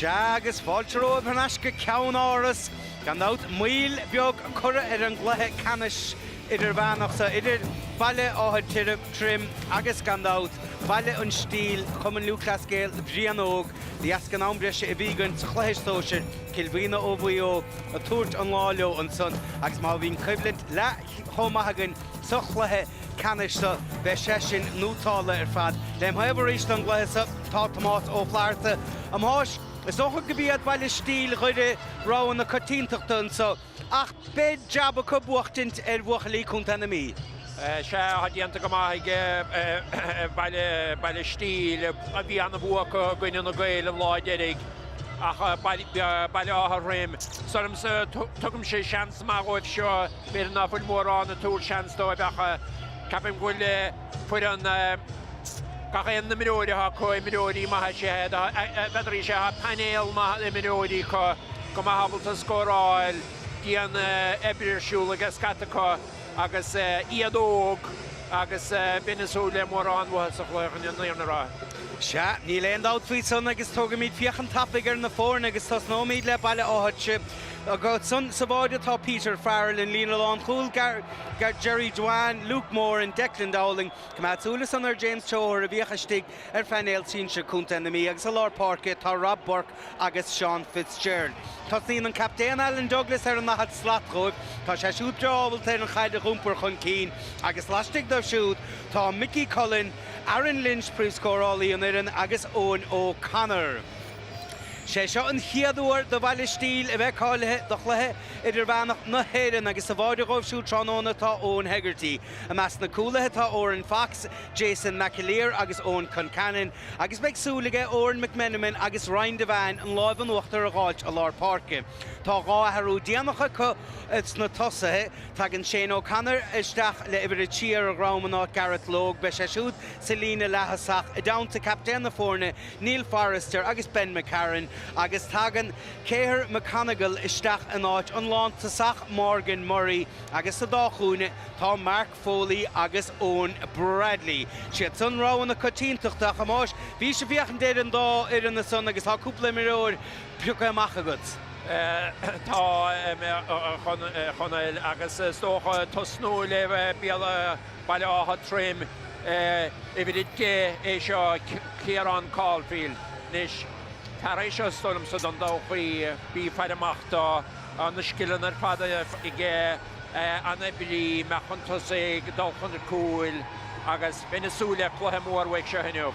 Sea, agus fáilte romhaibh thar n-ais go Ceann-Áras. Gan dabht, moill beag curtha ar an gcluiche ceannais idirmheánach so idir Baile Átha Troim agus, gan dabht, Baile an Stíl, Cumann Lúthchleas Gael Bhrian Óg, de dheasca an am breise a bhí againn sa chluiche sóisir, Cill Mhíona ó Mhaigh Eo ag tabhairt an lá leo ansan agus má bhíonn coimhlint leath chomh maith againn sa chluiche ceannais so, beidh sé sin nótálta ar fad. Lem thaobh arís don gcluiche so tá Tomás Ó Flatharta. A Thomáis, is dócha go b'iad Baile Stíl Dhoire rogha na coitiantachta anso, ach beidh jab acu buachtaint ar bhuachaillí Contae na Mí. Sea, tá déanta go maith ag Baile, Baile Stíl. Bhí an-bhua acu i gcoinne na Gaeil an lá deiridh, ach Baile Átha Throim, is ormsa, tugaimse seans maith dhóibh seo. B'fhéidir ná fuil mórán ag tabhairt seans dóibh ach ceapaim go bhfuil foireann, gach aon imreoir atá acu, imreoirí maithe is ea iad. N'fheadar, sea, tá painéal maith imreoirí acu, go maith ábalta scóráil, dian oibre ar siúl aige scata acu agus iad óg agus bheinn ag súil le mórán uathu sa chluiche chun an fhírinne a rá. Sea, níl aon dabht faoi san agus tógfaimid féachaint tapaidh ar na foirne agus tosnóimid le Baile Átha Troim. Ansan sa bháide tá Peter Farrell, an líne lánchúil, Gerry Devane, Luke Moran, Declan Dowling, coimeád súil ansan ar James Toher a bhíodh istigh ar phainéal sinsir Contae na Mí agus i lár páirce tá Rob Burke agus Seán Fitzgerald. Tosnaíonn an captaen Alan Douglas ar an ndaichead slat dhóibh. Tá sé siúd breá ábalta ar an chaid a dh'iompar chun cinn agus laistigh dóibh siúd tá Mickey Cullen, Aaron Lynch, príomhscórálaí an fhoireann agus Eoin O'Connor. Sé seo an chéad uair do Bhaile Stíl a bheith cáilithe do chluiche idirmheánach na hÉireann agus sa bháide dhóibh siúd tráthnóna tá Eoin Hegarty. I measc na cúlaithe tá Odhrán Fox, Jason McAleer agus Eoin Concannon agus beidh súil aige Odhrán McMenamin agus Ryan Devane an láimh in uachtar a dh'fháilt i lár páirce. Tá 2 athrú déanach acu sna tosaithe. Tagann Shane O'Connor isteach le uimhir 3 ar a dhrom in áit Gareth Logue. Beidh sé siúd sa líne leath-thosach i dteannta captaen na foirne Neil Forrester agus Ben McCarron agus tagann Cahir McConnigal isteach in áit an lántosach Morgan Murray agus sa dá chúinne tá Mark Foley agus Eoin Bradley. Siad san rogha na coitiantachta ach a Thomáis, bhís ag féachaint ar an dá fhoireann ansan agus tá cúpla imreoir pioctha amach agat. Tá, a Chonaill, agus is dócha tosnú le Baile Átha Troim. Uimhir 10 é seo, Ciarán Caulfield. Anois, fear é seo is dóigh liomsa don dtodhchaí. Bí ag faire amach dó. Tá na scileanna ar fad aige, an-oibrí, imeacht chun tosaigh, dul chun cúil agus bheinn ag súil le cluiche mór uaidh seo inniu.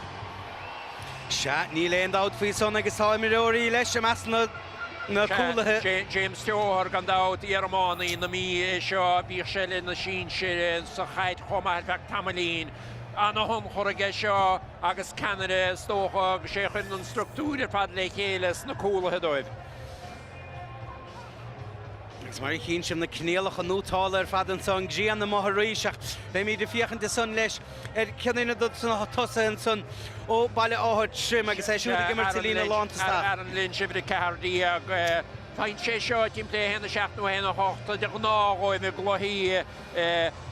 Sea, níl aon dabht faoi san agus tá imreoirí leis i measc na. na cúlaithe. Sea, James Toher gan dabht, iar-iománaí na Mí é seo, bhíodh sé le na sinsir sa chaid chomh maith ar feadh tamaillín. Ana-thionchar aige seo agus ceannaire is dócha agus sé a chuireann an structúr ar fad le chéile sna cúlaithe dóibh. Agus mar a chíonn sibh na coinníollacha nótálta ar fad anso, an ghrian amuigh arís ach beimid ag féachaint ansan leis ar cheann de na tosaithe ansan ó Bhaile Átha Troim agus é siúd ag imirt sa líne lántosach. Aaron Lynch, uimhir 14. Faigheann sé seo timpeall 1-7 nó 1-8 de ghnáth dhóibh i gcluichí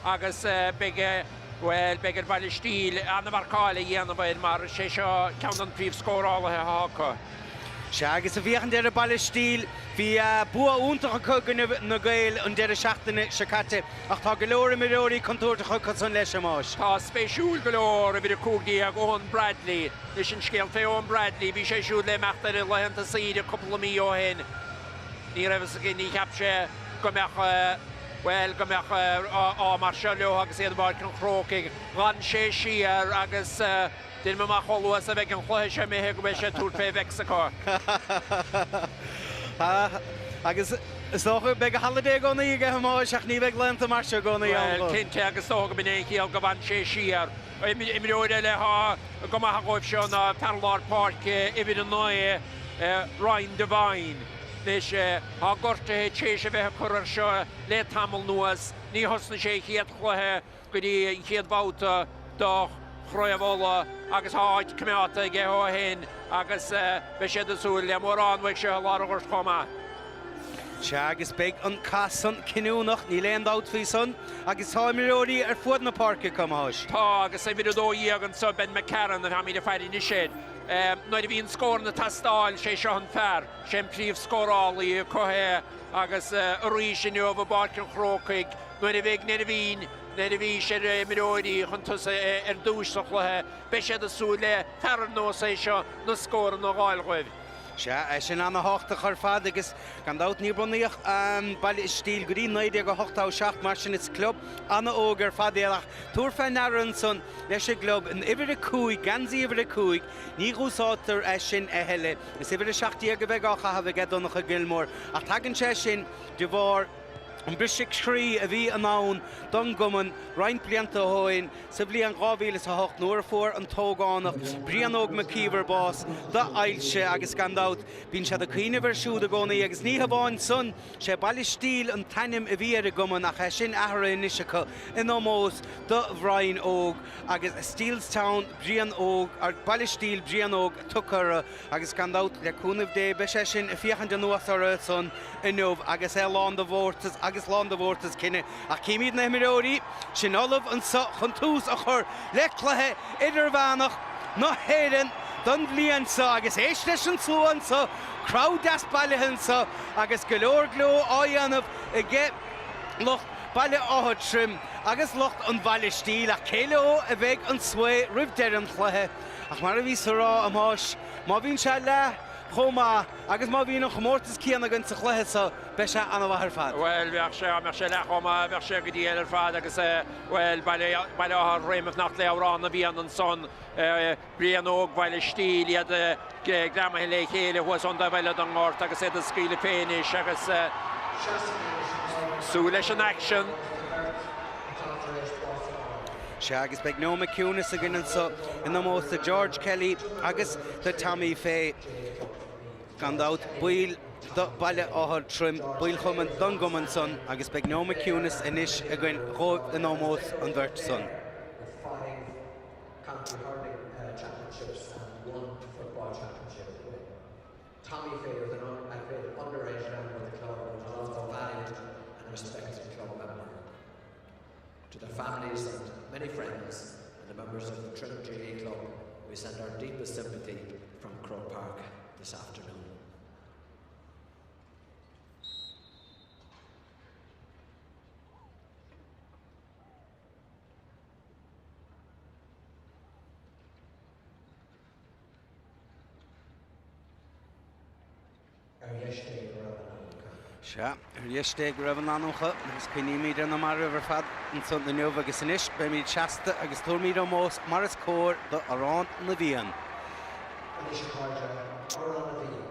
agus beidh, bhuel, beidh ar Bhaile Stíl an-mharcáil a dhéanamh air mar is é seo ceann de na príomhscórálaithe atá acu. Sea, agus ag féachaint ar Baile Stíl, bhí bua iontach acu i gcoinne na Gaeil an deireadh seachtaine seo caite, ach tá go leor imreoirí contúirteacha acu san leis, a Thomáis. Tá spéisiúil go leor, uimhir 15, Eoin Bradley. Anois an scéal fé Eoin Bradley, bhí sé siúd le imeacht ar laethanta saoire cúpla mí ó shin. Ní raibh fhios aige, ní cheap sé go mbeadh, bhuel, go mbeadh ádh mar seo leo agus iad i bPáirc an Chrócaigh. D'fhan sé siar agus. Deirim amach chomh luath is a bheidh an cluiche seo imithe go mbeidh sé ag tabhairt fé Mheicsiceo. Agus is dócha beidh a holiday i gcónaí aige a Thomáis ach ní bheidh laethanta mar seo i gcónaí ann. Bhuel, cinnte, agus is dócha go b'in é an chiall go bhfan sé siar. Imreoir eile atá go maith dhóibh seo ná fear lár páirce uimhir 9, Ryan Devine. Anois, tá gortuithe tar éis a bheith ag cur air seo le tamall anuas. Ní thosnaigh sé a chéad chluiche go dtí an chéad bhabhta de Chraobh Uladh agus tá áit coimeádta aige ó shin agus beidh siad ag súil le mórán uaidh seo i lár an ghoirt chomh maith. Sea, agus beidh an cath san cinniúnach, níl aon dabht faoi san, agus tá imreoirí ar fuaid na páirce acu, a Thomáis. Tá, agus uimhir 12 anseo, Ben McCarron, a táimid ag faire anois air. Nuair a bhíonn scóranna ag teastáil, sé seo an fear, sé an príomhscórálaí acu é agus arís inniu i bPáirc an Chrócaigh nuair a bheidh neirbhís ar imreoirí chun tosaigh ar dtúis sa chluiche, beidh siad ag súil le fear ar nós é seo na scóranna a dh'fháil dhóibh. Sea, é sin ana-thábhachtach ar fad agus gan dabht níor bunaíodh Baile Stíl go dtí 1987 mar sin is club ana-óg ar fad é ach tabhair fé ndeara ansan leis an gclub an uimhir 5, geansaí uimhir 5, ní dh'úsáidtear é sin a thuilleadh. Is uimhir 17 a bheidh á chaitheamh aige Donncha Gilmore ach tagann sé sin de bharr an briseadh croí a bhí in ann don gcumann roinnt blianta ó shin. Sa bhliain 2008, nuair a fuair an t-ógánach Brian Óg McKeever bás d'ailse agus gan dabht, bíonn siad ag cuimhneamh air siúd i gcónaí agus ní hamháin san, sé Baile Stíl an t-ainm a bhí ar an gcumann ach é sin athraithe anois acu in ómós do Bhrian Óg agus Steelstown Brian Óg, Baile Stíl Brian Óg tugtha orthu agus gan dabht, le cúnamh Dé, beidh sé sin ag féachaint anuas orthu san inniu agus é lán de mhórtas agus lán de mhórtas cine. Ach címid na himreoirí sin ullamh anseo chun tús a chur le cluiche idirmheánach na hÉireann don bhliain seo agus éist leis an slua anseo, crowd deas bailithe anseo agus go leor gleo á dhéanamh aige lucht Baile Átha Troim agus lucht an Bhaile Stíl ach cé leo a bheidh an svae roimh deireadh an chluiche? Ach mar a bhíos a rá, a Thomáis, má bhíonn sé leath chomh maith agus má bhíonn an chomórtas céanna againn sa chluiche seo, Beidh sé an-mhaith ar fad. Bhuel, bheadh sé, dá mbeadh sé leath chomh maith, bheadh sé go diail ar fad agus, bhuel, Baile, Baile Átha Troim ag fanacht le Amhrán na bhFiann ansan, Brian Óg Bhaile Stíl, iad greamaithe le chéile thuas ón dtaobh eile den ngort agus iad ag scaoileadh fé anois agus súil leis an aicsean. Sea, agus beidh nóiméad ciúinis againn anso in ómós do George Kelly agus do Tommy Fay. Gan dabht, baill do Baile Átha Troim, baill chumann don gcumann san agus beidh nóiméad ciúinis anois againn dhóibh in ómós an bheirt san. To their families and many friends and the members of the Trim GAA Club, we send our deepest sympathy from Croke Park this afternoon. Ar dheis Dé go raibh a n-anamcha. Sea, ar dheis Dé go raibh a n-anamcha, agus cuimhnímid ar na mairbh ar fad ansan inniu, agus anois beimid seasta agus tabharfaimid ómós mar is cóir do Amhrán na bhFiann. Anois a chairde, Amhrán na bhFiann.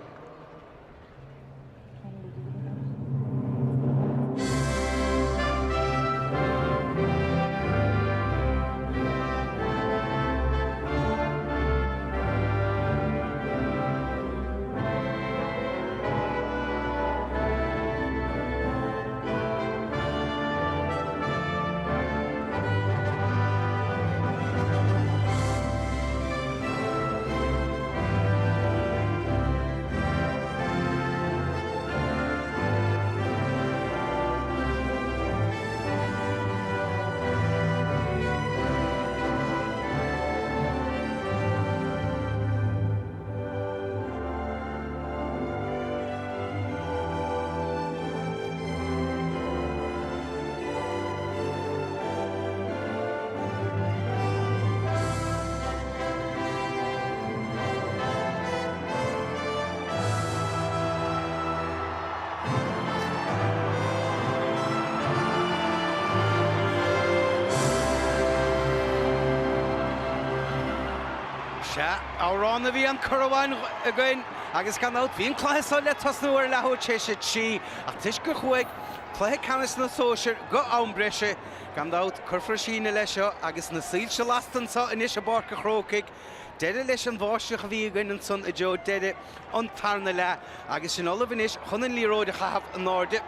Sea, Amhrán na bhFiann cor amháin againn agus gan dabht bhí an cluiche seo le tosnú ar leathuair tar éis 3 ach toisc gur chuaigh cluiche ceannais na sóisear go am breise, gan dabht cuirfear síneadh leis seo agus na soilse lasta anseo anois i bPáirc an Chrócaigh. Deireadh leis an bháisteach a bhí againn ansan i dtreo deireadh an tarna leath agus sinn ullamh anois chun an liathróid a chaitheamh in airde.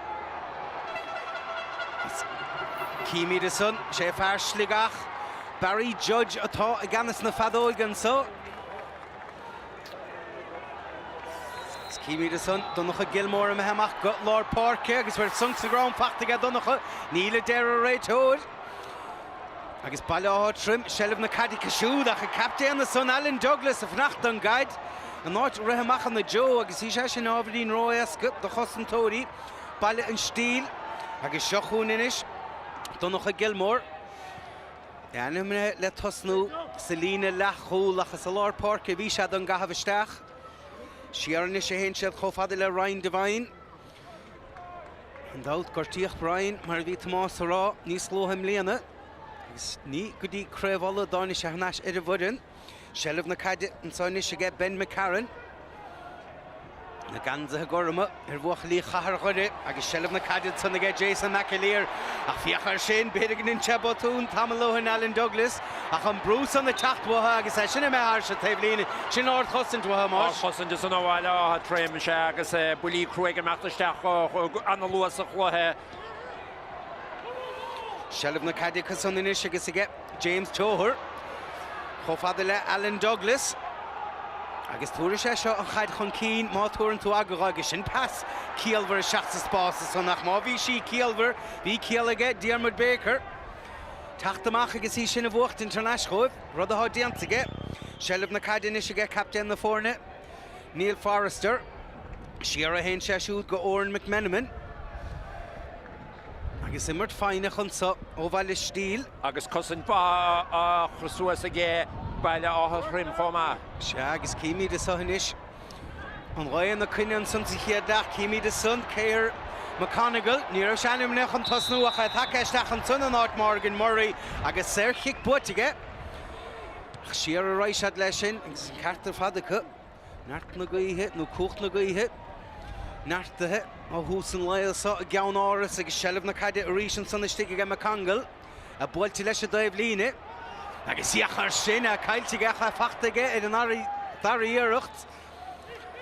Címid ansan, sé fear Sligeach, Barry Judge atá i gceannas na feadóige anso. Is címid ansan Donncha Gilmore imithe amach go lár páirce agus bhfuil sonc sa gcrann fachta aige Donncha. Níl a deir an réiteoir. Agus Baile Átha Troim, seilbh na caide acu siúd ach an captaen ansan, Alan Douglas, ag fanacht don gcaid in áit rith amach ina dtreo agus bhí sé sin ábhairín ró-éasca do chosantóirí Baile an Stíl. Agus seo chugainn anois Donncha Gilmore, é ainmnithe le tosnú sa líne leathchúl ach is i lár páirce a bhí sé don gcaitheamh isteach. Siar anois a théann siad chomh fada le Ryan Devine. Gan dabht, gortaíodh Brian, mar a bhí Tomás a rá, níos luaithe i mbliana agus ní go dtí Craobh Uladh a dtáinig sé thar n-ais ar an bhfoireann. Seilbh na caide anseo anois aige Ben McCarron. Na geansaithe gorma ar bhuachaillí Chathair Dhoire agus seilbh na caide ansan aige Jason McAleer. Ach féach air sin, b'fhéidir go ndein sé botún tamall ó shin Alan Douglas ach an brú san ag teacht uathu agus é sin imithe thar an taobhlíne. Sin ardchosaint uathu, a Thomáis. Ardchosaint ansan ó Bhaile Átha Troim, sea, agus buillí crua ag imeacht isteach ana-luath sa chluiche. Seilbh na caide acu san anois agus aige James Toher chomh fada le Alan Douglas. Agus tabharfaidh sé seo an chaid chun cinn má tabharann tú aghaidh agus sin pas ciallmhar isteach sa spás ansan ach má bhí sí ciallmhar, bhí ciall aige Diarmuid Baker teacht amach agus í sin a bhuachtaint thar n-ais dhóibh, rud atá déanta aige. Seilbh na caide anois aige captaen na foirne, Neil Forrester. Siar a théann sé siúd go Odhrán McMenamin. Agus imirt foighneach anso ó Bhaile Stíl. Agus cosaint mhaith á chur suas aige Baile Átha Troim chomh maith. Sea, agus címid anso anois an ghaoth ina coinne ansan sa chéad leath. Címid ansan Keir McConaigle. Ní raibh sé ainmnithe chun tosnú ach é tagtha isteach ansan in áit Morgan Murray agus saorchic buaite aige. Ach siar a raghaidh siad leis sin agus an ceart ar fad acu. Neart na gaoithe, nó cumhacht na gaoithe, neartaithe ó thús an lae seo i gceann áras agus seilbh na caide arís ansan istigh aige McConville, é buailte leis an dtaobhlíne agus féach air sin, é caillte aige ach é fachta aige ar an dara iarracht.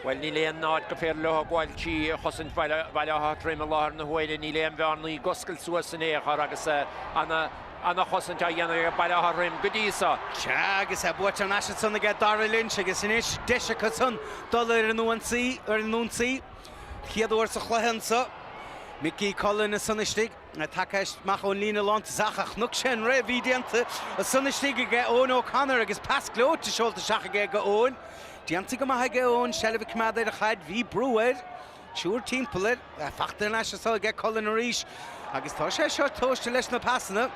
Bhuel, níl aon áit gur féidir leo a ghabháil trí chosaint Bhaile Átha Troim i láthair na huaire. Níl aon bhearnaí ag oscailt suas in aon chor agus ana Ana-chosaint á dhéanamh ag Baile Átha Troim go dtí so. Sea, agus é buaite thar n-ais ansan aige Dara Lynch agus anois deis acu san dul ar an ionsaí, ar an ionsaí. Chéad uair sa chluiche anso. Mickey Cullen ansan istigh, tagtha amach ón líne lántosach ach chonaic sé an rith a bhí déanta ansan istigh aige Eoin O'Connor agus pas gleoite seolta isteach aige go Eoin. Déanta go maith aige Eoin, seilbh a choimeád ar an chaid, bhí brú air. Triúr timpeall air, fachta thar n-ais anso aige Cullen arís agus tá sé seo tomhaiste leis na pasanna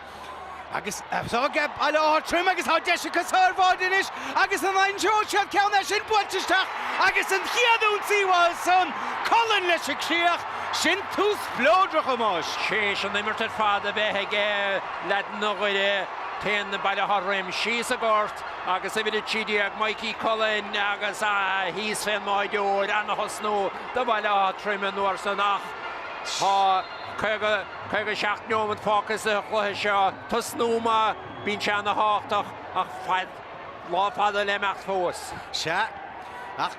agus tá aige Baile Átha Troim agus tá deis acu seo ar bháide anois agus an aimseoidh siad ceann é sin buailte isteach agus an chéad ionsaí uathu san, Cullen leis an críoch, sin tús spleodrach a Thomáis. Théis an imirt ar fad a bheith ag leaideanna Dhoire, téann Baile Átha Troim síos an gort agus uimhir 13 Mikey Cullen agus thíos fén mbáideoir, ana-thosnú do Bhaile Átha Troim an uair san ach tá 50, 57 neomat fágtha sa chluiche seo. Tosnú maith, bíonn sé ana-thábhachtach ach fad, lá fada le imeacht fós. Sea, ach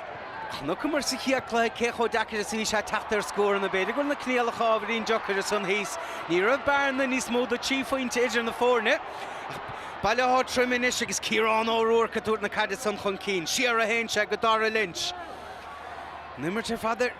chonaiceamar sa chéad cluiche cé chomh deacair is a bhí sé teacht ar scóranna. B'fhéidir go bhfuil na coinníollacha ábhairín deacair ansan thíos. Ní raibh bearna níos mó de thrí phointe idir na foirne ach Baile Átha Troim anois agus Ciarán Ó Ruairc ag tabhairt na caide san chun cinn. Siar a théann sé go Dara Lynch. An imirt ar fad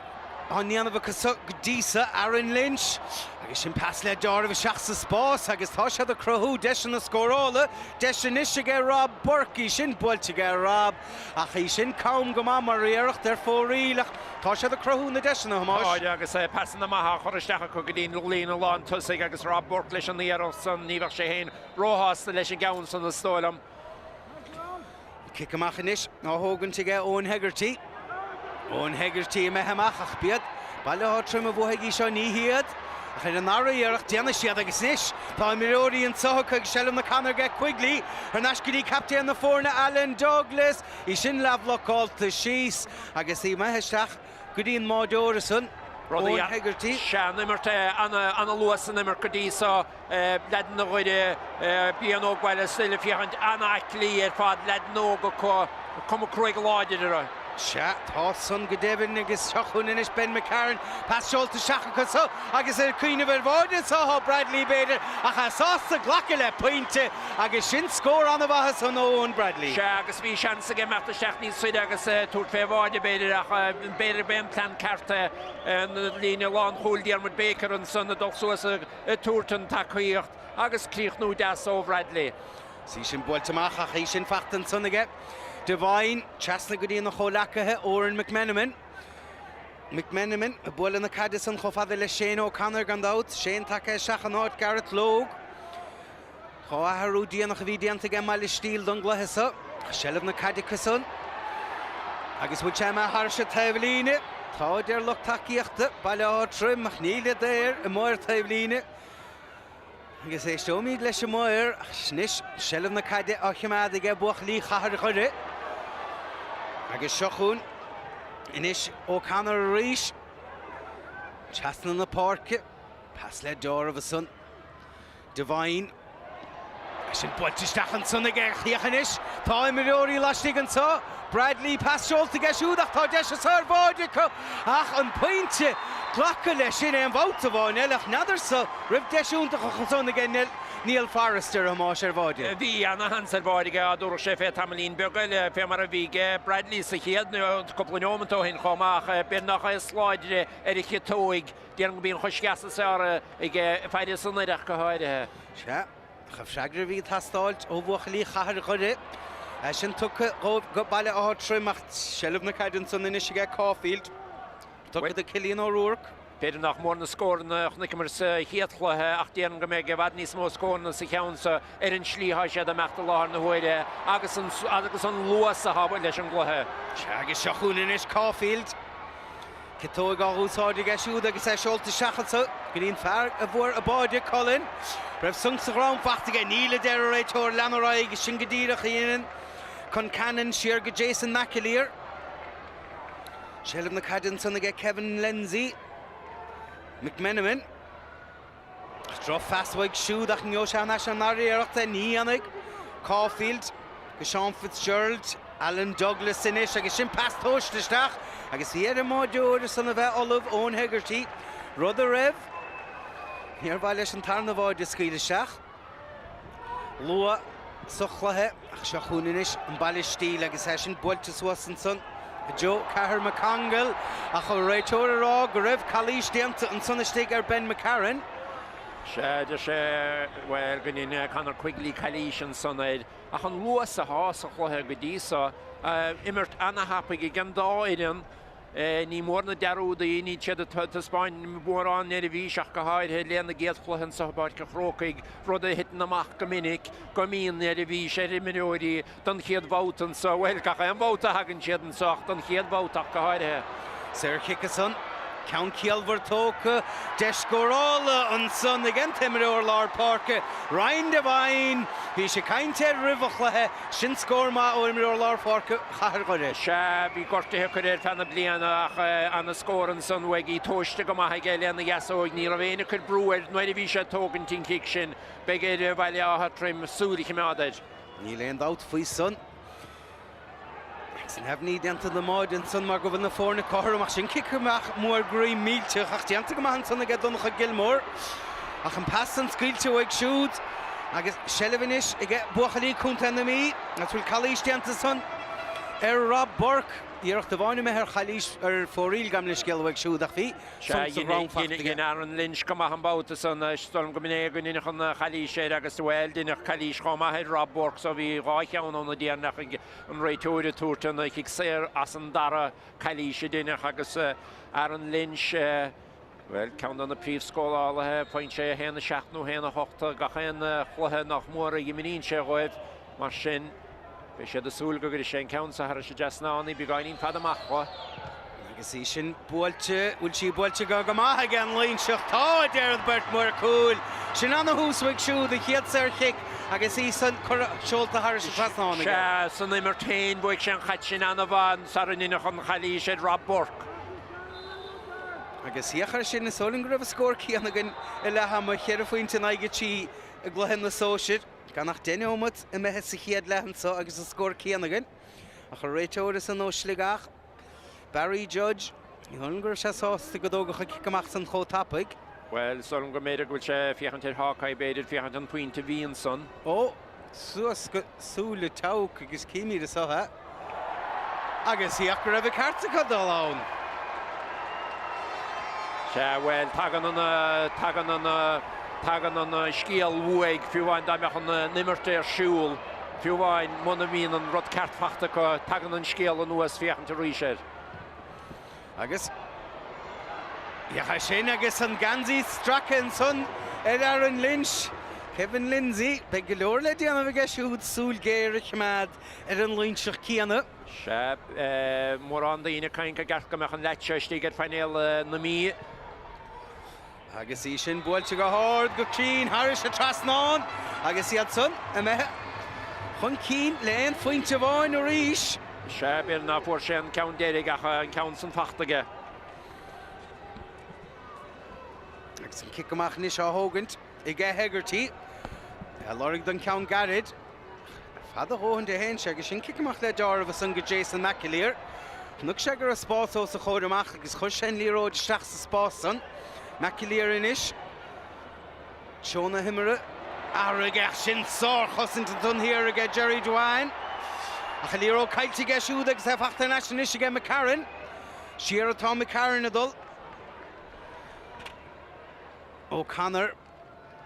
á ndéanamh acu so go dtí so, Aaron Lynch agus sin pas le deáramh isteach sa spás agus tá siad ag cruthú deiseanna scórála, deis anois aige Rob Burke, í sin buailte aige Rob ach í sin cam go maith mar iarracht ar fóraoil ach tá siad ag cruthú na deiseanna, a Thomáis. Tá, agus pasanna maithe á chur isteach acu go dtí an líne lán tosaigh agus Rob Burke leis an iarracht san, ní bheadh sé féin róshásta leis an gceann san is dóigh liom. Cic amach anois á thógaint aige Eoin Hegarty. Eoin Hegarty imithe amach ach b'iad Baile Átha Troim a bhuafaidh í seo, ní hiad ach ar an ndara iarracht déanfaidh siad agus anois tá imreoirí anseo acu ag seilbh na caide aige Quigley thar n-ais go dtí captaen na foirne Alan Douglas. Í sin leathbhlocáilte síos agus í imithe isteach go dtí an mbáideoir ansan, Eoin Hegarty. Sea, an imirt ana-luath san imirt go dtí so. Leaideanna Dhoire, Brian Óg Bhaile an Stíl ag féachaint an-aclaí ar fad, leaideanna óga acu, cuma cruaidh láidir orthu. Sea, tá san go deimhin agus seo chugainn anois Ben McCarron, pas seolta isteach acu so agus ag cuimhneamh ar bháide anso tá Bradley b'fhéidir ach é sásta glacadh le pointe agus sin scór an-mhaith ansan ó Eoin Bradley. Sea, agus bhí seans aige imeacht isteach níos faide agus tabhairt fé bháide b'fhéidir ach b'fhéidir b'é an plean ceart é an líne lánchúil Diarmuid Baker ansan ag dul suas ag tabhairt an tacaíocht. Agus críochnú deas ó Bhradley. Is í sin buailte amach ach í sin fachta ansan aige Devine. Trasna go dtí ina chomhleacaithe, Odhrán McMenamin. McMenamin ag bualadh na caide san chomh fada le Shane O'Connor gan dabht. Shane tagtha isteach in áit Gareth Logue. Tá athrú déanach a bhí déanta ag mBaile Stíl don gcluiche seo. Seilbh na caide acu san. Agus bhfuil sé imithe thairis an taobhlíne? Tá, a deir lucht tacaíochta Baile Átha Troim, ach níl a deir an maor taobhlíne. Agus éisteoimid leis an maor anois, seilbh na caide á choimeád aige buachaillí Chathair Dhoire. Agus seo chugainn anois O'Connor arís. Trasna na páirce. Pas le deáramh ansan. Devine. É sin buailte isteach ansan aige féach anois. Tá imreoirí laistigh anseo. Bradley, pas seolta aige siúd ach tá deis anseo ar bháide acu ach an pointe glacadh leis sin aon bhabhta amháin eile ach n'fheadarsa raibh deis iontach ansan aige Niall Forrester a Thomáis ar bháide. Bhí ana-sheans ar bháide aige dá dtabharfadh sé fé tamaillín beag eile fé mar a bhí aige Bradley sa chéad cúpla neomant ó shin chomh maith ach b'fhéidir nach é is láidre ar an chiotóig. Déarfainn go mbíonn an chois dheas is fearr ag faire san ach go háirithe. Sea, ach an freagra a bhí ag teastáilt ó bhuachaillí Chathair Dhoire, é sin tugtha dhóibh go Baile Átha Troim ach seilbh na caide ansan anois aige Caulfield. Tugtha do Cillian O'Rourke. B'fhéidir nach mór na scóranna a chonaiceamar sa chéad chluiche ach déarfainn go mbeidh i bhfad níos mó scóranna sa cheann seo ar an slí atá siad ag imeacht i láthair na huaire agus an luas atá leis an gcluiche. Sea, agus seo chugainn anois Caulfield. Ciotóig á úsáid aige siúd agus é seolta isteach anso go dtí an fear a fuair an báide, Cullen. Raibh sonc sa dhrom fachta aige. Níl, a deir an réiteoir, lean ar aghaidh. Sin go díreach a dhéanann Concannon siar go Jason McAleer. Seilbh na caide ansan aige Kevin Lindsay. McMenamin. Drochphas uaidh siúd ach an ngeobhaidh sé thar n-ais an dara iarracht é? Ní dhéanfaidh. Caulfield go Seán Fitzgerald, Alan Douglas anois agus sin pas tomhaiste isteach agus bhí ar an mbáideoir ansan a bheith ullamh, Eoin Hegarty, rud a raibh. Níor mhaith leis an tarna bháide a scaoileadh isteach. Luath sa chluiche ach seo chugainn anois an Baile Stíl agus é sin buailte suas ansan i dtreo Cathair McConville ach an réiteoir ag rá go raibh calaois déanta ansan istigh ar Ben McCarron. Sea, deir sé, bhuel, go ndein Conor Quigley calaois ansan air ach an luas atá sa chluiche go dtí so, imirt ana-thapaidh ag an dá fhoireann. Ní mór na dearúdaí, níl siad ag taispeáint mórán neirbhís ach go háirithe lena gcéad chluiche anseo i bPáirc an Chrócaigh, rud a thiteann amach go minic, go mbíonn neirbhís ar imreoirí don chéad bhabhta anseo, bhuel, gach aon bhabhta a thagann siad anseo ach don chéad bhabhta ach go háirithe. Saorchic ansan, ceann ciallmhar tógtha, deis scórála ansan ag an t-imreoir lár páirce, Ryan Devine. Bhí sé ag caint air roimh an chluiche, sin scór maith ó imreoir lár páirce Chathair Dhoire. Sea, bhí gortuithe curtha air feadh na bliana ach ana-scór ansan uaidh, í tomhaiste go maith aige lena dheasóig. Ní raibh éinne ag cur brú air nuair a bhí sé ag tógaint an chic sin. Beidh ar Bhaile Átha Troim súil a choimeád air. Níl aon dabht faoi san. Agus neamhní déanta den mbáide ansan mar go bhfuil na foirne cothrom ach sin cic amach mór groí millteach ach déanta go maith ansan aige Donncha Gilmore. Ach an pas san scaoilte uaidh siúd agus seilbh anois aige buachaillí Contae na Mí agus bhfuil calaois déanta ansan ar Rob Burke. Iarracht amháin imithe ar chalaois ar fóraoil gabh mo leithscéal uaidh siúd ach bhí Sea, dhein Aaron Lynch go maith an babhta san. Is dóigh liom go mb'in é go ndeineadh an chalaois air agus, bhuel, deineadh calaois chomh maith ar Rob Burke so bhí dhá cheann ann a déarfainn ach an réiteoir ag tabhairt an chic saor as an dara calaois a deineadh agus Aaron Lynch, Bhuel, ceann de na príomhscórálaithe, faigheann sé 1, 7 nó 1, 8 gach aon chluiche nach mór a imríonn sé dhóibh. Mar sin, beidh siad ag súil go gcuirfidh sé an ceann seo thairis an dtrasnán, í beagáinín fada amach dho. Agus í sin buailte, bhfuil sí buailte go go maith ag an Loingseach? Tá, a deir an bheirt maor cúil. Sin ana-thús uaidh siúd, an chéad saorchic agus í san curtha, seolta thairis an trasnán aige. Sea, san imirt féin, bhuaigh sé an chaid sin ana-mhaith sara ndeineadh an chalaois ar Rob Burke. Agus féach air sin, is dóigh liom go raibh an scór céanna againn i leath ama, cheithre phointe in aghaidh 3 i gcluiche na sóisir, gan ach deich neomat imithe sa chéad leath anseo agus an scór céanna againn. Ach an réiteoir ansan ó Sligeach, Barry Judge, ní dóigh liom go raibh sé sásta go dtógfadh an cic amach san chomh tapaidh. Bhuel, is dóigh liom go mb'fhéidir go bhfuil sé ag féachaint ar Hawkeye, b'fhéidir, féachaint an pointe a bhí ansan. Ó! Suas go súile toghc agus címid anseo é. Agus féach go raibh an ceart acu dul ann. Sea, bhuel, tagann an, tagann an. Tagann an scéal uaidh, fiú amháin dá mbeadh an imirt ar siúl, fiú amháin muna mbíonn an rud ceart fachta acu, tagann an scéal anuas féachaint arís air. Agus féach air sin agus an geansaí stractha ansan ar Aaron Lynch, Kevin Lindsay. Beidh go leor le déanamh aige siúd súil ghéar a choimeád ar an Loingseach céanna. Sea, mórán daoine ag caint i gceart go mbeadh an leaid seo istigh ar phainéal na Mí. Agus í sin buailte go hard, go cruinn, thairis an trasnán agus iad san imithe chun cinn le aon phointe amháin arís. Sea, b'fhéidir ná fuair sé an ceann deiridh ach an ceann san fachta aige. Agus an cic amach anois á thógaint ag Hegarty. Ag lorg don cheann gairid. Fada a dhóthain a théann sé agus sin cic amach le deáramh ansan go Jason McAleer. Chonaic sé go raibh spás os a chomhair amach agus chuir sé an liathróid isteach sa spás san. McAleer anois. Treo na himeartha athraithe aige ach sin sárchosaint ansan thiar aige Jerry Devine. Ach an liathróid caillte aige siúd agus é fachta ar ais anois aige McCarron. Siar atá McCarron ag dul. O'Connor.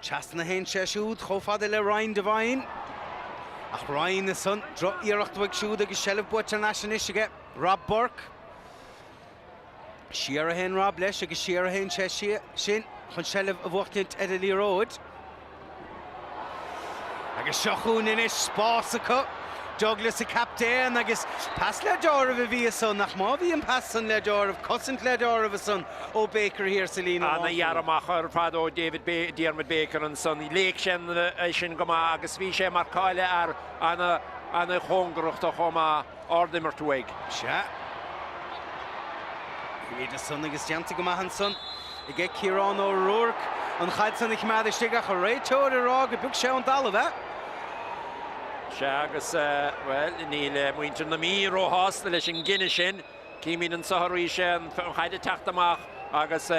Trasna a théann sé siúd chomh fada le Ryan Devine. Ach Ryan ansan, droch-iarracht uaidh siúd agus seilbh buaite thar n-ais anois aige Rob Burke. Siar a théann Rob leis agus siar a théann sé sin chun seilbh a bhuachtaint ar an liathróid. Agus seo chugainn anois spás acu. Douglas an captaen agus pas le deáramh a bhí ansan ach má bhí an pas san le deáramh, cosaint le deáramh ansan ó Baker thiar sa líne lánchúil. Ana-ghearradh amach ar fad ó David Diarmuid Baker ansan. Léigh sé é sin go maith agus bhí sé ag marcáil a fhear ana-chóngarach dó chomh maith. Ard-imirt uaidh. Sea. Bhí ansan agus déanta go maith ansan aige Ciarán O'Rourke an chaid san a choimeád istigh ach an réiteoir ag rá go bpioc sé ón dtalamh é. Sea agus, bhuel, níl muintir na Mí róshásta leis an gcinneadh sin. Címid anseo arís é, an chaid ag teacht amach agus,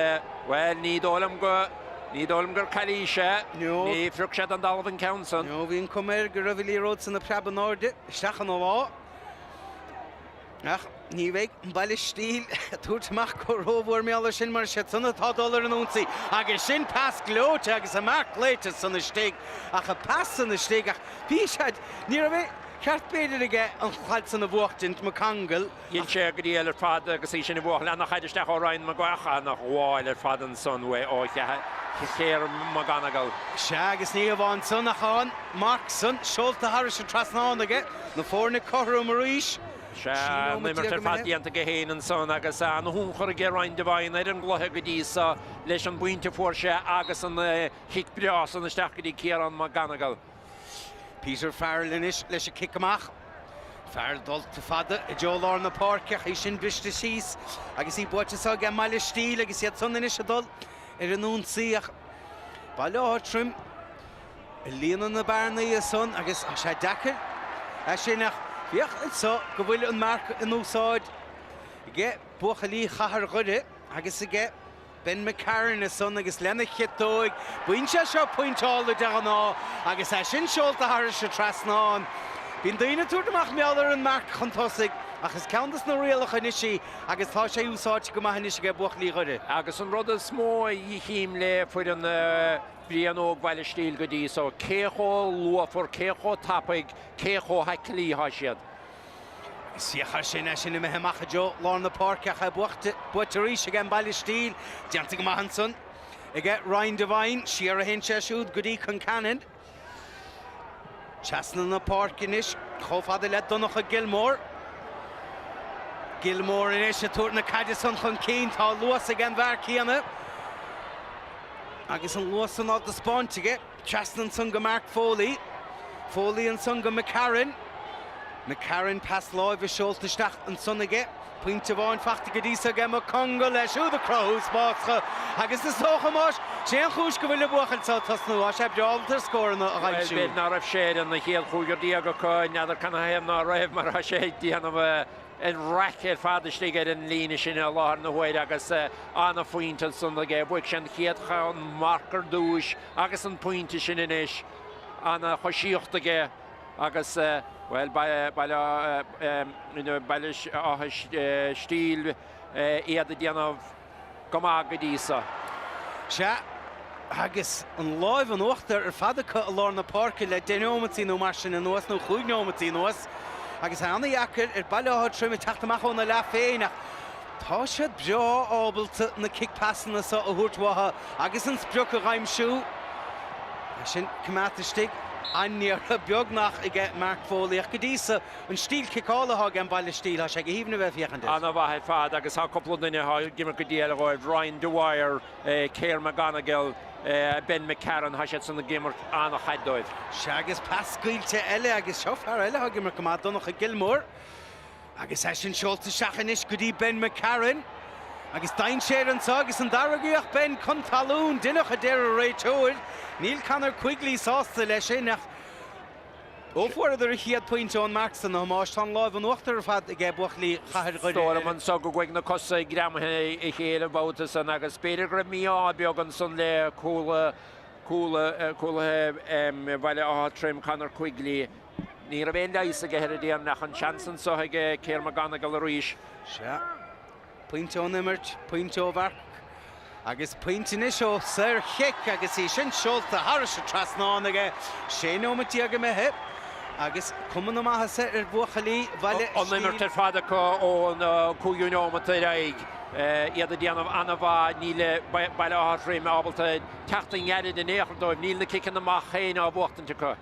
bhuel, ní dóigh liom go, ní dóigh liom gur calaois é. Ní phrioc sé den dtalamh an ceann san. No, bhí an cuma air go raibh an liathróid san ag preabadh in airde isteach ina lámh. Ach ní bheidh an Baile Stíl ag tabhairt amach go rómhór mar gheall air sin mar is iad san atá ag dul ar an ionsaí agus sin pas gleoite agus an marc glaoite san istigh ach an pas san istigh ach bhí sé, ní raibh aon cheart b'fhéidir aige an chaid san a bhuachtaint, McConville. Dhein sé a dhícheall ar fad agus í sin a bhuachan. Ana-chaid isteach ó Ryan McGough, ana-ghabháil ar fad ansan uaidh ó Cher McGonigle. Sea agus ní hamháin san ach an marc san seolta thairis an trasnán aige. Na foirne cothrom arís. Sea, an imirt ar fad déanta aige féin ansan agus ana-thionchar aige Ryan Devine ar an gcluiche go dtí so leis an bpointe a fuair sé agus an chic breá san isteach go dtí Ciarán McGonigle. Peter Farrell anois leis an cic amach. Farrell dulta fada i dtreo lár na páirce ach í sin briste síos agus í buaite anso ag an mBaile Stíl agus iad san anois ag dul ar an ionsaí ach Baile Átha Troim ag líonadh na bearnaí ansan agus tá sé deacair é sin ach féach anso go bhfuil an marc in úsáid aige buachaillí Chathair Dhoire agus aige Ben McCarron ansan agus lena chiotóig. Bíonn sé seo pointeála de ghnáth agus é sin seolta thairis an trasnán. Bíonn daoine ag tabhairt amach mar gheall ar an marc chun tosaigh ach is ceann dos na rialacha anois í agus tá sé úsáidte go maith anois aige buachaillí Dhoire. Agus an rud is mó a chím le foireann Bhriain Óg Bhaile Stíl go dtí so, cé chomh luafar, cé chomh tapaidh, cé chomh haclaí atá siad. Agus féach air sin, é sin imithe amach i dtreo lár na páirce ach é buaite, buaite arís ag an Baile Stíl. Déanta go maith ansan aige Ryan Devine. Siar a théann sé siúd go dtí Concannon. Trasna na páirce anois chomh fada le Donncha Gilmore. Gilmore anois ag tabhairt na caide san chun cinn. Tá luas ag an bhfear céanna agus an luas san á dtaispeáint aige. Trasna ansan go Mark Foley. Foley ansan go McCarron. McCarron pas láimhe seolta isteach ansan aige. Pointe amháin fachta go dtí so aige McConville é siúd ag cruthú spás agus is dócha más é an chúis go bhfuil an buachaill seo ag tosnú tá sé breá ábalta ar scóranna a Bhuel, aimsiú. b'fhéidir ná raibh sé ar an chéad chúigear acu, n'fheadar canathaobh ná raibh mar tá sé ag déanamh an raic ar fad istigh ar an líne sin i láthair na huaire agus ana-phointe ansan aige. Bhuaigh sé an chéad cheann marc ar dtúis agus an pointe sin anois. Ana-choisíocht aige agus, bhuel, Baile Átha Stíl iad ag déanamh go maith go dtí so. Sea. Agus an láimh in uachtar ar fad acu i lár na páirce le deich neomataí nó mar sin anuas, nó chúig neomataí anuas, agus é ana-dheacair ar Baile Átha Troim ag teacht amach óna leath féin ach tá siad breá ábalta na cic pasanna seo a thabhairt uathu agus an sprioc a dh'aimsiú. É sin coimeádta istigh an-iarraidh beagnach aige Mark Foley ach go dtí so an stíl ciceála atá ag an Baile Stíl, tá sé go haoibhinn a bheith ag féachaint air. Ana-mhaith ar fad agus tá cúpla duine atá ag imirt go diail dhóibh, Ryan Dwyer, Keir McGonigle, Ben McCarron, tá siad san ag imirt an-chaid dóibh. Sea, agus pas scaoilte eile agus seo fear eile atá ag imirt go maith, Donncha Gilmore. Agus é sin seolta isteach anois go dtí Ben McCarron. Agus dainséar anseo agus an dara iarracht Ben chun talún, Deineadh a deir an réiteoir. Níl Conor Quigley sásta leis sin ach Ó fuaireadar an chéad phointe ón marc san, a Thomáis, tá an láimh in uachtar ar fad aige buachaillí Chathair Dhoire. Is dóigh liom anso go gcuaigh na cosa greamaithe a chéile an babhta san agus b'fhéidir go raibh mí-ádh beag ansan le cúlaithe Bhaile Átha Troim, Conor Quigley. Ní raibh aon leigheas aige ar an dtéarma ach an seans anso aige Keir McGonigle arís. Sea. Pointe ón imirt, pointe ó mharc agus pointe anois ó saorchic agus í sin seolta thairis an trasnán aige. 16 nóimeat imithe agus cuma na maitheasa ar bhuachaillí Bhaile An imirt ar fad acu ón cúigiú neomat ar aghaidh. Iad ag déanamh an-mhaith. Níl Baile Átha Troim ábalta teacht i ngairid in aon chor dóibh. Níl na ciceanna amach féin á bhuachtaint acu.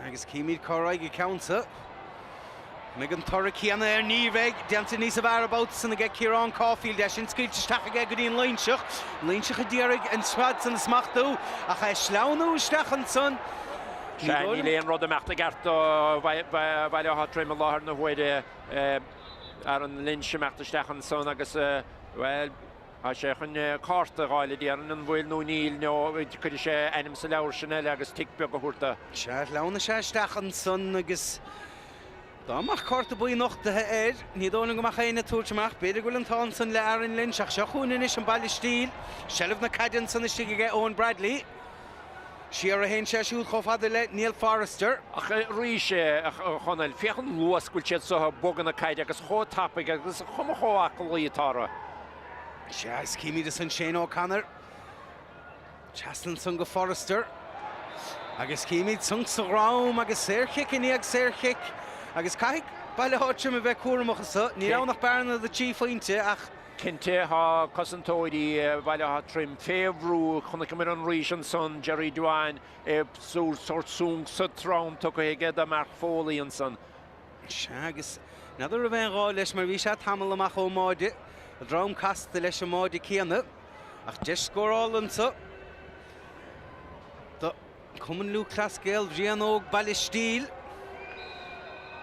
Agus címid cá raghaidh an ceann seo. An mbeidh an toradh céanna air? Ní bheidh. Déanta níos fearr an babhta san aige Ciarán Caulfield. É sin scaoilte isteach aige go dtí an Loingseach. An Loingseach a d'iarraidh an sread san a smachtú ach é sleamhnú isteach ansan. Ní Sea, níl aon rud ag imeacht i gceart do Bhaile Átha Troim i láthair na huaire. Aaron Lynch imeacht isteach ansan agus, bhuel, Tá sé chun cárta a dh'fháil a déarfainn, an bhfuil nó níl, nó cuirfidh sé a ainm sa leabhar sin eile agus tic beag a thabhairt do. Sea, shleamhnaigh sé isteach ansan agus dá mbeadh cárta buí nochtaithe air, ní dóigh liom go mbeadh éinne ag tabhairt amach. B'fhéidir go bhfuil an t-ádh ansan le Aaron Lynch ach seo chugainn anois an Baile Stíl. Seilbh na caide ansan istigh aige Eoin Bradley. Siar a théann sé siúd chomh fada le Neil Forrester. Ach arís, a Chonaill, féach an luas go bhfuil siad so ag bogadh na caide agus chomh tapaidh agus an chuma chomh aclaí atá orthu. Sea, is címid ansan Shane O'Connor. Trasna ansan go Forrester. Agus címid sonc sa dhrom agus saorchic i ndiaidh saorchic. Agus caithfidh Baile Átha Troim a bheith cúramach anso. Níl ann ach bearna de thrí phointe ach. Cinnte, tá cosantóirí Bhaile Átha Troim fé bhrú. Chonaiceamar arís ansan Jerry Devane, sórt sonc sa drom tugtha aige do Mark Foley ansan. Sea, agus n'fheadar raibh aon ghá leis mar bhí sé tamall amach ón mbáide, a dhrom casta leis an mbáide céanna. Ach deis scórála anso do Cumann Lúthchleas Gael Bhriain Óg Baile Stíl.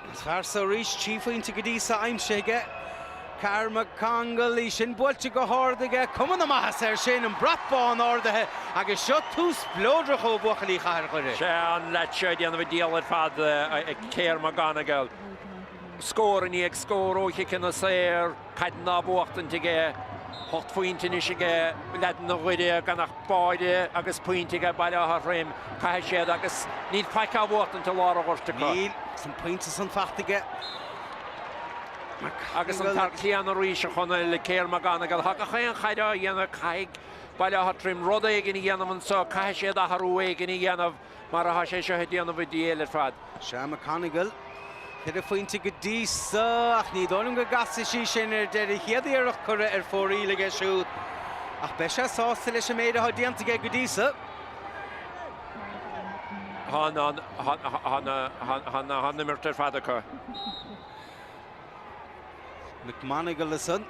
An fear so arís, 3 phointe go dtí so aimsithe aige. Carr McConville, í sin buailte go hard aige, cuma na maitheasa air sin, an brat bán ardaithe agus seo tús spleodrach ó bhuachaillí Chathair Dhoire. Sea, an leaid seo ag déanamh a dhícheall ar fad, Keir McGonigle. Scór i ndiaidh scór ó chiceanna saor. Caideanna á buachtaint aige, hocht phointe anois aige leaideanna Dhoire gan ach báire agus pointe aige Baile Átha Throim. Caithfidh siad agus níl faic á bhuachtaint i lár an ghoirt acu. Níl, agus an pointe san fachta aige Agus an fear céanna arís a Chonaill, Keir McGonigle. Tá gach aon chaid á dhéanamh, caithfidh Baile Átha Troim rud éigin a dhéanamh anseo, caithfidh siad athrú éigin a dhéanamh mar atá sé seo ag déanamh a dhícheall ar fad. Sea, McConigle, ceithre phointe go dtí so, ach ní dóigh liom go gcasfaidh sí sin ar deireadh. Chéad iarracht curtha ar fóraoil aige siúd, ach beidh sé sásta leis an méid atá déanta aige go dtí so. Tá an imirt ar fad acu. McMonagle ansan.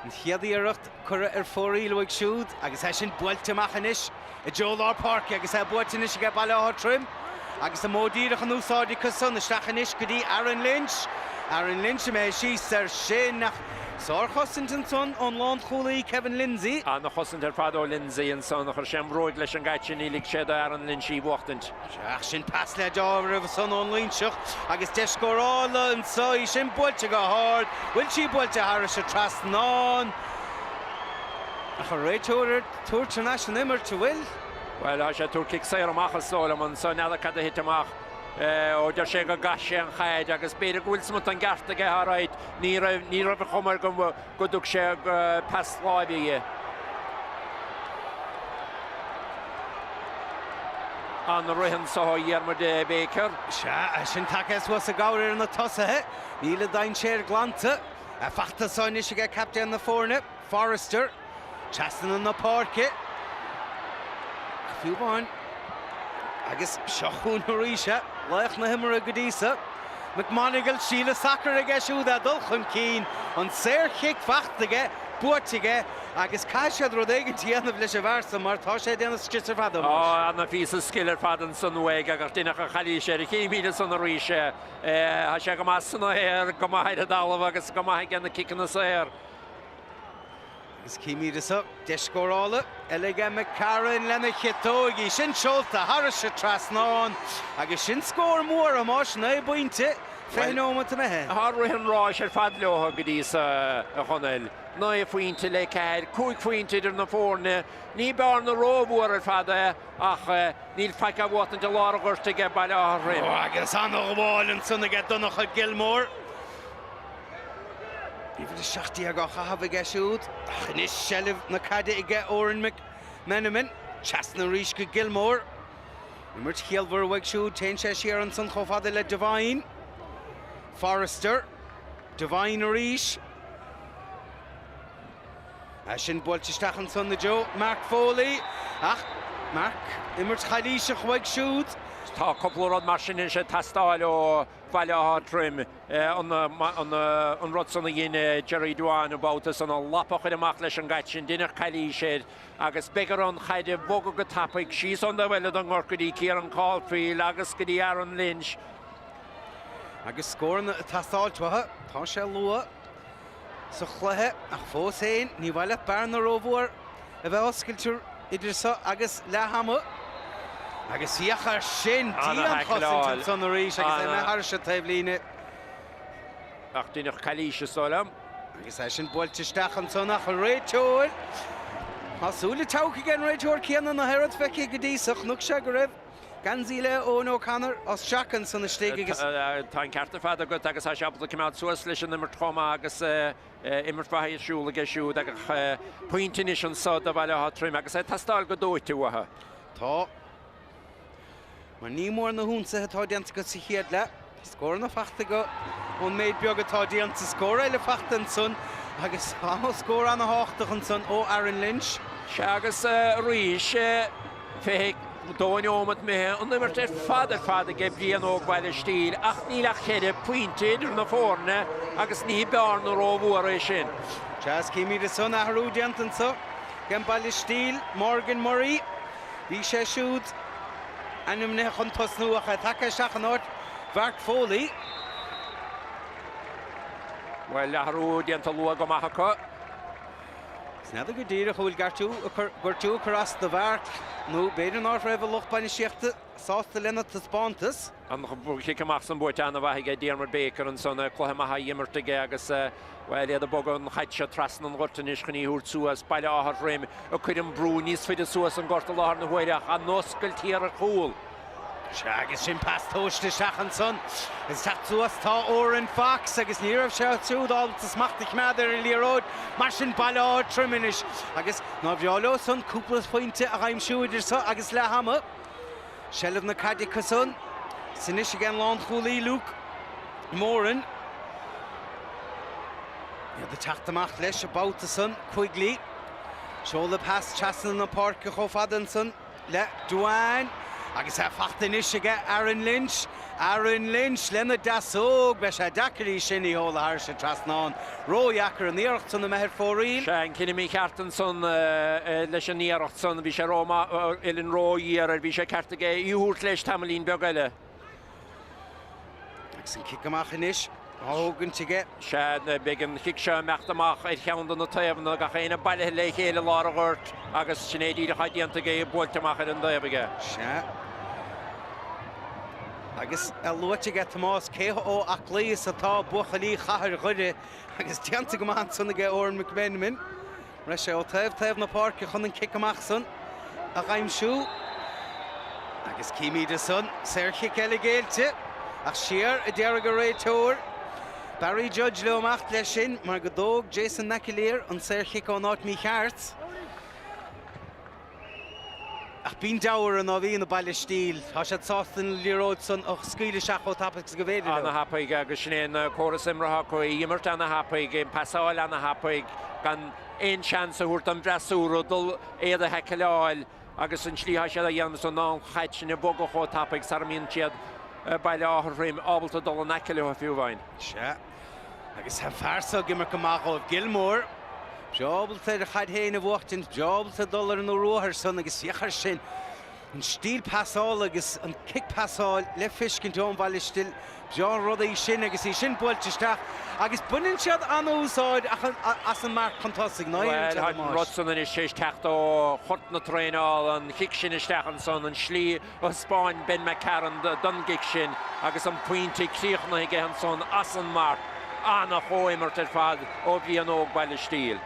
An chéad iarracht curtha ar fóraoil uaidh siúd agus é sin buailte amach anois i dtreo lár páirce agus é buailte anois aige Baile Átha Troim agus an modh díreach in úsáid acu san. Isteach anois go dtí Aaron Lynch. Aaron Lynch imithe síos air sin ach sárchosaint ansan ón lánchúlaí Kevin Lindsay. Ana-chosaint ar fad ó Lindsay ansan. Chuir sé an bhruaig leis an gcaid sin, ní lig sé do Aaron Lynch í bhuachtaint. Ach sin pas le dealramh ansan ón Loingseach agus deis scórála anso, í sin buailte go hard, bhfuil sí buailte thairis an trasnán? Ach an réiteoir ag tabhairt thar n-ais an imirt, an bhfuil? Bhuel, tá sé ag tabhairt cic saor amach is dóigh liom anso, n'fheadar cad a thit amach. Ó, deir sé go gcaith sé an chaid agus b'fhéidir go bhfuil smut den gceart aige, alright, ní raibh, ní raibh an chuma air go, go dtug sé pas láimhe dhe. An-rith anso ó Dhiarmuid Baker. Sea, é sin tagtha suas i gcabhair ar na tosaithe. Níl an dainséar glanta. Fachta anso anois aige captaen na foirne, Forrester. Trasna na páirce. Ach fiú amháin, agus seo chugainn arís é, laoch na himeartha go dtí so, McMonagle, síle sacair aige siúd é dul chun cinn, an saor-chic fachta aige, buaite aige agus caithfidh siad rud éigin a dhéanamh leis an bhfear san mar tá sé ag déanamh scrios ar fad, a Thomáis. Tá ana-phíosa scil ar fad ansan uaidh agus deineadh an chalaois air. Chímid ansan arís é. Tá sé go maith san aer, go maith ar an dtalamh agus go maith aige na ciceanna saor. Agus címid anso deis scórála eile aige McCarron lena chiotóig, í sin seolta thairis an trasnán agus sin scór mór, a Thomáis, 9 bpointe, 20 nóimeat imithe. Tá rith an ráis ar fad leo go dtí so, a Chonaill. 9 phointe le 4, 5 phointe idir na foirne. Ní bearna rómhór ar fad é ach níl faic á bhuachtaint i lár an ghoirt aige Baile Átha Throim. Agus an-ghabháil ansan aige Donncha Gilmore. Uimhir 17 á chaitheamh aige siúd ach anois seilbh na caide aige Odhrán McMenamin. Trasna arís go Gilmore. Imirt chiallmhar uaidh siúd. Téann sé siar ansan chomh fada le Devine. Forrester. Devine arís. É sin buailte isteach ansan i dtreo Mark Foley ach Mark, imirt chailíseach uaidh siúd. Tá cúpla rud mar sin anois ag teastáil ó Bhaile Átha Troim. An rud san a dhein Jerry Devine an babhta san, an lapa a chur amach leis an gcaid sin, deineadh calaois air agus beidh air an chaid a bhogadh go tapaidh síos ón dtaobh eile den ngort go dtí Ciarán Caulfield agus go dtí Aaron Lynch. Agus scóranna ag teastáilt uathu, tá sé luath sa chluiche ach fós féin ní mhaith leat bearna rómhór a bheith oscailte idir seo agus leath ama. Agus féach air sin, dianchosaint ansan arís agus é imithe thairis an taobhlíne. Ach deineadh calaois is dóigh liom. Agus é sin buailte isteach ansan ach an réiteoir, tá súile teagtha ag an réiteoir céanna na hoiread feicthe go dtí so, chonaic sé go raibh geansaí le Eoin O'Connor á sracadh ansan istigh agus. Tá an ceart ar fad agat agus tá sé ábalta coimeád suas leis an imirt chomh maith agus Imirt mhaith ar siúl aige siúd ach pointe anois anso do Bhaile Átha Troim agus é ag teastáil go dóite uathu. Tá. Mar ní mór na hionsaithe atá déanta acu sa chéad leath. Tá scóranna fachta acu ón méid beag atá déanta. Scór eile fachta ansan agus scór ana-thábhachtach ansan ó Aaron Lynch. Sea agus arís 22 neomat imithe, an imirt ar fad ar fad aige Brian Óg Bhaile Stíl ach níl ach cheithre phointe idir na foirne agus ní bearna rómhór é sin. Sea, is címid ansan athrú déanta anso ag Baile Stíl, Morgan Murray. Bhí sé siúd ainmnithe chun tosnú ach é tagtha isteach in áit Mhark Foley. Bhuel, athrú déanta luath go maith acu. Is n'fheadar go díreach an bhfuil gortú ag cur as do Mhark nó b'fhéidir ná raibh a lucht bainistíochta sásta lena taispeántas. An chic amach san buaite an-mhaith aige Diarmuid Baker ansan, cluiche maith á imirt aige agus, bhuel, iad ag bogadh an chaid seo trasna an ghoirt anois chun í a thabhairt suas. Baile Átha Troim ag cur an brú níos faide suas an gort i láthair na huaire ach an oscailt thiar ar chúl. Sea, agus sin pas tomhaiste isteach ansan. Ag teacht suas tá Odhrán Fox agus ní raibh sé siúd ábalta smacht a choimeád ar an liathróid. Mar sin Baile Átha Troim anois agus nár bhreá leo san cúpla pointe a aimsiú idir seo agus leath ama. Seilbh na caide acu san is anois ag an lánchúlaí Luke Moran. Iad ag teacht amach leis an babhta san, Quigley. Seoladh pas trasna na páirce chomh fada ansan. le Devine agus é fachta anois aige Aaron Lynch. Aaron Lynch lena deasóg. Beidh sé deacair í sin a sheoladh thairis an trasnán. Ródheacair an iarracht san imithe ar fóraoil. Sea, an cinneadh mícheart ansan leis an iarracht san. Bhí sé ró-mhaith, uillinn róghéar air. Bhí sé ceart aige í a thabhairt leis tamaillín beag eile. Agus an cic amach anois á thógaint aige. Sea, beidh an chic seo ag imeacht amach ar cheann de na taobhanna, gach éinne bailithe le chéile i lár an ghoirt agus sin é díreach atá déanta aige, buailte amach ar an dtaobh aige. Sea. Agus é luaite aige Tomás cé chomh aclaí is atá buachaillí chathair Dhoire agus déanta go maith ansan aige Odhrán McMenamin. Rith sé ó taobh taobh na páirce chun an cic amach san a aimsiú agus címid ansan saorchic eile géillte ach siar a déarfaidh an réiteoir. Barry Judge leo amach leis sin mar go dtóg Jason McAleer an saorchic ón áit mícheart. Ach. Ach bíonn deabhadh orthu ná bhíonn ag Baile Stíl. Tá siad sásta an liathróid san a scaoileadh isteach chomh tapaidh is go bhféidir leo. Ana-thapaidh agus sin é an córas imeartha acu, í imirt ana-thapaidh, an pasáil ana-thapaidh, gan aon seans a thabhairt don bhfreasúra dul iad a thaicleáil agus an tslí atá siad á dhéanamh san ná an chaid sin a bhogadh chomh tapaidh sara mbíonn siad, Baile Átha Throim, ábalta dul in aice leo fiú amháin. Sea. Agus tá an fear so ag imirt go maith dhóibh, Gilmore. Breá ábalta ar a chaid féin a bhuachtaint, breá ábalta dul ar an ruathar san agus féach air sin. An stíl pasála agus an cic pasáil le feiscint ón Bhaile Stil. Breá an rud í sin agus í sin buailte isteach agus baineann siad an-úsáid as an marc chun tosaigh, ná éiríonn siad amach. Bhuel, tá an rud san anois tar éis teacht ó ghort na traenála, an chic sin isteach ansan, an slí thaispeáin Ben McCarron don gcic sin agus an pointe críochnaithe aige ansan as an marc. Ana-chomhimirt ar fad ó Bhrian Óg Baile Stíl.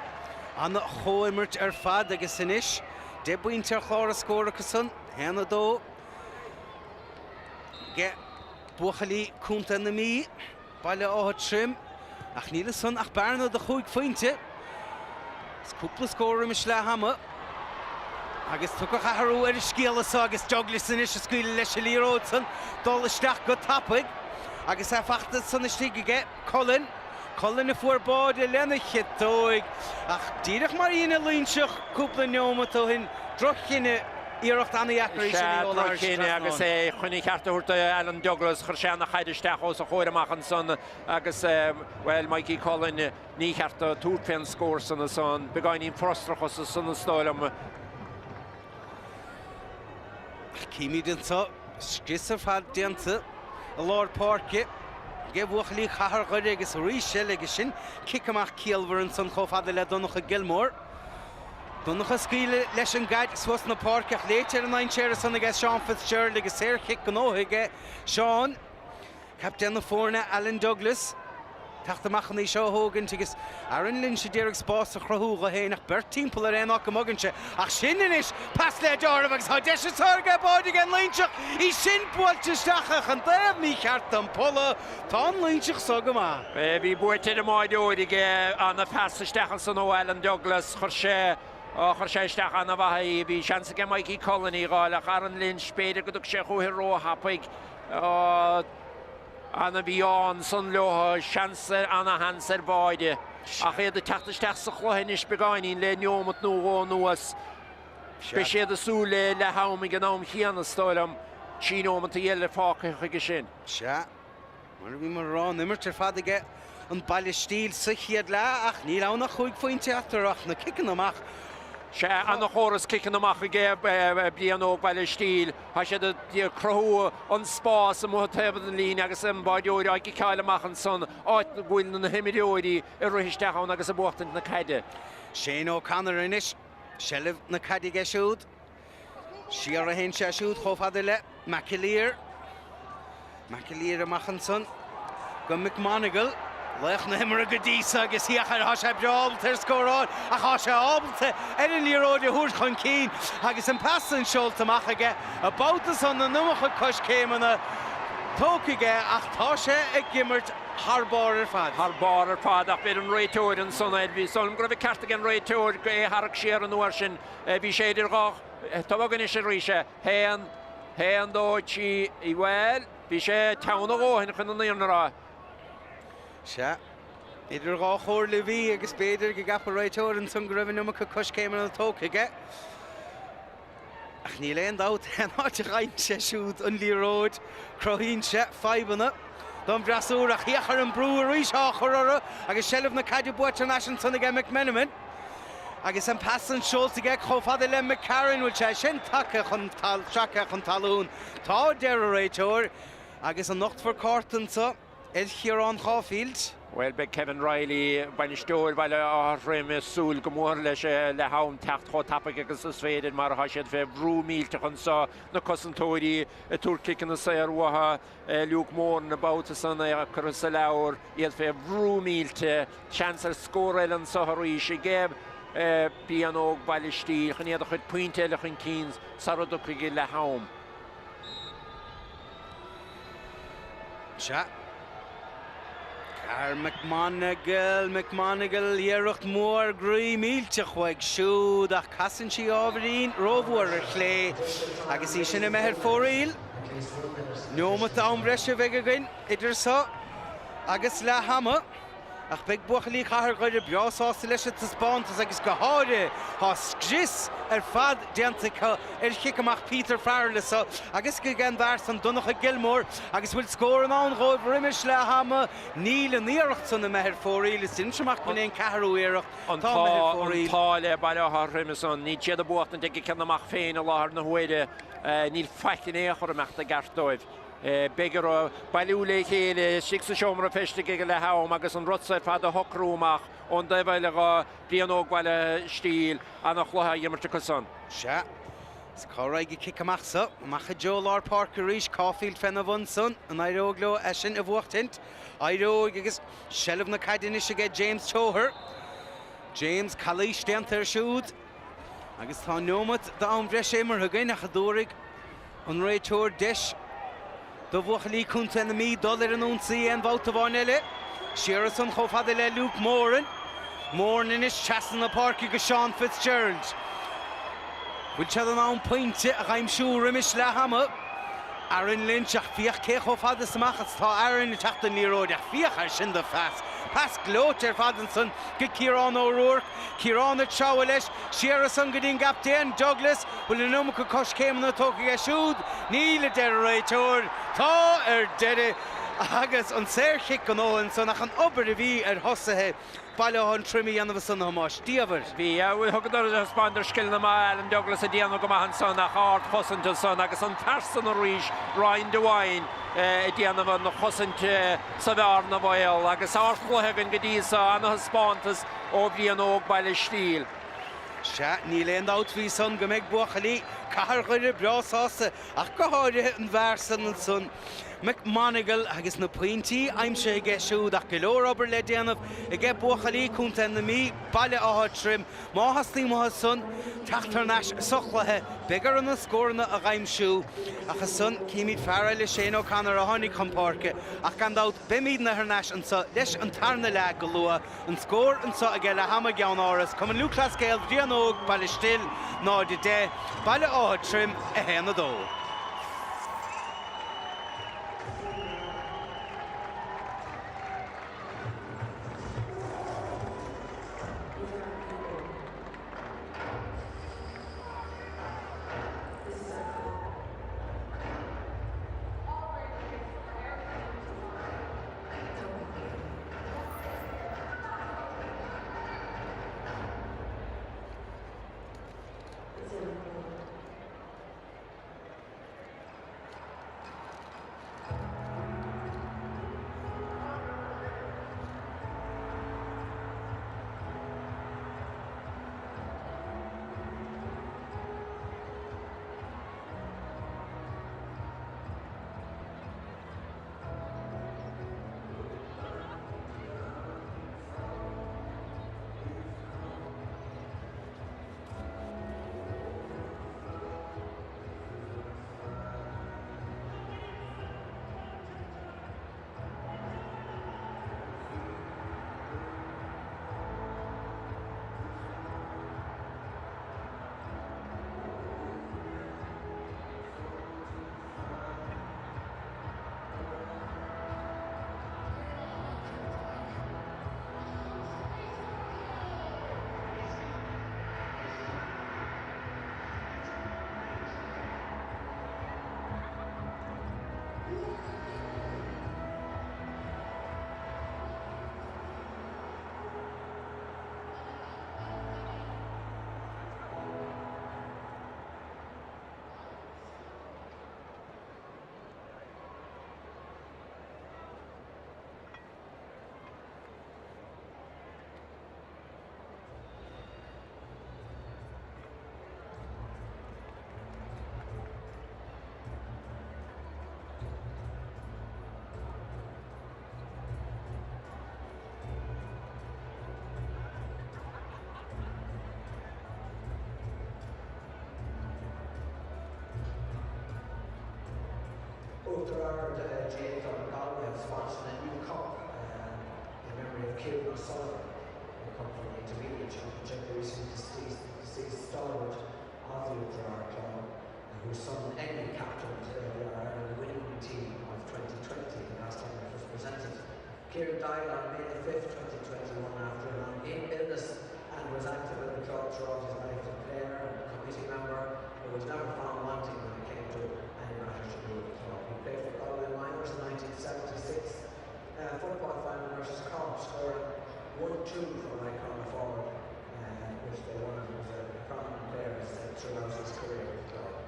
Ana-chomhimirt ar fad agus anois 10 bpointe ar chlár an scóir acusan, 1, 2 aige buachaillí Contae na Mí. Baile Átha Troim, ach níl ansan ach bearna de chúig phointe. Is cúpla scór roimis leath ama agus tiocfaidh athrú ar an scéal seo agus Douglas anois ag scaoileadh leis an liathróid san dul isteach go tapaidh agus é fachta san istigh aige Cullen. Cullen a fuair báide lena chiotóig ach díreach mar a dhein an Loingseach cúpla neomat ó shin, droch-chinneadh. Iarracht an-dheacair í sin a Sea, sheoladh thar droch-chinneadh agus trasnán. é chun an cheart a thabhairt do Alan Douglas, chuir sé ana-chaid isteach os a chomhair amach ansan agus, bhuel, Mikey Cullen, ní cheart dó tabhairt fén scór san ansan. Beagáinín frustrachas ansan is dóigh liom. Ach címid anseo scrios ar fad déanta i lár páirce ag buachaillí Chathair Dhoire agus arís eile agus sin cic amach ciallmhar ansan chomh fada le Donncha Gilmore. Donncha ag scaoileadh leis an gcaid suas na páirce ach léite ar an ndainséar ansan aige Seán Fitzgerald agus saorchic gnóthaithe aige Seán. Captaen na foirne Alan Douglas teacht amach chun í seo a thógaint agus Aaron Lynch a d'iarraidh spás a chruthú dho fhéin ach beirt timpeall air aon áit go mbogann sé ach sin anois pas le deáramh agus tá deis anseo aige báide ag an Loingseach í sin buailte isteach ach an taobh mícheart den polla Tá an Loingseach so go maith. Bhí buaite ar an mbáireoir aige, ana-phas isteach ansan ó Alan Douglas. Chuir sé, chuir sé isteach ana-mhaith í. Bhí seans aige Mikey Cullen í dh'fháil ach Aaron Lynch, b'fhéidir go dtug sé chúithi ró-thapaidh. Ana-mhí-ádh ansan leo, seans, ana-sheans ar bháide. Ach iad ag teacht isteach sa chluiche anois beagáinín le neomat nó dhó anuas. Beidh siad ag súil le leath-am ag an am chéanna, is dóigh liom. Trí neomataí eile fágtha chuige sin. Sea, mar a bhíomar a rá, an imirt ar fad aige an Baile Stíl sa chéad leath ach níl ann ach chúig phointe eatarthu ach na ciceanna amach. Sea, ana-chóras ciceanna amach aige Brian Óg Baile Stíl. Tá siad ag cruthú an spás amuigh taobh den líne agus an báireoir á gciceáil amach ansan, áit go bhfuil na himreoirí ag rith isteach ann agus ag buachtaint na caide. Shane O'Connor anois, seilbh na caide aige siúd. Siar a théann sé siúd chomh fada le McAleer. McAleer amach ansan go McMonagle. Laoch na himeartha go dtí so agus féach air, tá sé breá ábalta ar scóráil ach tá sé ábalta ar an liathróid a thabhairt chun cinn agus an pas san seolta amach aige an babhta san an iomarca coiscéimeanna tógtha aige ach tá sé ag imirt thar barr ar fad. Thar barr ar fad ach bhí an réiteoir ansan air. Bhí súil agam go raibh an ceart ag an réiteoir go é a tharrac siar an uair sin. Bhí sé idir dhá tobhach anois arís. Haon, haon, dó, trí, bhuel, bhí sé teann a dhóthain chun an fhírinne a rá. Sea, idir dhá chomhairle a bhí agus b'fhéidir go gceap an réiteoir ansan go raibh an iomarca coiscéimeanna tógtha aige. Ach níl aon dabht, aon áit a bhfaigheann sé siúd an liathróid, cruthaíonn sé fadhbanna don bhfreasúra. Ach féach ar an brú arís á chur orthu agus seilbh na caide buaite thar n-ais ansan aige McMenamin. Agus an pas san seolta aige chomh fada le McCarron, bhfuil sé sin tagtha chun sractha chun talún? Tá, a deir an réiteoir. Agus an nochtfar cárta anseo ar Chiarán Caulfield? Bhuel, beidh Kevin Reilly, bainisteoir Bhaile Átha Troim, ag súil go mór leis leath am teacht chomh tapaidh agus is féidir mar tá siad fé bhrú millteach anseo, na cosantóirí ag tabhairt ciceanna saor uathu. Luke Moran an babhta san é curtha sa leabhar, iad fé bhrú millte, seans ar scór eile anso arís ag Brian Óg Baile Stíl chun iad a chur pointe eile chun cinn sara dtiocfaidh leath am. Sea. Fear McMonagle, McMonagle, iarracht mhór groí millteach uaidh siúd ach casann sí ábhairín rómhór ar chlé agus í sin imithe ar fóraoil. Neomat d'am breise a bheidh againn idir seo agus leath ama. Ach beidh buachaillí Chathair Dhoire breá sásta leis an taispeántas agus go háirithe tá scrios ar fad déanta acu ar chic amach Peter Farrell anso agus ag an bhfear san Donncha Gilmore agus bhfuil scór i ndán dhóibh roimis leath ama? Níl an iarracht san imithe ar fóraoil is déanfaidh amach go bhfuil an ceathrú iarracht An tá imithe ar t-ádh an fóraoil. t-ádh le Baile Átha Troim ansan. Níl siad ag buachtaint ag a gceann amach féin i láthair na huaire. Níl faic in aon chor imeachta i gceart dóibh. Beidh orthu bailiú le chéile istigh sa seomra feistis ag leath am agus an rud so ar fad a shocrú amach ón dtaobh eile dho Bhrian Óg Bhaile Stíl, ana-chluiche á imirt acu san. Sea. Is cá raghaidh an cic amach so? Amach i dtreo lár páirce arís, Caulfield féna bhun san. An éireoidh leo é sin a bhuachtaint? Éireoidh agus seilbh na caide anois aige James Toher. James, calaois déanta air siúd. Agus tá neomat d'am bhreise imeartha againn ach an dtabharfaidh an réiteoir deis do bhuachaillí Contae na Mí dul ar an ionsaí aon bhabhta amháin eile. Siar ansan chomh fada le Luke Moran. Moran anois trasna na páirce go Seán Fitzgerald. Bhfuil siad in ann pointe a dh'aimsiú roimis leath ama? Aaron Lynch, ach féach cé chomh fada is amach is atá Aaron ag teacht don liathróid ach féach air sin do phas. Pas gleoite ar fad ansan go Ciarán O'Rourke. Ciarán ag treabhadh leis, siar ansan go dtí an gcaptaen, Douglas. Bhfuil an iomarca coiscéimeanna tógtha aige siúd? Níl, a deir an réiteoir. Tá, ar deireadh. Agus an saorchic gnóthaithe ansan ach an obair a bhí ar thosaithe Bhaile Átha an Troim a dhéanamh ansan, a Thomáis. Diamhair. Bhí. Thugadar, thaispeánadar scileanna maith, Alan Douglas ag déanamh go maith ansan ach ardchosaint ansan agus an fear san arís, Ryan Devine, ag déanamh an chosaint sa bhearna bhaol agus ardchluiche againn go dtí so, ana-thaispeántas ó Bhrian Óg Baile Stíl. Sea, níl aon dabht faoi san go mbeidh buachaillí Cathair Dhoire breá sásta, ach go háirithe an bhfear san ansan, McMonagle, agus na pointí aimsithe aige siúd ach go leor obair le déanamh aige buachaillí Contae na Mí, Baile Átha Troim. Má theastaíonn uathu san teacht thar n-ais sa chluiche, beidh orthu na scóranna a dh'aimsiú. Ach ansan, címid fear eile, Shane O'Connor, a tháinig chun páirce, ach gan dabht, beimidne thar n-ais anso leis an tarna leath go luath. An scór anso ag leath ama i gCeann Áras, Cumann Lúthchleas Gael Bhrian Óg, Baile Stil, 0, 10, Baile Átha Troim, 1, 2. Oughterard GAA Club Galway have sponsored a new cup. memory of Kieran O'Sullivan, who come from the Intermediate Championship, the recently deceased, deceased stalwart of the Oughterard Club, whose son Eddie captained uh, the Ireland winning team of 2020, the last time it was presented. Kieran died on May the 5th, 2021, after a long illness and was active in the club throughout his life as a player and committee member, but was never found wanting when it came to any matter to do with the club. He played for Galway Minors in 1976, uh, football final versus Cork, scoring 1-2 for my corner forward, uh, which they won and was a prominent player as I said, throughout his career with the club.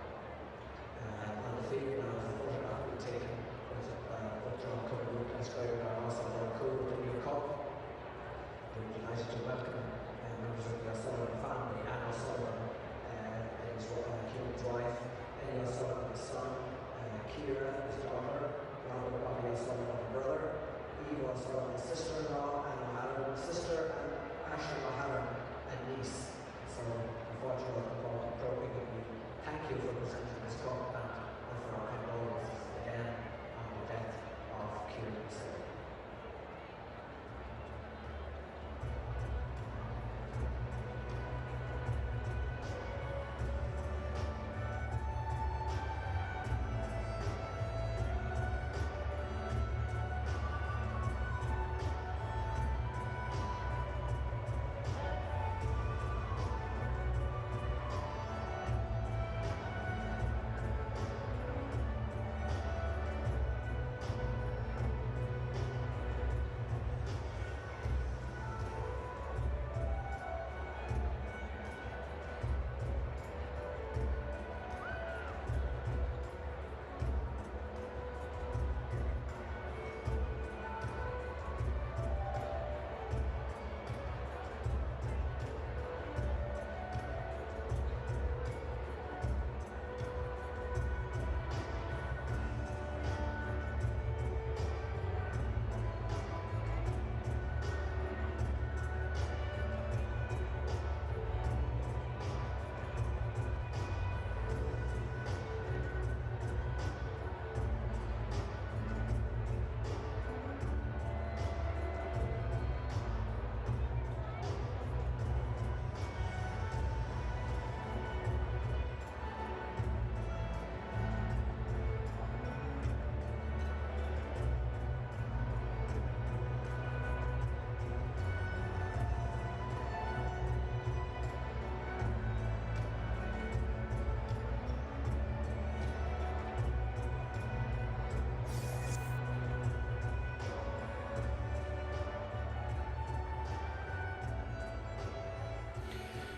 Uh, on the field now, a photograph being taken with uh, Upjohn Cup and Square and also Cool with the new cup. We're delighted to welcome uh, members of the O'Sullivan family, Anne O'Sullivan, uh, his, uh, Kieran's wife, Eddie O'Sullivan, his son, uh, Kira, his daughter, Robert Bobby O'Sullivan, her brother, Eve O'Sullivan, his sister-in-law, Anne O'Halloran, his sister, and Ashley O'Halloran, a niece. So, unfortunately, we thank you for presenting this cup and offer our condolences again on the death of Kieran O'Sullivan.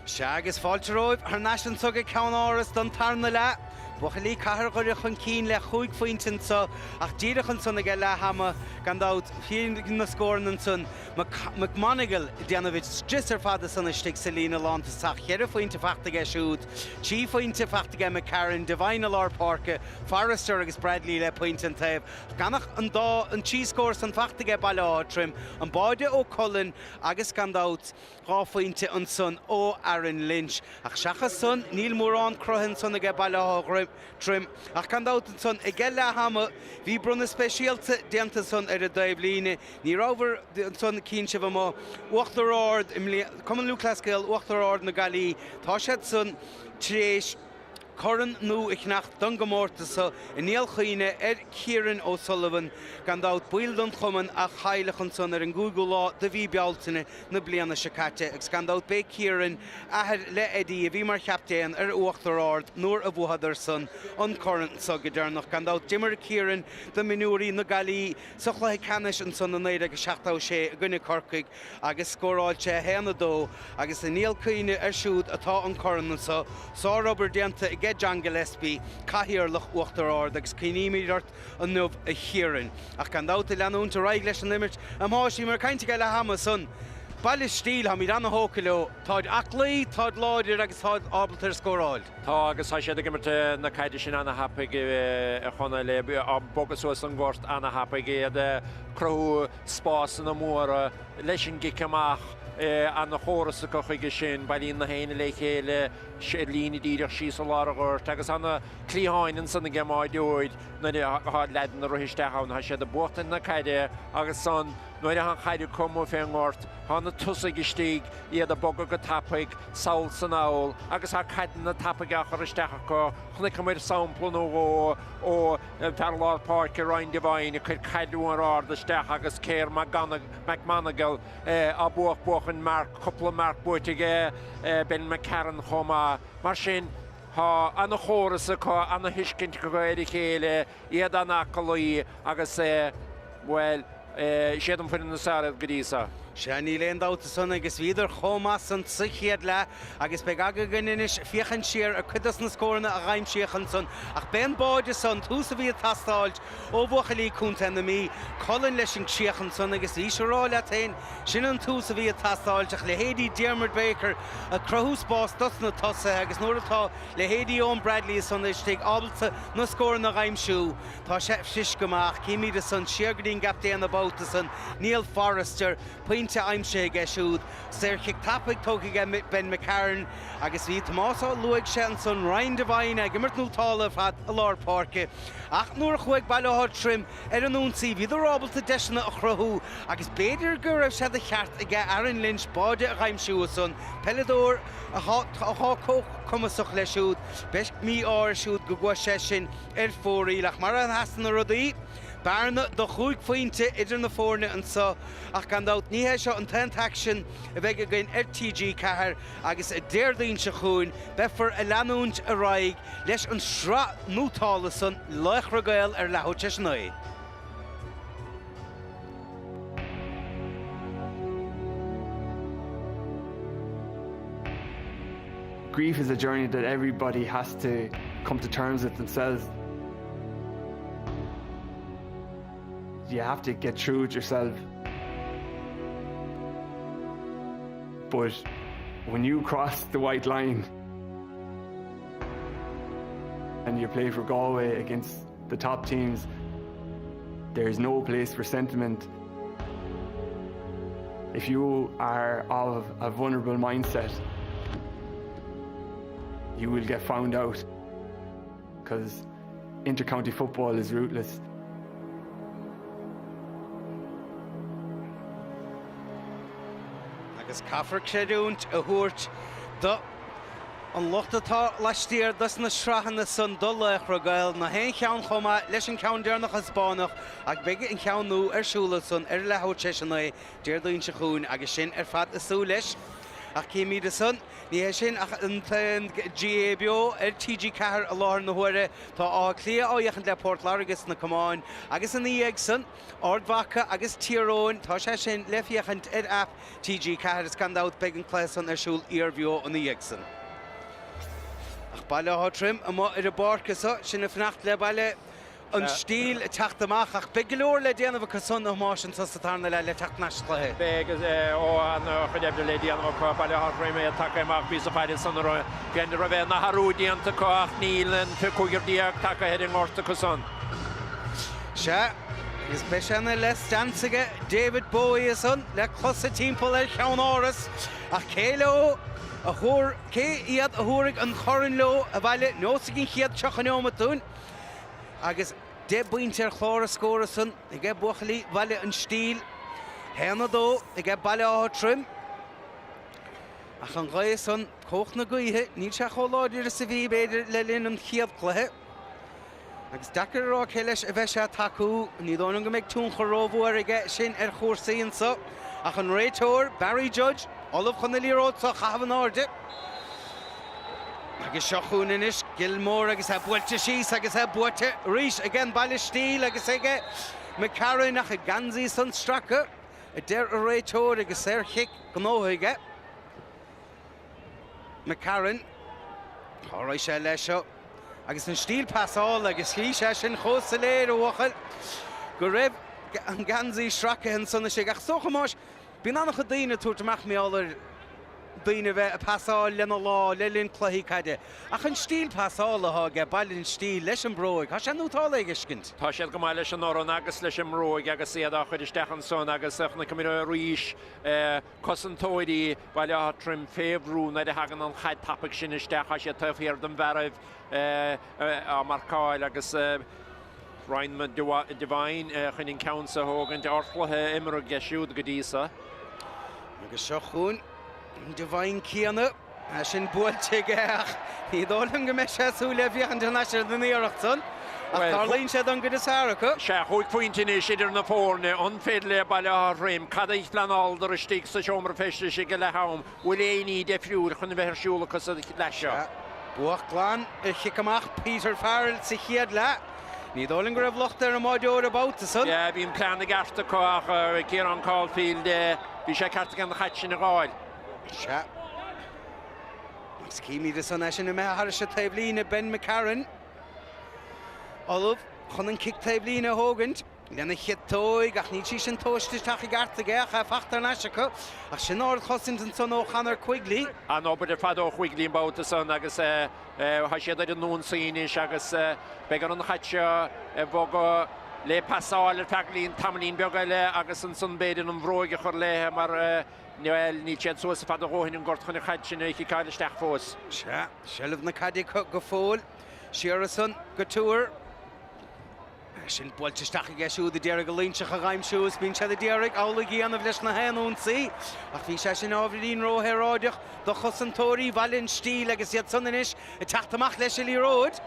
Sea agus fáilte romhaibh thar n-ais anso go Ceann Áras don tarna leath. Buachaillí Cathair Dhoire chun cinn le chúig phointe anso ach díreach ansan ag leath ama, gan dabht, bhí na scóranna ansan. McMonagle ag déanamh a scrios ar fad ansan istigh sa líne lántosach. Cheithre phointe fachta aige siúd, trí phointe fachta aige McCarron, Devine i lár páirce, Forrester agus Bradley le pointe an taobh. Gan ach an dá, an trí scór san fachta aige Baile Átha Troim, an báide ó Cullen agus gan dabht, 2 phointe ansan ó Aaron Lynch. Ach seachas san, níl mórán cruthaithe ansan aige Baile Átha Troim. Ach gan dabht ansan, ag leath ama, bhí bronnadh speisialta déanta ansan ar an dtaobhlíne. Ní rabhamar ansan, cíonn sibh amuigh, Uachtar Ard i mbliana, Cumann Lúthchleas Gael, Uachtar Ard na Gaillimhe, tá siad san tar éis corn nua a cheannach don gcomórtas so i ndíol-chuimhne ar Kieran O'Sullivan, gan dabht baill den chumann a cailleadh ansan ar an gcúigiú lá de mhí Bealtaine na bliana seo caite agus gan dabht b'é Kieran, athair le Eddie, a bhí mar chaptaen ar Uachtar Ard nuair a bhuadar san an corn so go deireanach. Gan dabht d'imir Kieran do mionúirí na Gaillimhe sa chluiche ceannais ansan i 1976 i gcoinne Corcaigh agus scóráil sé 1, 2 agus i ndíol-chuimhne air siúd atá an corn anso. Sárobair déanta aige John Gillespie, Cathaoirleach Uachtar Ard agus cuimhnímid ort inniu a Chiarain. Ach gan dabht ag leanúint ar aghaidh leis an imirt a Mháisín mar caint ag leath ama san Baile Stíl, táimid ana-thógtha leo. Táid aclaí, táid láidir agus táid ábalta ar scóráil. Tá agus tá siad ag imirt na caide sin ana-thapaidh a Chonaill, ag bogadh suas an gort ana-thapaidh, iad ag cruthú spásanna móra leis an gcic amach, ana-chóras acu chuige sin, bailíonn na héinne le chéile, líne díreach síos i lár an ghoirt agus ana cliatháin ansan ag an mbáideoir nuair atá leaideanna ag rith isteach ann, tá siad ag buachtaint na caide agus san. Nuair atá an chaid acu amuigh fén ngort, tá na tosaigh istigh, iad ag bogadh go tapaidh, sall 's anall, agus tá caideanna tapaidh á chur isteach acu. Chonaiceamair sampla nó dhó ó fear lár páirce Ryan Devine ag cur caid mhór ard isteach agus Keir McMonagle á buach buachan marc, cúpla marc buaite aige Ben McCarron chomh maith. Mar sin, tá ana-chóras acu, ana-thuiscint acu ar a chéile, iad an-aclaí agus, bhuel, is iad an foireann is fearr iad go dtí seo. Sea, níl aon dabht ansan agus bhíodar chomh maith san sa chéad leath agus beidh aga againn anois féachaint siar ar cuid dos na scóranna a dh'aimsíodh ansan ach b'é an báide san tús a bhí ag teastáilt ó bhuachaillí Contae na Mí, Cullen leis an gcríoch ansan agus bhís a rá leat féin, sin an tús a bhí ag teastáilt ach leithéidí Diarmuid Baker ag cruthú spás dos na tosaithe agus nuair atá leithéidí Eoin Bradley ansan istigh ábalta na scóranna a dh'aimsiú. Tá sé fuisce amach. Címid ansan siar go dtí an gcaptaen an babhta san, Niall Forrester, pointe aimsithe aige siúd. Saorchic tapaidh tógtha aige Ben McCarron agus bhí Tomás Ó luaigh sé ansan Ryan Devine ag imirt nótála ar fad i lár páirce. Ach nuair a chuaigh Baile Átha Troim ar an ionsaí bhíodar ábalta deiseanna a chruthú agus b'fhéidir go raibh sé de cheart aige Aaron Lynch báide a dh'aimsiú ansan, peileadóir atá chomh cumasach leis siúd. Beidh mí-ádh air siúd go gcuaigh sé sin ar fóraoil ach mar a sheasann na rudaí, bearna de chúig phointe idir na foirne anseo ach gan dabht ní hé seo an t-aon t-aicsean a bheidh againn ar TG4 agus Déardaoin seo chugainn beifear ag leanúint ar aghaidh leis an sraith nótála san Laochra Gael ar leathuair tar éis a 9. Grief is a journey that everybody has to come to terms with themselves. You have to get through it yourself. But when you cross the white line and you play for Galway against the top teams, there is no place for sentiment. If you are of a vulnerable mindset, you will get found out because intercounty football is ruthless. Agus caithfear creidiúint a thabhairt do an lucht atá laistiar dos na sraitheanna san do Laochra Gael, na haon cheann chomh maith leis an ceann deireanach a spáineadh ach beidh an ceann nua ar siúl ansan ar leathuair tar éis a 9 Déardaoin seo chugainn agus sinn ar fad ag súil leis. Ach címid ansan, ní hé sin ach an t-aon GAA beo ar TG4 i láthair na huaire. Tá Áth Cliath á fhéachaint le Port Láirge sna camáin agus ina dhiaidh san, Ard Mhacha agus Tír Eoghain, tá sé sin le féachaint ar aip TG4 is gan dabht beidh an cluiche san ar siúl iarbheo ina dhiaidh san. Ach Baile Átha Troim amuigh ar an bpáirc anso, sinn ag fanacht le Baile an Stíl ag teacht amach ach beidh go leor le déanamh acu san, a Thomáis, anso sa tarna leath le teacht thar n-ais sa chluiche. Beidh agus ó an-chuid oibre le déanamh acu, Baile Átha Troim iad tagtha amach píosa fada san a raibh aon athrú déanta acu ach níl an cúigear tagtha ar an ngort acu san. Sea, agus beidh sé ina last dance aige David Bowie ansan le cosa timpeall ar cheann Áras ach cé leo a thabhair, cé iad a thabharfaidh an corn leo abhaile neosfaidh an chéad 30 neomat dúinn. Agus 10 bpointe ar chlár a scór ansan aige buachaillí Bhaile an Stíl. 1-2 aige Baile Átha Troim. Ach an ghaoth san, cumhacht na gaoithe, níl sé chomh láidir is a bhí, b'fhéidir, le linn an chéad chluiche. Agus deacair a rá cé leis a bheidh sé ag tacú. Ní dóigh liom go mbeidh tionchar rómhór aige sin ar chúrsaí anso. Ach an réiteoir, Barry Judge, ullamh chun na liathróid seo a chaitheamh in airde. Agus seo chugainn anois Gilmore agus é buailte síos agus é buaite arís ag an Baile Stíl agus aige McCarron ach an geansaí san stractha, a deir an réiteoir agus saorchic gnóthaithe aige. McCarron, cá raibh sé leis seo agus an stíl pasála agus bhí sé sin chomh soiléir a bhuachaill go raibh an geansaí sractha ansan istigh ach is dócha Thomáis Bíonn an-chuid daoine ag tabhairt amach mar gheall ar daoine a bheith ag pasáil lena lámh le linn cluichí caide. Ach an stíl pasála atá aige Baile an Stíl leis an bróig, tá sé nótálta a fheiscint. Tá siad go maith leis an urrann agus leis an mbróig agus iad á chur isteach ansan agus chonaiceamar arís cosantóirí Bhaile Átha Troim fé bhrú nuair a thagann an chaid tapaidh sin isteach. Tá siad taobh thiar den bhfearaibh á marcáil agus. Ryan Devine chun an ceann so a thógaint. Ardchluiche imeartha aige siúd go dtí so. Agus seo chugainn an Devine céanna. É sin buailte aige ach ní dóigh liom go mbeidh sé ag súil le féachaint thar n-ais ar an iarracht san. Ach tarlaíonn sé don gcuid is fearr acu. Sea, chúig phointe anois idir na foirne. An féidir le Baile Átha Troim cad a phleanáladar istigh sa seomra feistis ag leath am? Bhfuil aon ní deifriúil chun a bheith ar siúl acu sa leath seo? Sea, bua glan ar chic amach Peter Farrell sa chéad leath. Ní dóigh liom go raibh locht ar an mbáireoir an babhta san. Sea, bhí an plean i gceart acu ach Ciarán Caulfield, bhí sé ceart aige an chaid sin a dh'fháil. Sea. Agus címid ansan é sin imithe thairis an taobhlíne, Ben McCarron ullamh chun an cic taobhlíne a thógaint lena chiotóig ach níl sí sin tomhaiste isteach i gceart aige ach é fachta thar n-ais acu. Ach sin ardchosaint ansan ó Chonor Quigley. An-obair ar fad ó Quigley an babhta san agus tá siad ar an ionsaí anois agus beidh ar an chaid seo a bhogadh le pasáil ar feadh tamaillín beag eile agus ansan b'fhéidir an bhróig a chur léithe mar Bhuel, níl siad suas fada a dhóthain an gort chun an chaid sin a chiceáil isteach fós. Sea, seilbh na caide acu go fóill. Siar ansan go Tuar. É sin buailte isteach aige siúd a d'iarraidh an Loingseach a dh'aimsiú is bíonn siad a d'iarraidh amhlaidh a dhéanamh leis na haon ionsaí. Ach bhí sé sin ábhairín róshaoráideach do chosantóirí Bhaile an Stíl agus iad san anois ag teacht amach leis an liathróid.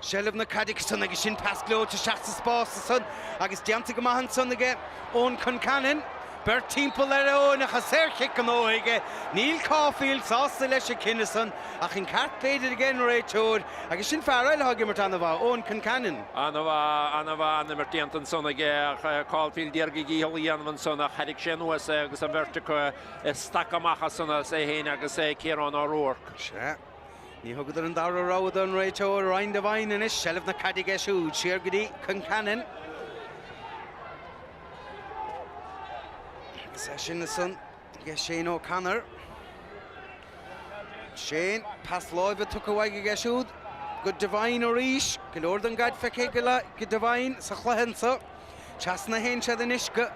Seilbh na caide ansan agus sin pas gleoite isteach sa spás ansan agus déanta go maith ansan aige Eoin Concannon. Beirt timpeall ar Eoin ach an saorchic gnóthaithe aige. Níl Caulfield sásta leis an cinneadh san ach an ceart b'fhéidir aige an réiteoir agus sin fear eile atá ag imirt an-mhaith, Eoin Concannon. An-mhaith, an-mhaith, an-imirt déanta ansan aige ach Caulfield d'iarraidh a dhícheall a dhéanamh ansan ach thairrig sé anuas é agus an bheirt acu ag stacadh amach as san as é féin agus Ciarán O'Rourke. Sea. Ní thugadar an dara rogha don réiteoir, Ryan Devine anois, seilbh na caide aige siúd, siar go dtí Concannon. Agus é sin ansan aige Shane O'Connor. Shane, pas láimhe tugtha uaidh aige siúd go Devine arís. Go leor den gcaid feicthe ag Devine sa chluiche anso. Trasna a théann siad anois go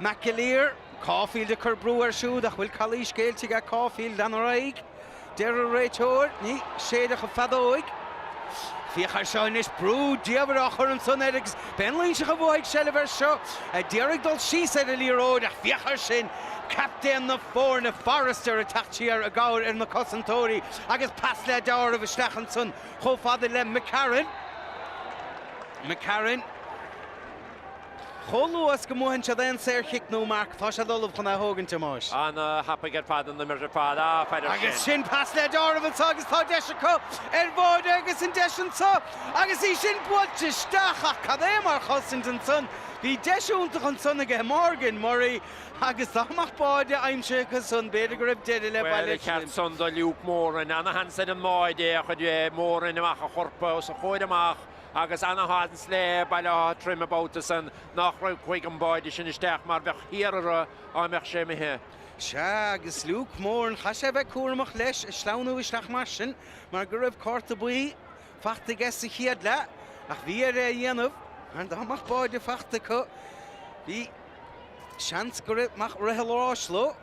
McAleer. Caulfield ag cur brú air siúd ach bhfuil calaois géillte aige Caulfield lean ar aghaidh. Deir an réiteoir, ní séideadh an feadóig. Féach air seo anois, brú diamhair á chur ansan air agus b'é an Loingseach a bhuafaidh seilbh air seo. D'iarraidh dul síos ar an liathróid ach féach air sin, captaen na foirne, Forrester, ag teacht siar i gcabhair ar na cosantóirí agus pas le deáramh isteach ansan chomh fada le McCarron. McCarron. Chomh luath is go mbuann siad aon saorchic nó marc, tá siad ullamh chun é a thógaint, a Thomáis. An-thapaidh ar fad an imirt ar fad. Ah, faire sin. Agus sin pas le deáramh anseo agus tá deis acu ar bháide agus an deis anseo agus í sin buailte isteach ach cad é mar chosaint ansan. Bhí deis iontach ansan aige Morgan Murray agus dá mbeadh báide aimsithe acu san b'fhéidir go raibh deireadh le Bhuel, Baile an ceart san do Luke Moran. Ana-sheans ar an mbáide a chuir Moran amach a chorp os a chomhair amach. Agus ana-sheans le Baile Átha Troim an babhta san nach raibh chuaigh an báide sin isteach mar bheadh thiar orthu dá mbeadh sé imithe. Sea, agus Luke Moran, chaith sé a bheith cúramach leis, ag sleamhnú isteach mar sin mar go raibh cárta buí fachta aige sa chéad leath, ach bhí air é a dhéanamh mar dá mbeadh báide fachta acu, bhí seans go mbeadh rith an ráis leo.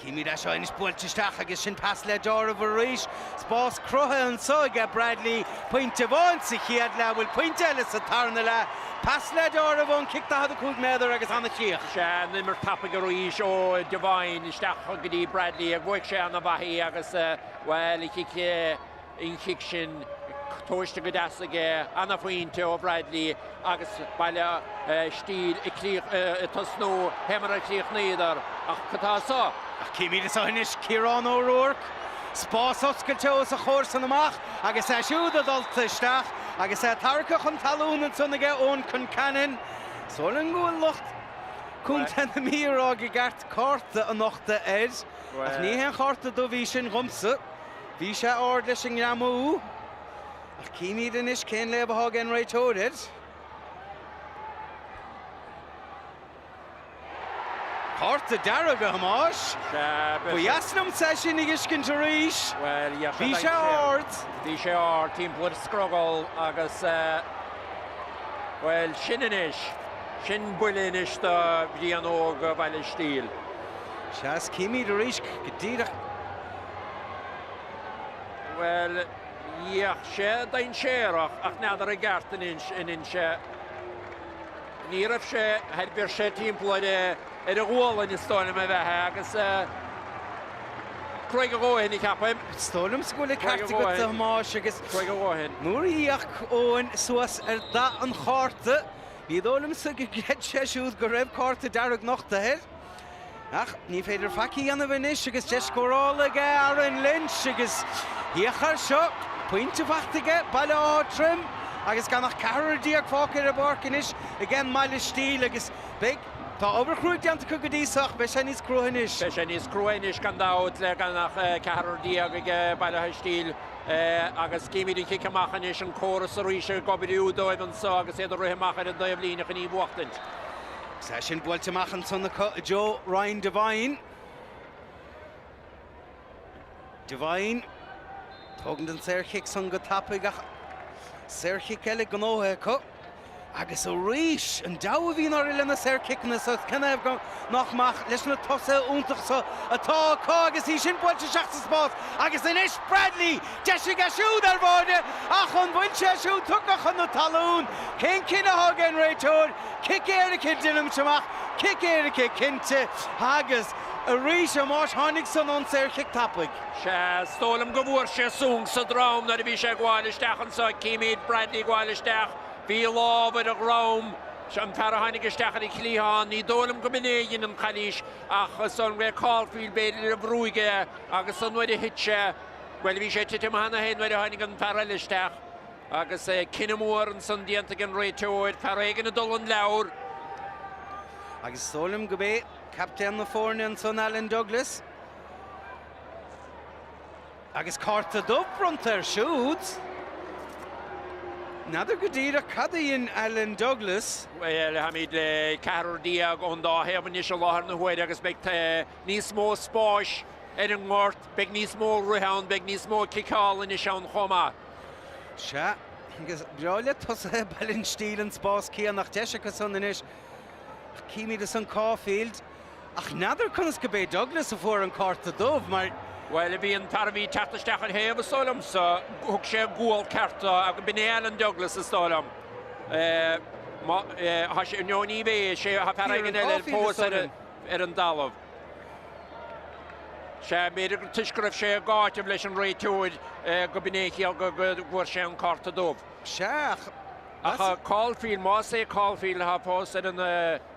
Címid é seo anois buailte isteach agus sin pas le deáramh arís. Spás cruthaithe anseo aige Bradley. Pointe amháin sa chéad leath, bhfuil pointe eile sa tarna leath. Pas le deáramh ón cic 45 méadar agus ana-chríoch. Sea, an imirt tapaidh arís ó Devine isteach go dtí Bradley ach bhuaigh sé ana-mhaith í agus, bhuel, an chic, an chic sin tomhaiste go deas aige, ana-phointe ó Bradley agus Baile Stíl ag tosnú fé mar a chríochnaíodar. Ach cad tá anso? Ach címid anso anois Ciarán O'Rourke, spás oscailte os a chomhair san amach agus é siúd ag dul isteach agus é tarraicthe chun talún ansan aige Eoin Concannon. Is dóigh liom go bhfuil lucht Contae na Mí ag rá gur ceart cárta a nochtadh air ach ní haon chárta dubh í sin dhomsa. Bhí sé ard leis an ngreamú, ach címid anois cén léamh atá ag an réiteoir air. Cárta dearg, a Thomáis! Ba dheas liomsa é sin a fheiscint arís. Bhí sé ard. Bhí sé ard timpeall ar scrogall agus, bhuel, sin anois, sin buille anois do Bhrian Óg Bhaile Stíl. Sea, is címid arís go díreach. Bhuel, Bheadh sé dainséarach ach n'fheadar i gceart an inse. Ní raibh sé, bheir sé timpeall ar a ghualainn is dóigh liom a bheith agus cruaidh a dhóthain a cheapaim. Is dóigh liomsa go bhfuil an ceart agat a Thomáis agus nuair a d'fhéach Eoin suas ar dath an chárta ní dóigh liomsa go gcreid sé siúd go raibh cárta dearg nochtaithe air. Ach ní féidir faic a dhéanamh anois agus deis scórála aige Aaron Lynch agus féach air seo, pointe faighte aige Baile Átha Troim agus gan ach ceathrar fágtha ar an bpáirc anois ag an mBaile Stíl agus beidh, tá obair chruaidh déanta acu go dtí so ach beidh sé níos crua anois. Beidh sé níos crua anois gan dabht le gan ach ceathrar ag Baile Átha Stíl agus címid an chic amach anois, an córas arís ag oibriú dóibh anso agus iad ag rith amach ar an dtaobhlíne chun í a bhuachtaint. Is é sin buailte amach ansan acu i dtreo Ryan Devine. Devine tógaint an saorchic san go tapaidh ach saorchic eile gnóthaithe acu. Agus arís, an deabhadh a bhíonn orthu le na saorchiceanna so, canathaobh nach mbeadh leis na tosaithe iontach so atá acu agus í sin buailte isteach sa spás agus anois Bradley! Deis aige siúd ar bháide ach an bhfuil sé siúd tugtha chun na talún? Cén cinneadh atá ag an réiteoir? Cic éirice, deinimse amach, cic éirice cinnte agus arís a Thomáis tháinig san ón saorchic tapaidh. Sea, is dóigh liom go bhfuair sé súnc sa drom nuair a bhí sé ag gabháil isteach anso. Címid Bradley ag gabháil isteach. Bhí lámh ar a dhrom. Seo an fear a tháinig isteach ar an chliathán. Ní dóigh liom go mb'in é a dhein an chalaois ach is dóigh liom go é Caulfield b'fhéidir a bhrúigh é agus an uair a thit sé, bhuel bhí sé ag titim cheana féin nuair a tháinig an fear eile isteach. Agus cinneadh mór ansan déanta ag an réiteoir, fear éigin ag dul 'on leabhar. Agus is dóigh liom go b'é captaen na foirne ansan, Alan Douglas. Agus cárta dubh bronnta air siúd. N'fheadar go díreach cad a dhein Alan Douglas. Bhuel, táimid le ceathrar ón dá thaobh anois i láthair na huaire agus beidh níos mó spáis ar an ngort, beidh níos mó rith ann, beidh níos mó ciceála anois ann chomh maith. Sea, agus breá le tosaithe Bhaile an Stíl an spás céanna ach deis acu san anois. Ach címid ansan Caulfield. Ach n'fheadar conas go b'é Douglas a fuair an cárta dubh mar. Bhuel, bhí an fear a bhí ag teacht isteach ar thaobh, is dóigh liomsa, thug sé gual ceart dó agus b'in é Alan Douglas, is dóigh liom. Má, tá sé, nó ní bhé, sé, tá fear éigin eile fós ar an dtalamh. Sea, b'fhéidir gur toisc go raibh sé ag áiteamh leis an réiteoir go b'in é an chiall go bhfuair sé an cárta dubh. Sea, ach. Ach Caulfield, más é Caulfield atá fós ar an,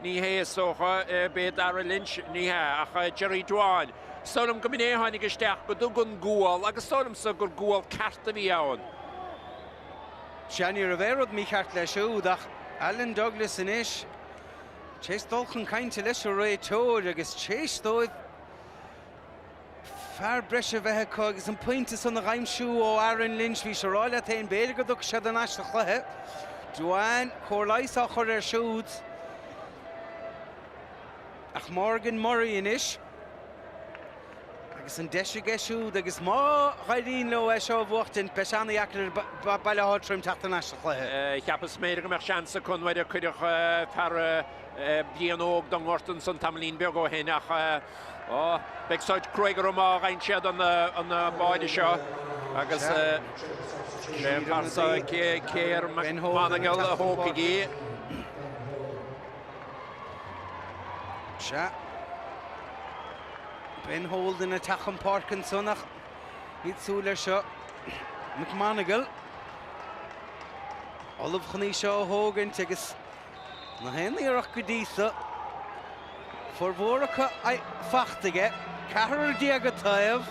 ní hé is dócha, b'é Darragh Lynch, ní hea, ach Jerry Dwan. Is dóigh liom go b'in é a tháinig isteach go dtug an gual agus is dóigh liomsa gur gual ceart a bhí ann. Sea, ní raibh aon rud mícheart leis siúd ach Alan Douglas anois. Tar éis dul chun cainte leis an réiteoir agus tar éis dóibh fear breise a bheith acu agus an pointe san a dh'aimsiú ó Aaron Lynch, bhís ag rá leat féin b'fhéidir go dtiocfadh siad thar n-ais sa chluiche. Dwan, cóir leighis á chur air siúd. Ach Morgan Murray anois. Agus an deis aige siúd agus má dh'éiríonn leo é seo a bhuachtaint, beidh sé ana-dheacair ar Baile Átha Troim teacht thar n-ais sa chluiche. Cheapas b'fhéidir go mbeadh seans acu nuair a cuireadh fear Brian Óg don ngort ansan tamaillín beag ó shin ach beidh said cruaidh orthu má fhaigheann siad an báide seo agus sé an fear seo Keir McMonagle a thógfaidh í. Sea. Ben Holden ag teacht chun páirce ansan ach níl súil air seo. McMonagle ullamh chun í seo a thógaint agus na haon iarracht go dtí so, formhór acu faighte aige, 14 an taobh.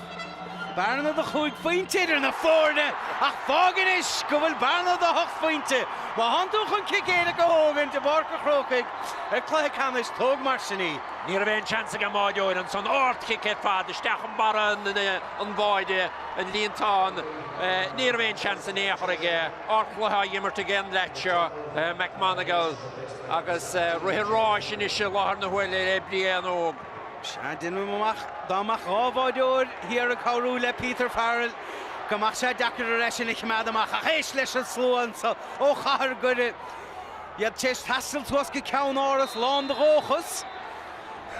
Bearna de chúig phointe idir na foirne ach fág anois go bhfuil bearna de hocht phointe. Má thánn tú chun cic éirice a thógaint i bPáirc an Chrócaigh ar cluiche ceannais, tóg mar sin í. Ní raibh aon seans ag an mbáideoir ansan. Ardchic ar fad isteach i mbarra an bháide, an líontán. Ní raibh aon seans in aon chor aige. Ardchluiche á imirt ag an leaid seo, McMonagle, agus rith an ráis anois i láthair na huaire le Brian Óg. Sea, deinim amach dá mbeadh dhá bháideoir thiar ag cabhrú le Peter Farrell go mbeadh sé deacair ar eisean a choimeád amach. Ach éist leis an slua anso ó chathair Dhoire, iad tar éis taisteal suas go Ceann Áras lán de dhóchas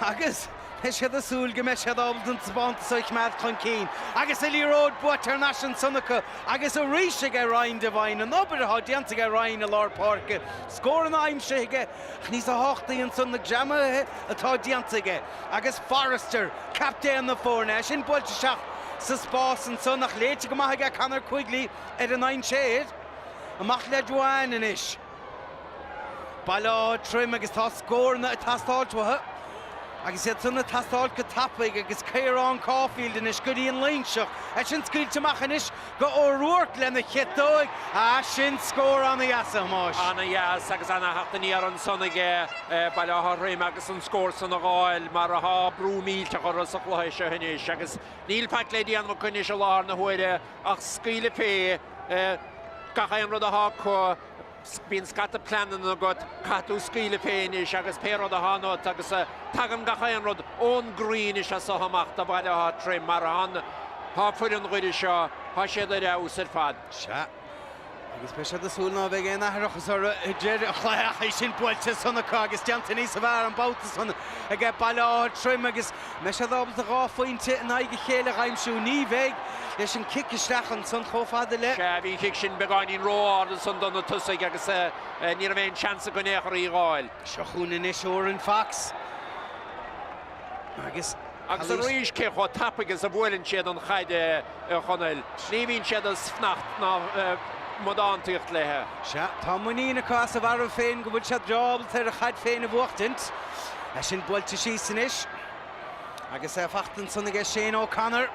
agus. Beidh siad ag súil go mbeidh siad ábalta an taispeántas seo a choimeád chun cinn agus an liathróid buaite thar n-ais ansan acu agus arís aige Ryan Devine, an obair atá déanta aige Ryan i lár páirce, scóranna aimsithe aige ach níos tábhachtaí ansan na greamaithe atá déanta aige agus Forrester, captaen na foirne, é sin buailte isteach sa spás ansan ach léite go maith aige Conor Quigley ar an dainséar. Amach le Devine anois. Baile Átha Troim agus tá scóranna ag teastáilt uathu agus iad san ag teastáilt go tapaidh agus Ciarán Caulfield anois go dtí an Loingseach. É sin scaoilte amach anois go O'Rourke lena chiotóig. Ah, sin scór ana-dheas, a Thomáis. Ana-dheas agus ana-theacht aniar ansan aige Baile Átha Troim agus an scór san a dh'fháil mar atá brú millteach orthu sa chluiche seo anois agus níl faic le déanamh acu anois i láthair na huaire ach scaoileadh fé gach aon rud atá acu. Bíonn scata pleananna agat, caithfidh tú scaoileadh fé anois agus pé rud atá ionat agus tagann gach aon rud ón gcroí anois as so amach do Bhaile Átha Troim mar tá foireann Dhoire seo, tá siad ar fheabhas ar fad. Sea, agus beidh siad ag súil ná beidh aon athrachas orthu i deireadh an chluiche ach é sin buailte ansan acu agus déanta níos fearr an babhta san aige Baile Átha Troim agus mbeidh siad ábalta 2 phointe in aghaidh a chéile a aimsiú? Ní bheidh, leis an cic isteach ansan chomh fada le. Sea, bhí an chic sin beagáinín ró-ard ansan do na tosaigh agus ní raibh aon seans acu in aon chor í a dh'fháil. Seo chugainn anois Odhrán Fox agus. Agus arís cé chomh tapaidh is a bhuaileann siad an chaid, a Chonaill. Ní bhíonn siad ag fanacht ná amadántaíocht léithe. Sea, tá muinín acu as a bhfearaibh féin go bhfuil siad breá ábalta ar an chaid féin a bhuachtaint. É sin buailte síos anois agus é fachta ansan aige Shane O'Connor.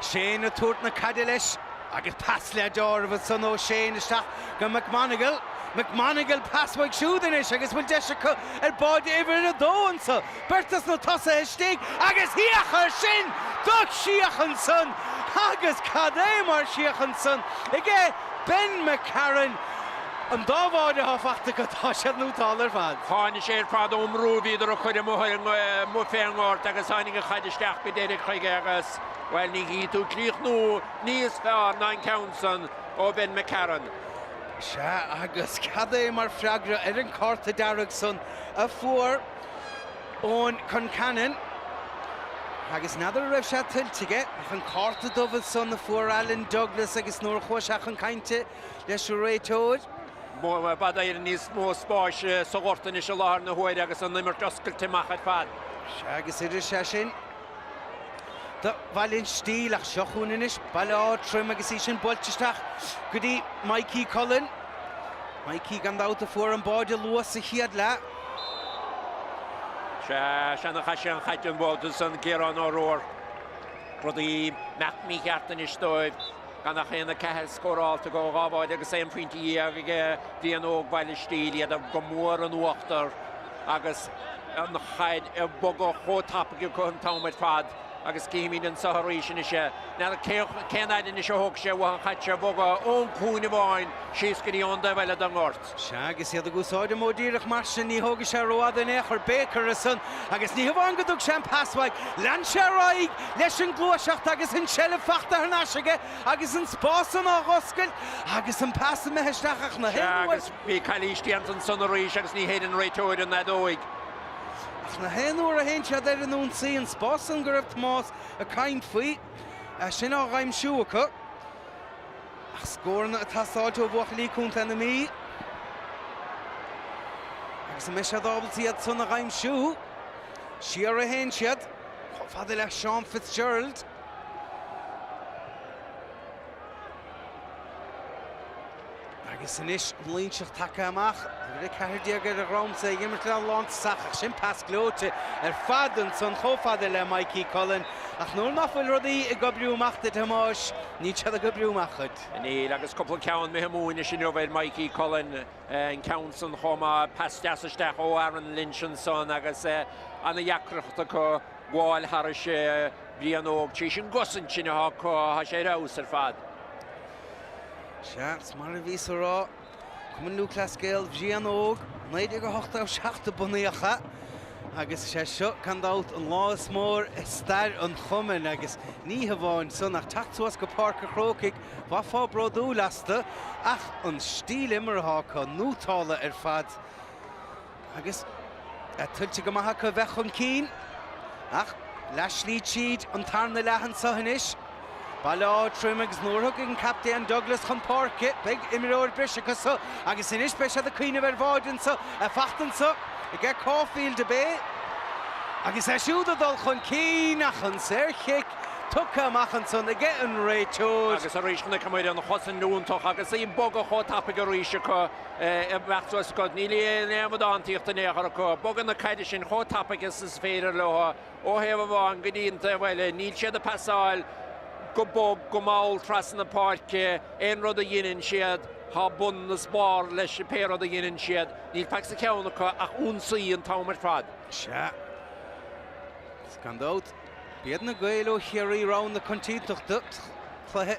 Shane ag tabhairt na caide leis agus pas le deáramh ansan ó Shane isteach go McMonagle. McMonagle pas uaidh siúd anois agus bhfuil deis acu ar bháide uimhir a dó anso. Beirt as na tosaithe istigh agus féach air sin! Do shíoch ansan agus cad é mar shíoch ansan aige Ben McCarron! An dá bháide atá fachta acu tá siad nótálta ar fad. Tháinig sé ar fad ón mbrú a bhíodar a chur amuigh fén ngort agus tháinig an chaid isteach go deiridh chuige agus, bhuel, ní chífidh tú críochnú níos fearr ná an ceann san ó Ben McCarron. Sea, agus cad é mar freagra ar an cárta dearg san a fuair Eoin Concannon agus n'fheadar an raibh sé tuillte aige ach an cárta dubh ansan a fuair Alan Douglas agus nuair a chuaigh sé chun cainte leis an réiteoir. I bhfad Éireann níos mó spáis sa ghort anois i láthair na huaire agus an imirt oscailte amach ar fad. Sea agus oirfidh sé sin do Bhaile an Stíl ach seo chugainn anois Baile Átha Troim agus í sin buailte isteach go dtí Mikey Cullen. Mikey gan dabht a fuair an báide luath sa chéad leath. Sea, sea nuair a chaith sé an chaid an babhta san, Ciarán O'Rourke. Rudaí imeacht mícheart anois dóibh, gan ach 1-4 scórálta acu, 2 bháide agus aon phointe dhéag ag Brian Óg Bhaile Stíl, iad go mór in uachtar agus an chaid ag bogadh chomh tapaidh acu an t-am ar fad. Agus címid anseo arís anois é. N'fheadar cén fhaid anois a thóg sé uathu an chaid seo a bhogadh ón gcúinne amháin síos go dtí ón dtaobh eile den ngort. Sea, agus iad ag úsáid an modh díreach mar sin, ní thógfaidh sé rófhada in aon chor. Baker ansan, agus ní hamháin go dtug sé an pas uaidh, lean sé ar aghaidh leis an gluaiseacht agus an tseilbh fachta thar n-ais aige agus an spás san á dh'oscailt agus an pas imithe isteach ach na Sea, haon uair. agus bhí calaois déanta ansan arís agus ní shéideann an réiteoir an fheadóig. Ach na haon uair a théann siad ar an ionsaí, an spás san go raibh Tomás ag caint faoi, é sin á dh'aimsiú acu. Ach scóranna ag teastáilt ó bhuachaillí Contae na Mí. Agus an mbeidh siad ábalta iad san a dh'aimsiú? Siar a théann siad, chomh fada le Seán Fitzgerald. Agus anois an Loingseach tagtha amach, uimhir 14 ar a dhrom is é ag imirt le lántosach ach sin pas gleoite ar fad ansan chomh fada le Mikey Cullen. Ach nuair nach bhfuil rudaí ag oibriú amach duit a Thomáis, níl siad ag oibriú amach duit. Níl agus cúpla ceann imithe amú anois inniu ar Mikey Cullen, an ceann san chomh maith, pas deas isteach ó Aaron Lynch ansan agus ana-dheacracht acu gabháil thairis Brian Óg tar éis an gcosaint sin atá acu, tá sé ar fheabhas ar fad. Sea, is mar a bhíos a rá, Cumann Lúthchleas Gael Bhrian Óg, 1987 a bunaíodh é agus is é seo, gan dabht, an lá is mór i stair an chumainn agus ní hamháin san ach teacht suas go Páirc an Chrócaigh, bheifeá bródúil astu ach an stíl imeartha acu, nótálta ar fad. Agus é tuillte go maith acu a bheith chun cinn. Ach leathshlí tríd an tarna leath anseo anois, Baile Átha Troim agus nuair a thiocfaidh an captaen Douglas chun páirce, beidh imreoir breise acu so agus anois beidh siad ag cuimhneamh ar bháide anseo, é fachta anseo aige Caulfield ab é? Agus é siúd ag dul chun cinn ach an saorchic tugtha amach ansan aige an réiteoir. Agus arís chonaiceamar an chosaint iontach agus í ag bogadh chomh tapaidh arís acu imeacht suas acu. Níl aon amadántaíocht in aon chor acu. Bogadh na caide sin chomh tapaidh is is féidir leo. Ó thaobh amháin go dtí an taobh eile, níl siad ag pasáil go bog, go mall trasna na páirce. Aon rud a dheineann siad, tá bun is barr leis pé rud a dheineann siad. Níl faic sa cheann acu ach ionsaí an t-am ar fad. Sea. Is gan dabht, b'iad na Gaeil ó Chiarraí rogha na coitiantachta sa chluiche.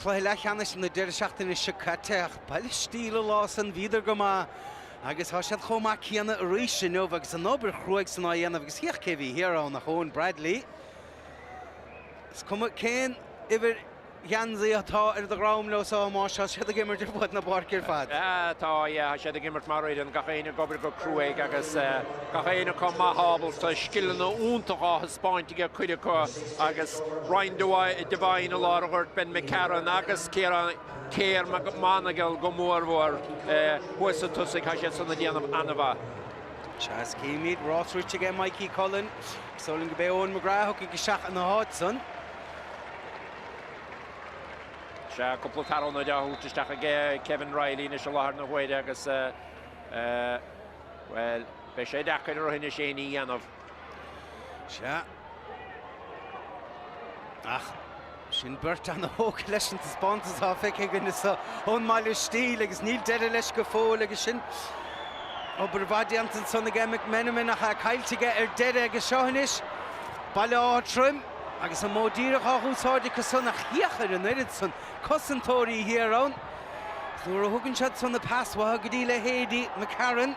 Cluiche leathcheannais na deireadh seachtaine seo caite ach Baile Stíl an lá san bhíodar go maith agus tá siad chomh maith céanna arís inniu agus an obair chruaidh san á dhéanamh agus féach cé bhí thiar ann ach Eoin Bradley. Is cuma cén uimhir gheansaí atá ar do dhroim leo so a Thomáis, tá siad ag imirt ar fud na páirce ar fad. Tá, yeah, tá siad ag imirt mar fhoireann, gach éinne ag obair go cruaidh agus gach éinne acu maith ábalta, scileanna iontacha á thaispeáint ag cuid acu agus Ryan Devine i lár an ghoirt, Ben McCarron agus Ciarán Keir McMonagle go mórmhór thuas chun tosaigh, tá siad san ag déanamh an-mhaith. Sea, is címid rás rite aige Mikey Cullen, is dóigh liom go b'é Eoin McGrath a thiocfaidh isteach ina háit san. Sea, cúpla fear ionaid á thabhairt isteach aige Kevin Reilly anois i láthair na huaire agus, bhuel, beidh sé deacair orthu anois aon ní a dhéanamh. Sea. Ach sin beirt ana-thógtha leis an taispeántas atá feicthe againn anseo ón mBaile Stíl agus níl deireadh leis go fóill agus sin obair mhaith déanta ansan aige McMenamin ach é caillte aige ar deireadh agus seo anois Baile Átha Troim agus an modh díreach á úsáid acu san ach féach ar an oiread san cosantóirí thiar ann. Nuair a thugann siad san na pas uathu go dtí leithéidí McCarron,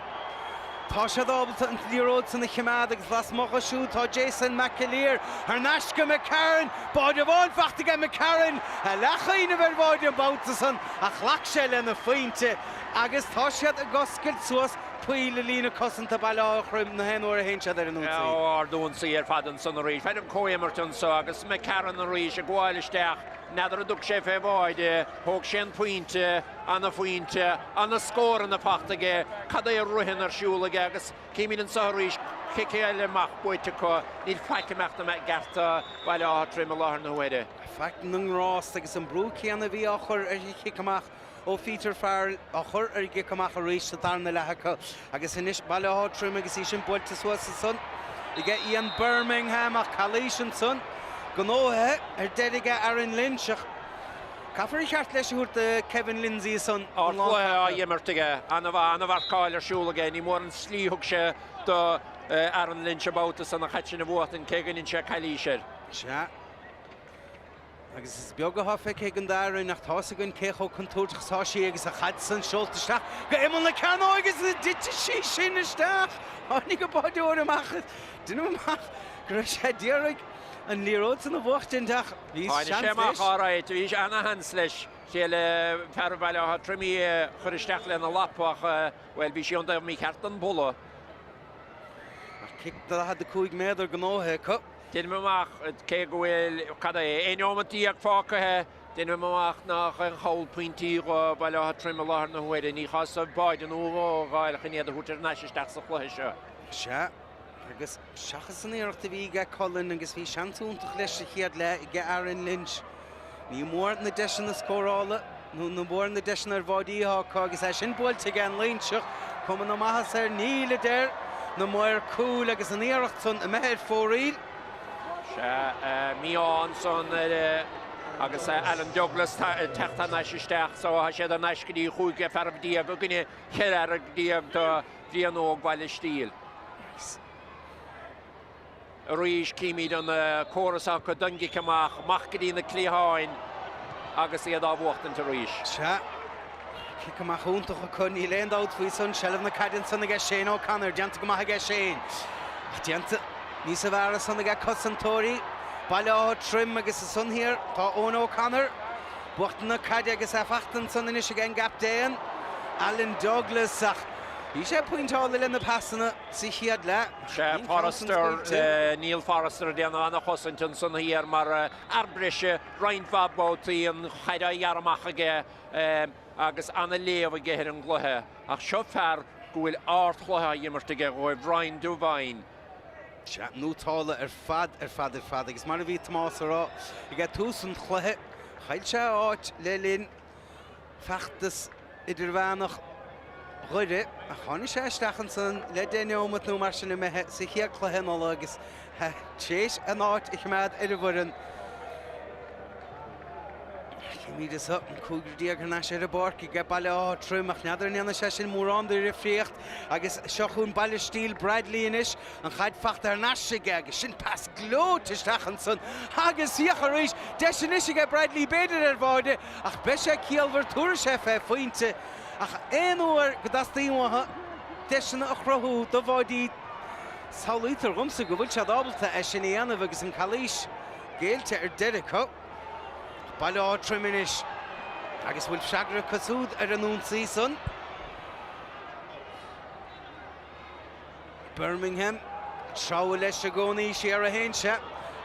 tá siad ábalta an liathróid san a chimeád agus lasmuigh dhe siúd tá Jason McAleer thar n-ais go McCarron. Báide amháin fachta aige McCarron, a leathchuimhneamh ar bháide an babhta san ach ghlac sé lena phointe agus tá siad ag oscailt suas poill i líne cosanta Baile Átha Troim na haon uair a théann siad ar an ionsaí. Ard-ionsaí ar fad ansan arís. Féach ar an comhimirt anso agus McCarron arís ag gabháil isteach. N'fheadar an dtug sé fé bháide. Thóg sé an pointe, ana-phointe, ana-scóranna fachta aige, cad é a ritheann ar siúl aige agus címid anseo arís cic eile amach buaite acu, níl faic imeacht i gceart do Bhaile Átha Troim i láthair na huaire. Faic na ngrást agus an brú céanna a bhí á chur ar an chic amach ó Pheter Farrell á chur ar an gcic amach arís sa darna leath acu agus anois Baile Átha Troim agus í sin buailte suas ansan aige Ian Bermingham ach calaois ansan gnóthaithe ar deireadh aige Aaron Lynch ach Caithfear an ceart leis a thabhairt do Kevin Lindsay ansan an lán Ardchluiche á imirt aige. An-mhaith, an-mharcáil ar siúl aige. Ní mór an tslí a thug sé do Aaron Lynch an babhta san an chaid sin a bhuachtaint, cé go ndein sé calaois air. Sea. Agus is beag atá feicthe ag an dá fhoireann ach tá's againn cé chomh contúirteach is atá sí agus an chaid san seolta isteach go imeall na cearnóige agus titeann sí sin isteach! Tháinig an báideoir amach is deinim amach go raibh sé d'iarraidh an liathróid san a bhuachtaint ach bhí Tháinig seans sé amach leis. alright, bhí ana-sheans leis. Shíl fear Bhaile Átha Troim í a chur isteach lena lap ach, bhuel, bhí sí ón dtaobh mícheart den bpolla. Ach cic 45 méadar gnóthaithe acu. Deinim amach, cé go bhfuil, cad é, 11 neomat fágtha, deinim amach nach aon chall pointí do Bhaile Átha Troim i láthair na huaire. Ní chás dóibh báide nó dhó a dh'fháil chun iad a thabhairt ar ais isteach sa chluiche seo. Sea. Agus seachas an iarracht a bhí aige Cullen agus bhí seans iontach leis sa chéad leath aige Aaron Lynch, ní mór na deiseanna scórála nó ní mór na deiseanna ar bháidí atá acu agus é sin buailte aige an Loingseach, cuma na maitheasa air, níl a deir na maoir cúil agus an iarracht san imithe ar fóraoil. Sea, mí-ádh ansan ar agus Alan Douglas ag teacht thar n-ais isteach so tá siad thar n-ais go dtí chúig fearaibh déag i gcoinne cheithre fhear déag do Bhrian Óg Bhaile Stíl. Arís címid an córas acu don gcic amach, amach go dtí na cliatháin agus iad á bhuachtaint arís. Sea, cic amach iontach acu, níl aon dabht faoi san. Seilbh na caide ansan aige Shane O'Connor, déanta go maith aige Shane. Ach déanta níosa bhfearr ansan aige cosantóirí Baile Átha Troim agus ansan thiar tá Eoin O'Connor. Buachtaint na caide agus é fachta ansan anois ag an gcaptaen, Alan Douglas ach. Bhí sé ag pointeáil le na pasanna sa chéad leath. Sea, Forrester, Neil Forrester ag déanamh an-chosaint ansan thiar mar fhear breise roinnt mhaith babhtaí, an chaid á ghearradh amach aige agus an-léamh aige ar an gcluiche. Ach seo fear go bhfuil ardchluiche á imirt aige dhóibh, Ryan Devine. Sea, nótáladh ar fad, ar fad, ar fad agus mar a bhí Tomás a rá ag tús an chluiche, chaill sé a áit le linn feachtas idirmheánach Dhoire ach tháinig sé isteach ansan le 10 neomat nó mar sin imithe sa chéad cluiche in Uladh agus tar éis an áit a choimeád ar an bhfoireann. Címid anseo an cúigear thar n-ais ar an bpáirc ag Baile Átha Troim ach n'fheadar an ndéanfaidh sé sin mórán de dhifríocht agus seo chugainn Baile Stíl Bradley anois. An chaid fachta thar n-ais aige agus sin pas gleoite isteach ansan agus féach arís, deis anois aige Bradley b'fhéidir ar bháide ach beidh sé ciallmhar, tabharfaidh sé fé phointe ach aon uair go dteastaíonn uathu deiseanna a chruthú do bháidí samhlaítear dhomsa go bhfuil siad ábalta é sin a dhéanamh agus an calaois géillte ar deireadh acu. Baile Átha Troim anois agus bhfuil freagra acu siúd ar an ionsaí san. Bermingham, treabhadh leis i gcónaí, siar a théann sé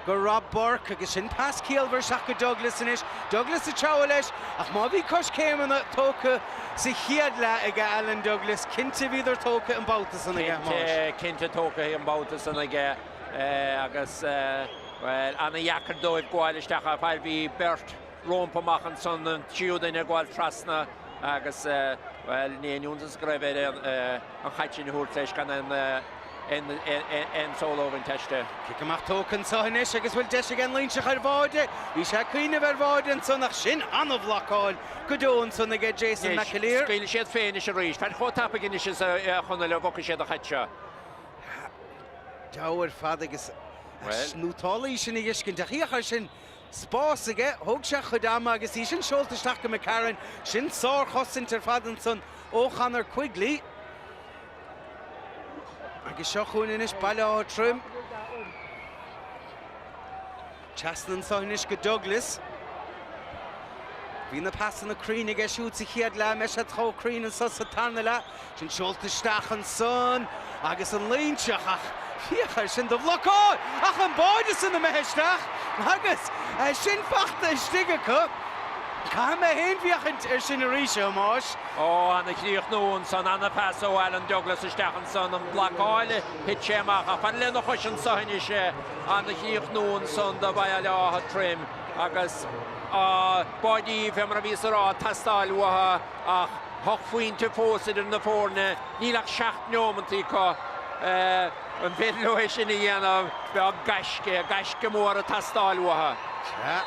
go Rob Burke agus sin pas ciallmhar isteach go Douglas anois. Douglas ag treabhadh leis ach má bhí coiscéimeanna tógtha sa chéad leath aige Alan Douglas, cinnte bhíodar tógtha an babhta san aige, a Thomáis. Cinnte, cinnte tógtha an babhta san aige agus, bhuel, ana-dheacair dóibh gabháil isteach á fáil. Bhí beirt rómpa amach ansan, an tríú duine ag gabháil trasna agus, bhuel, ní aon iontas go raibh air an chaid sin a thabhairt leis gan aon solo a bhaint aisti. Cic amach tógtha anseo anois agus bhfuil deis ag an Loingseach ar bháide? Bhí sé ag cuimhneamh ar bháide ansan ach sin an-bhlocáil go deo ansan aige Jason Anois, McAleer. scaoilfidh siad féin anois arís. Féach chomh tapaidh anois is a Chonaill a bhogfaidh siad an chaid seo. Deabhadh ar fad agus nótáladh í sin a dh'fheiscint ach féach air sin spás aige, thóg sé a chuid ama agus í sin seolta isteach go McCarron. Sin sárchosaint ar fad ansan ó Chonor Quigley. Agus seo chugainn anois Baile Átha Troim. Trasna anseo anois go Douglas. Bhí na pasanna cruinn aige siúd sa chéad leath, mbeidh siad chomh cruinn anseo sa tarna leath. Sin seolta isteach ansan agus an Loingseach ach féach air sin do bhlocáil ach an báide san imithe isteach agus sin fachta istigh acu. Caithfidh mé féin féachaint ar sin arís, a Thomáis. Ó, ana-chríochnú ansan, ana-phas ó Alan Douglas isteach ansan, an bhlocáil, thit sé amach ach fan lena chois anso anois é, ana-chríochnú ansan do Bhaile Átha Troim agus báidí, fé mar a bhíos a rá, ag teastáil uathu ach hocht phointe fós idir na foirne, níl ach seacht neomantaí acu. An féidir leo é sin a dhéanamh? Bheadh gaisce, gaisce mór ag teastáil uathu. Sea.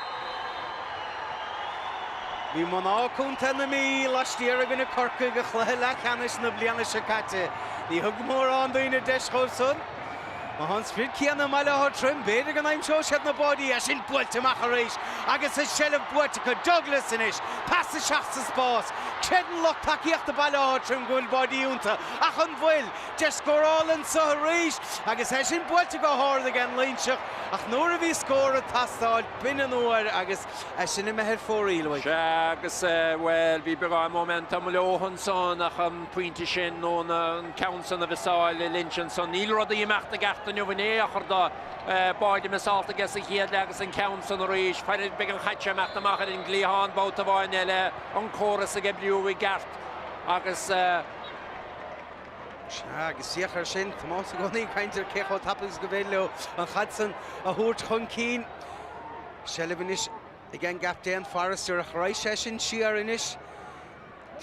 Bhí mná Contae na Mí laistiar i gcoinne Corcaigh i gcluiche leathcheannais na bliana seo caite. Ní thug mórán daoine deis dhóibh san. Má tá an sprid céanna i mBaile Átha Troim, b'fhéidir go n-aimseoidh siad na báidí. É sin buailte amach arís agus an tseilbh buaite acu. Douglas anois. Pas isteach sa spás. Creideann lucht tacaíochta Baile Átha Troim go bhfuil báidí iontu. Ach an bhfuil? Deis scórála anseo arís agus é sin buailte go hard ag an Loingseach ach nuair a bhí scór ag teastáil, b'in an uair agus é sin imithe ar fóraoil uaidh. Sea, agus, bhuel, bhí beagán momentum leo ansan ach an pointe sin nó an ceann san a mhiosáil Lynch ansan. Níl rudaí imeacht i gceart inniu in aon chor do. Báide miosálta aige sa chéad leath agus an ceann san arís. Beidh an chaid seo imeacht amach ar an gcliathán babhta amháin eile, an córas ag oibriú i gceart agus. Sea, agus féach air sin, Tomás i gcónaí ag caint ar cé chomh tapaidh is go bhféidir leo an chaid san a thabhairt chun cinn. Seilbh anois ag an gcaptaen Forrester ach raghaidh sé sin siar anois.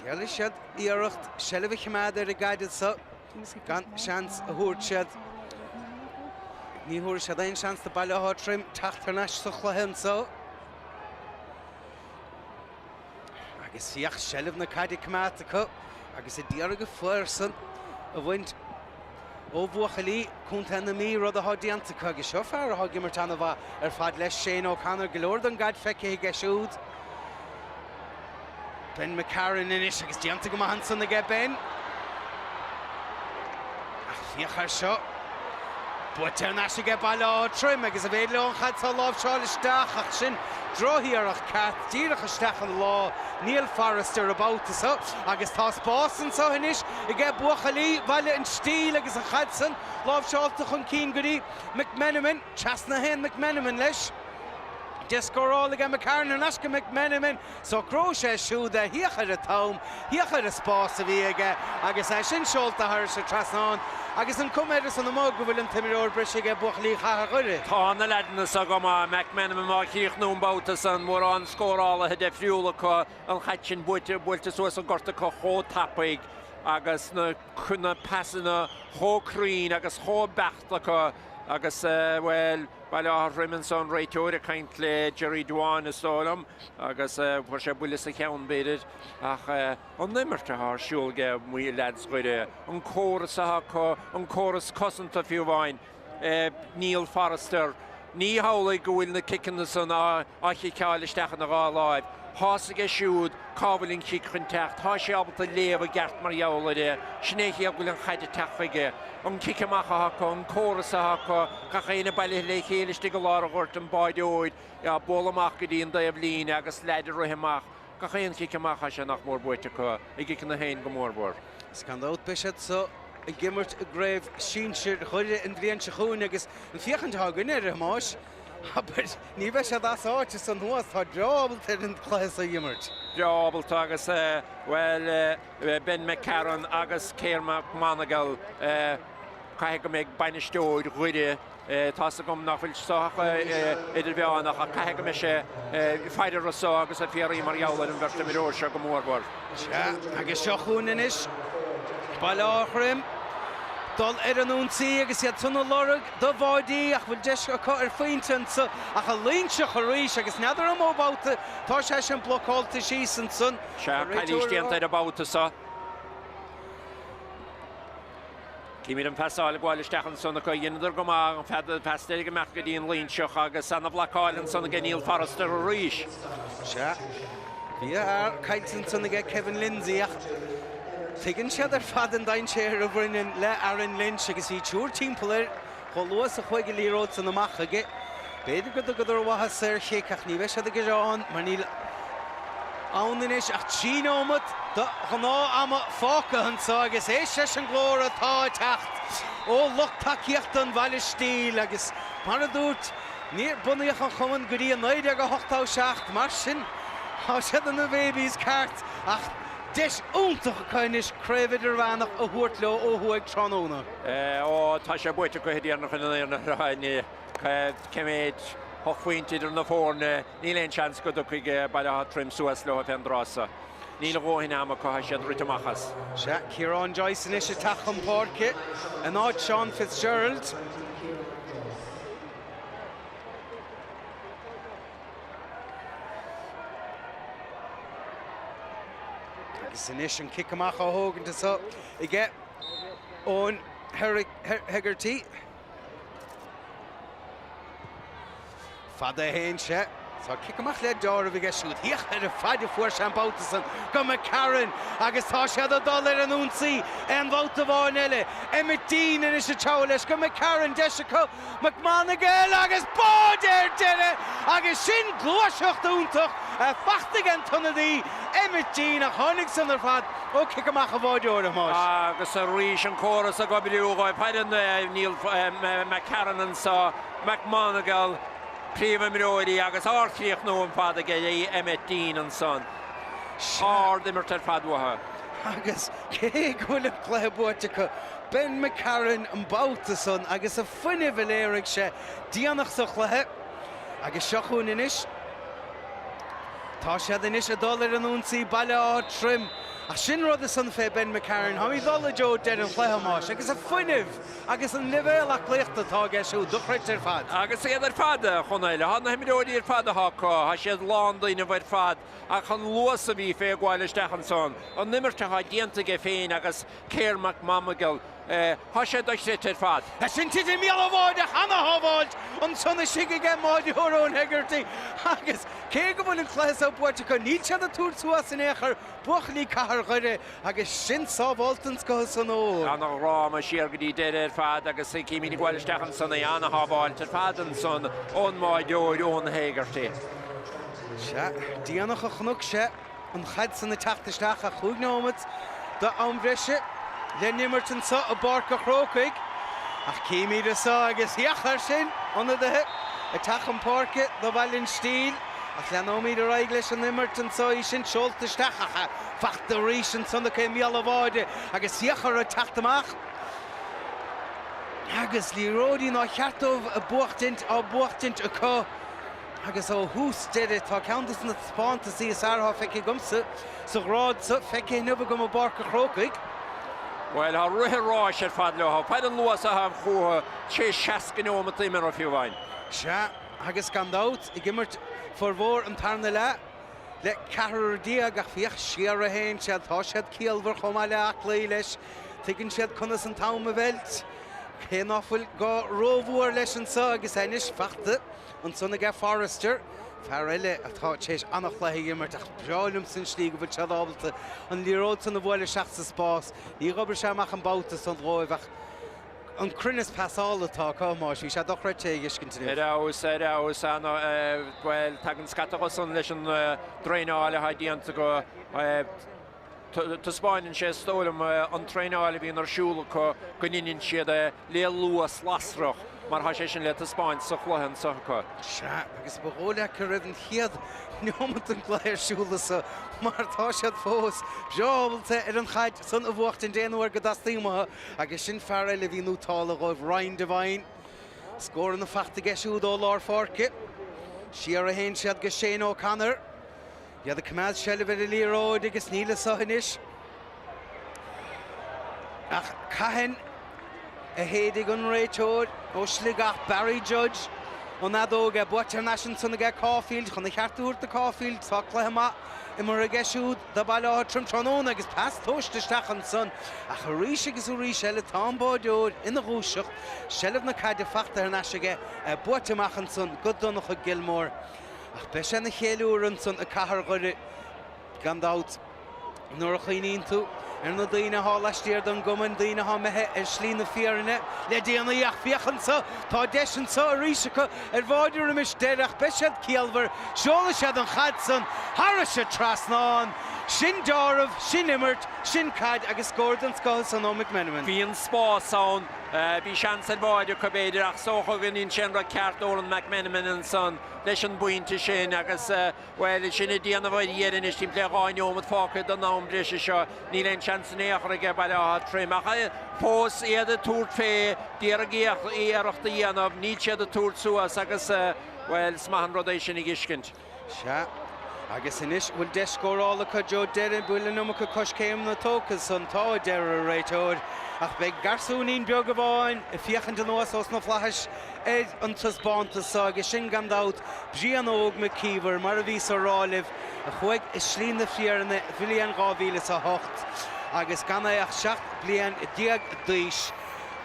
Déanfaidh siad iarracht seilbh a choimeád ar an gcaid anso gan seans a thabhairt siad. Ní thabharfaidh siad aon seans do Baile Átha Troim teacht thar n-ais sa chluiche anso. Agus féach, seilbh na caide coimeádta acu agus a d'iarraidh an fear san a bhaint ó bhuachaillí Contae na Mí, rud atá déanta acu. Agus seo fear atá ag imirt ana-mhaith ar fad leis, Shane O'Connor, go leor den gcaid feicthe aige siúd. Ben McCarron anois agus déanta go maith ansan aige Ben. Ach féach air seo. Buaite thar n-ais aige Baile Átha Troim agus an féidir leo an chaid seo a láimhseáil isteach ach sin. Drochiarracht ceart, díreach isteach ina lámh Neil Forrester an babhta so agus tá spás anso anois aige buachaillí Bhaile an Stíl agus an chaid san láimhseáilte chun cinn go dtí McMenamin. Trasna a théann McMenamin leis. Deis scórála aige McCarron thar n-ais go McMenamin. Socróidh sé siúd é, féach ar an t-am, féach ar an spás a bhí aige agus é sin seolta thairis an trasnán agus an cuma air ansan amuigh go bhfuil an t-imreoir breise aige buachaillí Chathair Dhoire. Tá na leaideanna seo go maith, McMenamin á chríochnú an babhta san, mórán scórálaithe deifriúla acu, an chaid sin buaite, buailte suas an gort acu chomh tapaidh agus na na pasanna chomh cruinn agus chomh beacht acu agus, bhuel, Baile Átha Troim ansan, réiteoir ag caint le Jerry Dwan is dóigh liom agus fuair sé buille sa cheann b'fhéidir ach an imirt atá ar siúl aige leaids Dhoire, an córas atá acu, an córas cosanta fiú amháin, Neil Forrester, ní hamhlaidh go bhfuil na ciceanna san á chiceáil isteach ina dhá láimh. Tá's aige siúd cá bhfuil an chic chun teacht, tá sé ábalta léamh i gceart mar gheall air é, sin é an chaoi go bhfuil an chaid ag teacht chuige. An cic amach atá acu, an córas atá acu, gach éinne bailithe le chéile istigh i lár an ghoirt, an báideoir á bualadh amach go dtí an dtaobh líne agus leaid ag rith amach. Gach aon chic amach tá sé nach mór buaite acu, a gciceanna féin go mórmhór. Is gan dabht beidh siad so ag imirt i gCraobh Sinsir Dhoire an bhliain seo chugainn agus an féachaint atá againne air, a Thomáis, abair, ní bheidh siad as áit ansan thuas, táid breá ábalta ar an chluiche so a imirt. Breá ábalta agus, bhuel, Ben McCarron agus Keir McMonagle, caithfidh go mbeidh bainisteoir Dhoire, tá's agam nach bhfuil sách idirmheánach ach caithfidh go mbeidh sé ag faire anso agus ag fiafraí mar gheall ar an bheirt imreoir seo go mórmhór. Sea, agus seo chugainn anois Baile Átha Troim dul ar an ionsaí agus iad san ag lorg do bháidí ach bhfuil deis acu ar phointe anso ach an Loingseach arís agus n'fheadar an mó babhta tá sé sin blocáilte síos ansan. Sea, calaois déanta ar an babhta so. Címid an phasáil ag gabháil isteach ansan acu. Dheineadar go maith an fead an pas deiridh ag imeacht go dtí an Loingseach agus ana-bhlocáil ansan aige Neil Forrester arís. Sea, bhí a fhear caillte ansan aige Kevin Lindsay ach tuigeann siad ar fad an dainséar a bhaineann le Aaron Lynch agus bhí triúr timpeall air chomh luath is a chuaigh an liathróid san amach chuige. B'fhéidir go dtugadar uathu saorchic ach ní bheidh siad ag gearán mar níl ann anois ach 3 nóimeat de ghnáth-ama fágtha anseo agus éist leis an nglór atá ag teacht ó lucht tacaíochta an Bhaile Stíl agus mar a dúirt, níor bunaíodh an chumann go dtí 1987 mar sin tá siad ina bhabies ceart ach deis iontach acu anois Craobh Idirmheánach a thabhairt leo ó thuaidh tráthnóna. Ó, tá sé buaite acu a dhéanamh chun an fhírinne a rá inniu. Cé mhéid 8 phointe idir na foirne, níl aon seans go dtiocfaidh Baile Átha Troim suas leo fén dtráth so. Níl a dhóthain ama acu, tá siad rite amach as. Sea, Ciarán Joyce anois ag teacht chun páirce in áit Sean Fitzgerald. Agus anois an cic amach á thógaint anso aige Eoin Hegarty. Fada a théann sé. Tá cic amach le deáramh aige siúd. Féach ar an bhfaid a fuair sé an babhta san go McCarron agus tá siad ag dul ar an ionsaí aon bhabhta amháin eile. Emmet Deane anois ag treabhadh leis go McCarron, deis acu McMonagle agus báide ar deireadh agus sin gluaiseacht iontach fachta ag an t-ionadaí Emmet Deane ach tháinig san ar fad ó cic amach an bháideoir, a Thomáis. Agus arís an córas ag oibriú dhóibh. Faireann Neil McCarron anso, McMonagle, príomhimreoirí agus ardchríochnú ar fad aige Emmet Deane ansan. Ard-imirt ar fad uathu. Agus cé go bhfuil an cluiche buaite acu, Ben McCarron an babhta san agus an fuinneamh a léirigh sé déanach sa chluiche. Agus seo chugainn anois. Tá siad anois ag dul ar an ionsaí, Baile Átha Troim. Ach sin rud ansan fé Ben McCarron. Táimid ag dul i dtreo deireadh an chluiche, a Thomáis, agus an fuinneamh agus an leibhéal aclaíochta atá aige siúd, dochreidte ar fad. Agus iad ar fad, a Chonaill. Tá na himreoirí ar fad atá acu, tá siad lán d'fhuinneamh ar fad. Ach an luas a bhí fé ag gabháil isteach ansan, an imirt atá déanta aige féin agus Keir McMonagle, Tá sé dochreidte ar fad. Sin titim an bháide ach ana-shábháilt ansan istigh aige an báideoir Eoin Hegarty agus cé go bhfuil an cluiche so buaite acu níl siad ag tabhairt suas in aon chor buachaillí Cathair Dhoire agus sin sábháilt den scoth san ó. Ana-dhráma siar go dtí deireadh ar fad agus címid ag gabháil isteach ansan é ana-shábháilt ar fad ansan ón mbáideoir Eoin Hegarty. Sea, déanach a chonac sé an chaid san ag teacht isteach ach chúig neomat d'am bhreise le n-imirt anso i bPáirc a' Chrócaigh. Ach címid anso agus féach air sin, ionadaithe ag teacht chun páirce do Bhaile an Stíl. Ach leanóimid ar aghaidh leis an imirt anso, í sin seolta isteach ach fachta arís ansan acu i mbéal an bháide agus féach orthu ag teacht amach agus liathróidí nár cheart dóibh a buachtaint á buachtaint acu. Agus ó thús deireadh, tá ceann de na taispeántasaí is fhearr atá feicthe agamsa sa ghrád so feicthe inniu agam i bPáirc a' Chrócaigh. Bhuel, tá rith an ráis ar fad leo. Fad an luas atá chucu tar éis 60 neomat imeartha fiú amháin. Sea, agus gan dabht, ag imirt formhór an tarna leath le ceathrar déag, ach féach siar a théann siad, tá siad ciallmhar chomh maith le aclaí leis, tuigeann siad conas an t-am a mheilt, cé ná fuil gá rómhór leis anso agus anois fachta ansan aige Forrester, fear eile atá tar éis an-chluiche a imirt ach breá liomsa an slí go bhfuil siad ábalta an liathróid san a bhualadh isteach sa spás. Ní dh'oibrigh sé amach an babhta san dhóibh ach an cruinneas pasála atá acu, a Thomáis, bhí sé dochreidte a fheiscint inniu. Ar fheabhas, ar fheabhas, ana, bhuel, tagann scata dhó san leis an dtraenáil atá déanta acu. Taispeáineann sé, is dóigh liom, an traenáil a bhíonn ar siúl acu go ndeineann siad é le luas lasrach mar tá sé sin le taispeáint sa chluiche anso acu. Sea, agus ba dhóigh leat go raibh an chéad neomat den gcluiche ar siúl anso mar tá siad fós breá ábalta ar an chaid san a bhuachtaint aon uair go dteastaíonn uathu agus sin fear eile a bhí nótálta dhóibh, Ryan Devine. Scóranna fachta aige siúd ó lár pháirce. Siar a théann siad go Shane O'Connor. Iad ag coimeád seilbh ar an liathróid agus níl anso anois ach cathain a shéidfidh an réiteoir ó Sligeach, Barry Judge, an fheadóg. É buaite thar n-ais ansan aige Caulfield chun a cheart a thabhairt do Caulfield. Tá cluiche maith imeartha aige siúd do Bhaile Átha Troim tráthnóna agus pas tomhaiste isteach ansan ach arís agus arís eile tá an báideoir ina dhúiseacht. Seilbh na caide fachta thar n-ais aige, é buaite amach ansan go Donncha Gilmore. Ach beidh sé ina cheiliúradh ansan i gcathair Dhoire gan dabht. Nuair a chuimhníonn tú ar na daoine athá laistiar den gcumann, daoine athá imithe ar shlí na fírinne le déanaí, ach féach anso, tá deis anso arís acu ar bháide roimis deireadh, ach beidh siad ciallmhar, seolfaidh siad an chaid san thairis an trasnán. Sin deáramh, sin imirt, sin caid agus scór den scoth ansan ó McMenamin. Bhí an spás ann, bhí seans ar bháide acu b'fhéidir ach is dócha go ndéanann sé an rud ceart Odhrán McMenamin ansan. leis an bpointe sin agus, bhuel, sinn ag déanamh ar dheireadh anois, timpeall le 2 neomat fágtha den am breise seo, níl aon seans in aon chor aige Baile Átha Troim ach fós iad ag tabhairt fé, d'iarraidh iarracht a dhéanamh, níl siad ag tabhairt suas agus, bhuel, is maith an rud é sin a fheiscint. Sea, agus anois bhfuil deis scórála acu Joe deireadh, bhfuil an iomarca coiscéimeanna tógtha ansan, tá, a deir an réiteoir, ach beidh garsúinín beag amháin ag féachaint anuas ós na flaithis ar an taispeántas seo agus sin gan dabht Brian Óg McKeever, mar a bhíos a rá libh, a chuaigh i slí na fírinne sa bhliain 2008 agus gan é ach 17 bliain d'aois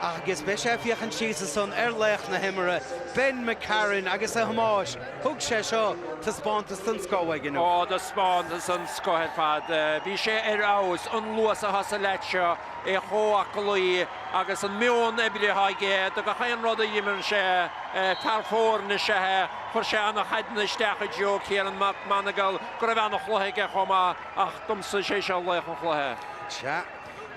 agus beidh sé ag féachaint síos ansan ar laoch na himeartha, Ben McCarron agus a Thomáis, thug sé seo taispeántas den scoth uaidh inniu. Ó, taispeántas den scoth ar fad. Bhí sé ar fheabhas, an luas atá sa leaid seo. É chomh aclaí agus an meon oibre atá aige do gach aon rud a imríonn sé. Fear foirne is ea é. Chuir sé ana-chaideanna isteach i dtreo Kieran McMonagle go raibh ana-chluiche aige chomh maith ach domsa is é seo laoch an chluiche. Sea,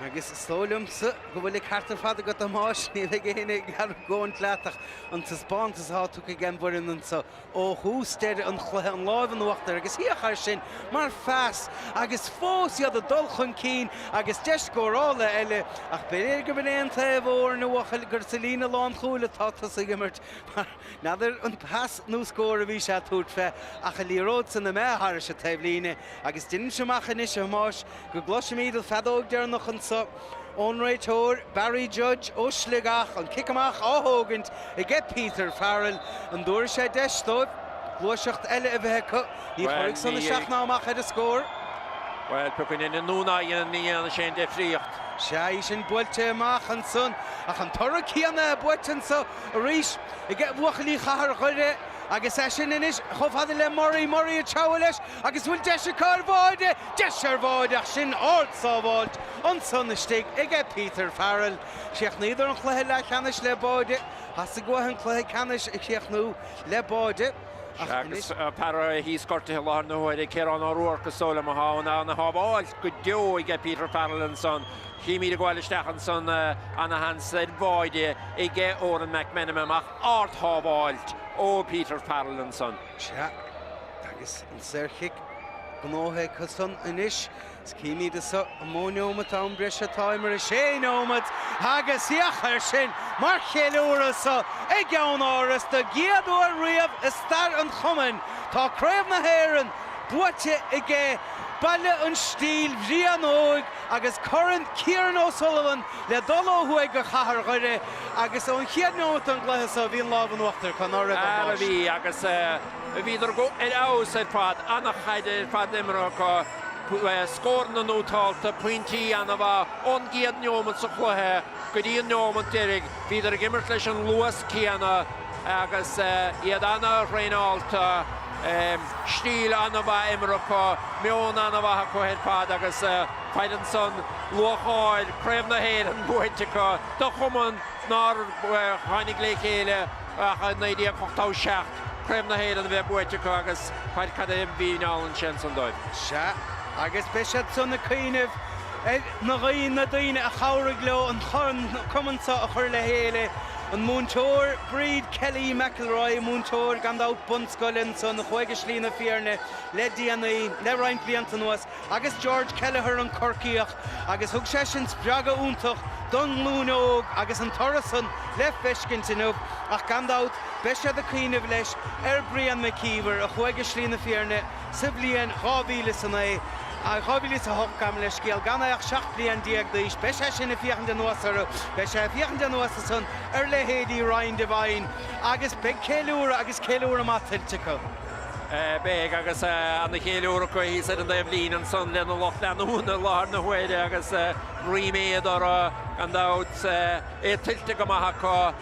agus is dóigh liomsa go bhfuil an ceart ar fad agat a Thomáis, ní bheidh éinne ag argóint leat ach an taispeántas atá tugtha ag an bhfoireann anso Ó thús deireadh an chluiche an láimh in uachtar agus féach air sin mar phas agus fós iad ag dul chun cinn agus deis scórála eile ach b'fhéidir gurb in é an taobh a bhuachaill gur sa líne lánchúil atá tusa ag imirt mar n'fheadar an pas nó scór a bhí sé ag tabhairt fé ach an liathróid san imithe thairis an taobhlíne agus deinimse amach anois a Thomáis go gcloisfimid an feadóg deireanach anso ón réiteoir, Barry Judge ó Sligeach, an cic amach á thógaint aige Peter Farrell. An dtabharfaidh sé deis dóibh gluaiseacht eile a bheith acu? Ní chuirfidh san isteach ná amach ar an scór. Bhuel, pé acu a dhéanann nó ná dhéanann, ní dhéanfaidh sé aon difríocht. Sea, í sin buailte amach ansan, ach an toradh céanna buaite anso arís ag buachaillí Chathair Dhoire. Agus é sin anois chomh fada le Murray, Murray ag treabhadh leis agus bhfuil deis acu ar bháide? Deis ar bháide ach sin ard-sábháilt ansan istigh aige Peter Farrell. Chríochnaíodar an chluiche leathcheannais le báide. Theastaigh uathu an cluiche ceannais a chríochnú le báide. Ach anois. Agus fear thíos gortaithe i láthair na huaire, Ciarán Ó Ruairc is dóigh liom atá ann, ana-shábháilt go deo aige Peter Farrell ansan. Chímid ag gabháil isteach ansan ana-sheans ar bháide aige Odhrán McMenamin ach ard-shábháilt ó Peter Farrell ansan. Sea, agus an saorchic gnóthaithe acusan anois. Is címid anso an mó neomat am breise atá imeartha, sé neomat, agus féach air sin mar cheiliúradh anso i gceannáras don gcéad uair riamh i stair an chumainn tá Craobh na hÉireann buaite aige Baile an Stíl Bhriain Óg agus Corn Kieran O'Sullivan le dul ó thuaidh go Cathair Dhoire agus ón chéad neomat den gcluiche so bhí an lámh in uachtar acu, ná raibh, a Ara Thomáis? bhí agus bhíodar go ar fheabhas ar fad, an-chaid ar fad imeartha acu. Scóranna nótálta, pointí an-mhaith ón gcéad neomat sa chluiche go dtí an neomat deiridh. Bhíodar ag imirt leis an luas céanna agus iad an-thraenáilte. Stíl an-mhaith imeartha acu, meon an-mhaith acu ar fad agus faid ansan lúcháir Craobh na hÉireann buaite acu do chumann nár tháinig le chéile ach i 1987. Craobh na hÉireann a bheith buaite acu agus fair cad é a mhíneálann sé ansan dóibh. Sea, agus beidh siad san ag cuimhneamh ar na na daoine a chabhraigh leo an cumann seo a chur le chéile, an múinteoir Bríd Kelly McElroy, múinteoir gan dabht bunscoile ansan a chuaigh i slí na fírinne le déanaí, le roinnt blianta anuas, agus George Kelleher an Corcaíoch agus thug sé sin spreagadh iontach don nglúin óg agus an toradh san le feiscint inniu ach gan dabht beidh siad ag cuimhneamh leis ar Brian McKeever a chuaigh i slí na fírinne sa bhliain 2009, 2008 gabh mo leithscéal, gan é ach 17 bliain d'aois. Beidh sé sin ag féachaint anuas orthu, beidh sé ag féachaint anuas ansan ar leithéidí Ryan Devine agus beidh ceiliúradh agus ceiliúradh maith tuillte acu. Beidh, agus ana-cheiliúradh acu thíos ar an dtaobh líne ansan lena lucht leanúna i láthair na huaire agus ríméad orthu gan dabht. É tuillte go maith acu.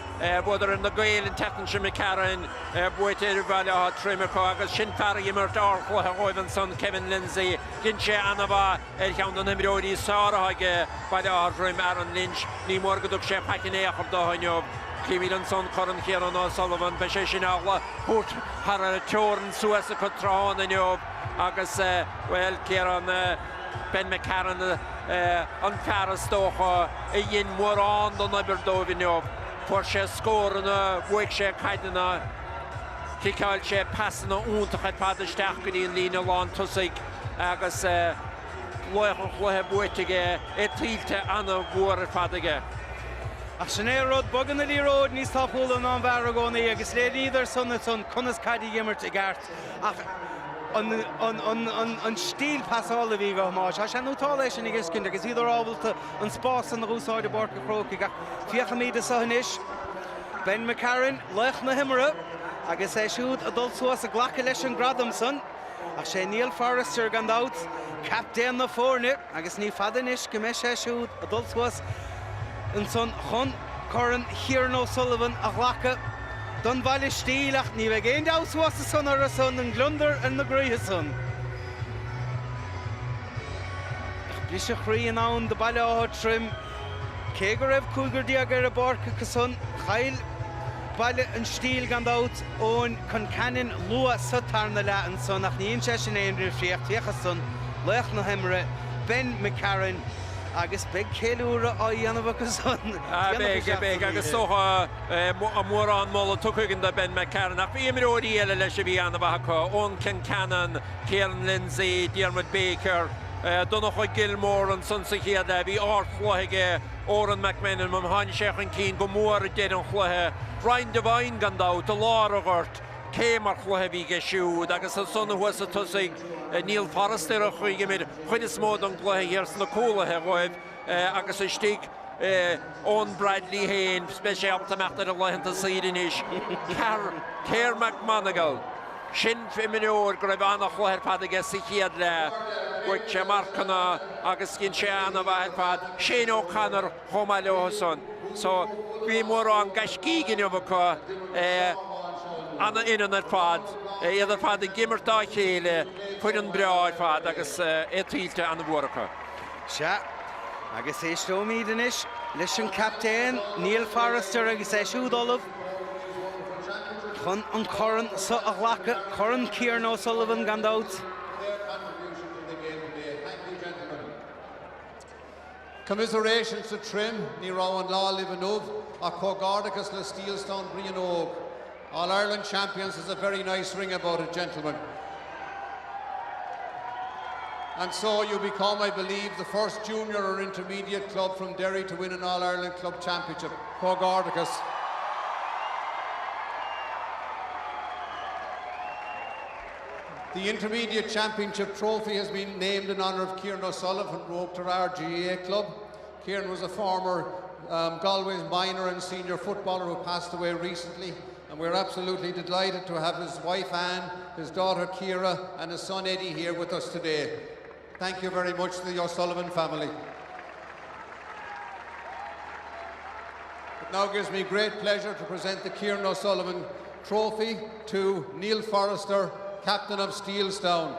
Bhuadar ar na Gaeil an tseachtain seo imigh tharainn, buaite ar Bhaile Átha Troim acu agus sin fear a d'imirt ardchluiche dhóibh ansan, Kevin Lindsay. Dhein sé ana-mhaith ar cheann de na himreoirí is fearr atá ag Baile Átha Troim, Aaron Lynch. Ní mór go dtug sé faic in aon chor dó inniu. Címid ansan Corn Kieran O'Sullivan. Beidh sé sin á thabhairt thar an teorainn suas acu tráthnóna inniu agus, bhuel, Ciarán, Ben McCarron an fear is dócha a dhein mórán den obair dóibh inniu. Fuair sé scóranna, bhuaigh sé caideanna, chiceáil sé pasanna iontacha ar fad isteach go dtí an líne lántosaigh agus laoch an chluiche buaite aige, é tuillte an-mhór ar fad aige. Ach sin é an rud, bogann an liathróid níos tapúla ná an bhfear i gcónaí agus léiríodar san ansan conas caid a dh'imirt i gceart ach an stíl pasála a bhí ag Thomáis, tá sé nótálta é sin a dh'fheiscint agus bhíodar ábalta an spás san a dh'úsáid i bPáirc an Chrócaigh ach féachaimid anso anois. Ben McCarron, laoch na himeartha agus é siúd ag dul suas ag glacadh leis an gradam san. Ach sé Neil Forrester gan dabht, captaen na foirne agus ní fada anois go mbeidh sé siúd ag dul suas ansan chun Corn Kieran O'Sullivan a ghlacadh don Bhaile Stíl ach ní bheidh aon dabht suas ansan orthu san, an gliondar ar na gcroíthe san. Ach briseadh croí in ann do Baile Átha Troim. Cé go raibh 15 ar an bpáirc acu san, chaill Baile an Stíl gan dabht Eoin Concannon luath sa tarna leath ansan ach ní dhein sé sin aon difríocht. Féach ansan, laoch na himeartha, Ben McCarron agus beidh ceiliúradh á dhéanamh acu san déanach Beidh, isteach beidh san agus is dócha mórán moladh tugtha againn do Ben McCarron ach bhí imreoirí eile leis a bhí an-mhaith acu, Eoin Concannon, Kieran Lindsay, Diarmuid Baker, Donncha Gilmore ansan sa chéad leath. Bhí ardchluiche aige Odhrán McMenamin. Tháinig sé chun cinn go mór ag deireadh an chluiche. Ryan Devine gan dabht, i lár an ghoirt. Cé mar chluiche a bhí aige siúd agus ansan thuas chun tosaigh Neil Forrester a chuaigh imir chuid is mó den gcluiche thiar sna cúlaithe dhóibh agus istigh Eoin Bradley féin, beidh sé ábalta imeacht ar a laethanta saoire anois. Ger McMonagle. Sin imreoir go raibh an-chluiche ar fad aige sa chéad leath. Bhuaigh sé marcanna agus dhein sé an-mhaith ar fad. Shane O'Connor chomh maith leo san. So bhí mórán gaiscígh inniu acu. An-fhoireann ar fad. Iad ar fad ag imirt dá chéile. Foireann breá ar fad agus é tuillte an-mhór acu. Sea, agus éisteoimid anois leis an captaen, Neil Forrester, agus é siúd ullamh. Chun an corn so a ghlacadh, Corn Kieran O'Sullivan gan dabht. Commiserations to Trim, ní raibh an lá libh inniu ach comhghairdeachas le Steelstown Brian Óg. All Ireland champions has a very nice ring about it, gentlemen. And so you become, I believe, the first junior or intermediate club from Derry to win an All Ireland Club Championship. Comhghairdeachas. The Intermediate Championship Trophy has been named in honour of Kieran O'Sullivan from Oughterard GAA Club. Kieran was a former um, Galway's minor and senior footballer who passed away recently, and we're absolutely delighted to have his wife Anne, his daughter Kira, and his son Eddie here with us today. Thank you very much to the O'Sullivan family. It now gives me great pleasure to present the Kieran O'Sullivan Trophy to Neil Forrester, captain of Steelstown.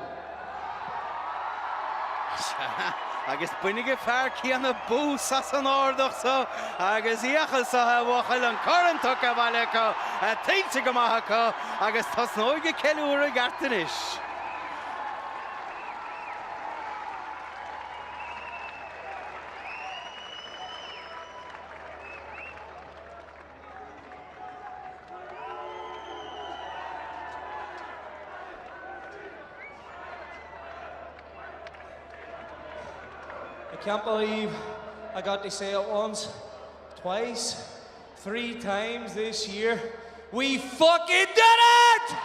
Sea, agus bainfidh an fear céanna bús as an ardach so agus féach anso a bhuachaill, an corn tugtha abhaile acu, tuillte go maith acu agus tosnóidh an ceiliúradh i gceart anois. I can't believe I got to say it once, twice, three times this year. We fucking did it!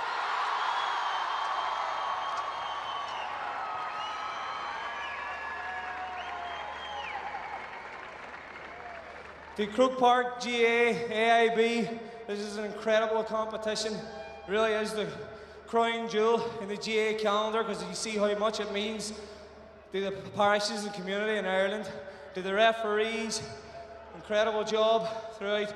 The Croke Park GA AIB, this is an incredible competition. It really is the crown jewel in the GA calendar because you see how much it means to the parishes and community in Ireland, to the referees, incredible job throughout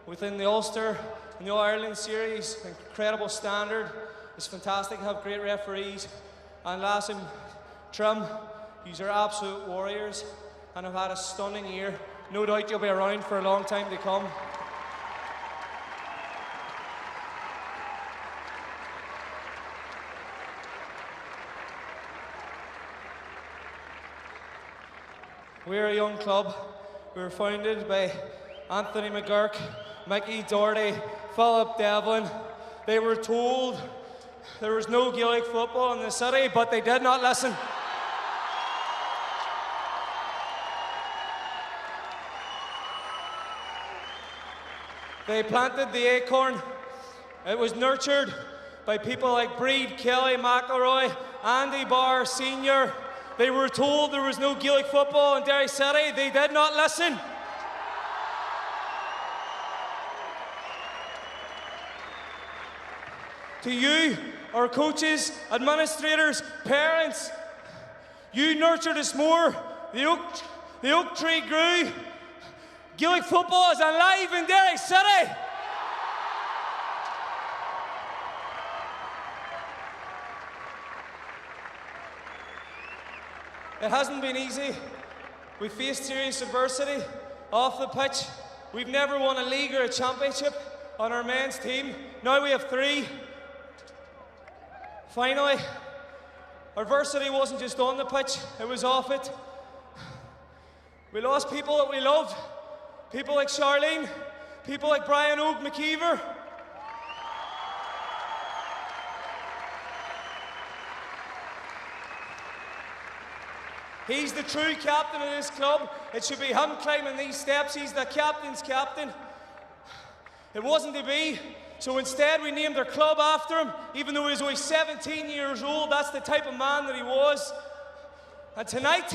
within the Ulster and the All Ireland series, incredible standard. It's fantastic to have great referees. And last, Trim, these are absolute warriors and have had a stunning year. No doubt you'll be around for a long time to come. We're a young club. We were founded by Anthony McGurk, Mickey Doherty, Philip Devlin. They were told there was no Gaelic football in the city, but they did not listen. They planted the acorn. It was nurtured by people like Breed, Kelly, McElroy, Andy Barr Sr. They were told there was no Gaelic football in Derry City. They did not listen. To you, our coaches, administrators, parents, you nurtured us more. The oak, the oak tree grew. Gaelic football is alive in Derry City. It hasn't been easy. We faced serious adversity off the pitch. We've never won a league or a championship on our men's team. Now we have three. Finally, adversity wasn't just on the pitch, it was off it. We lost people that we loved. People like Charlene, people like Brian Oak McKeever. He's the true captain of this club. It should be him climbing these steps. He's the captain's captain. It wasn't to be. So instead, we named our club after him, even though he was only 17 years old. That's the type of man that he was. And tonight,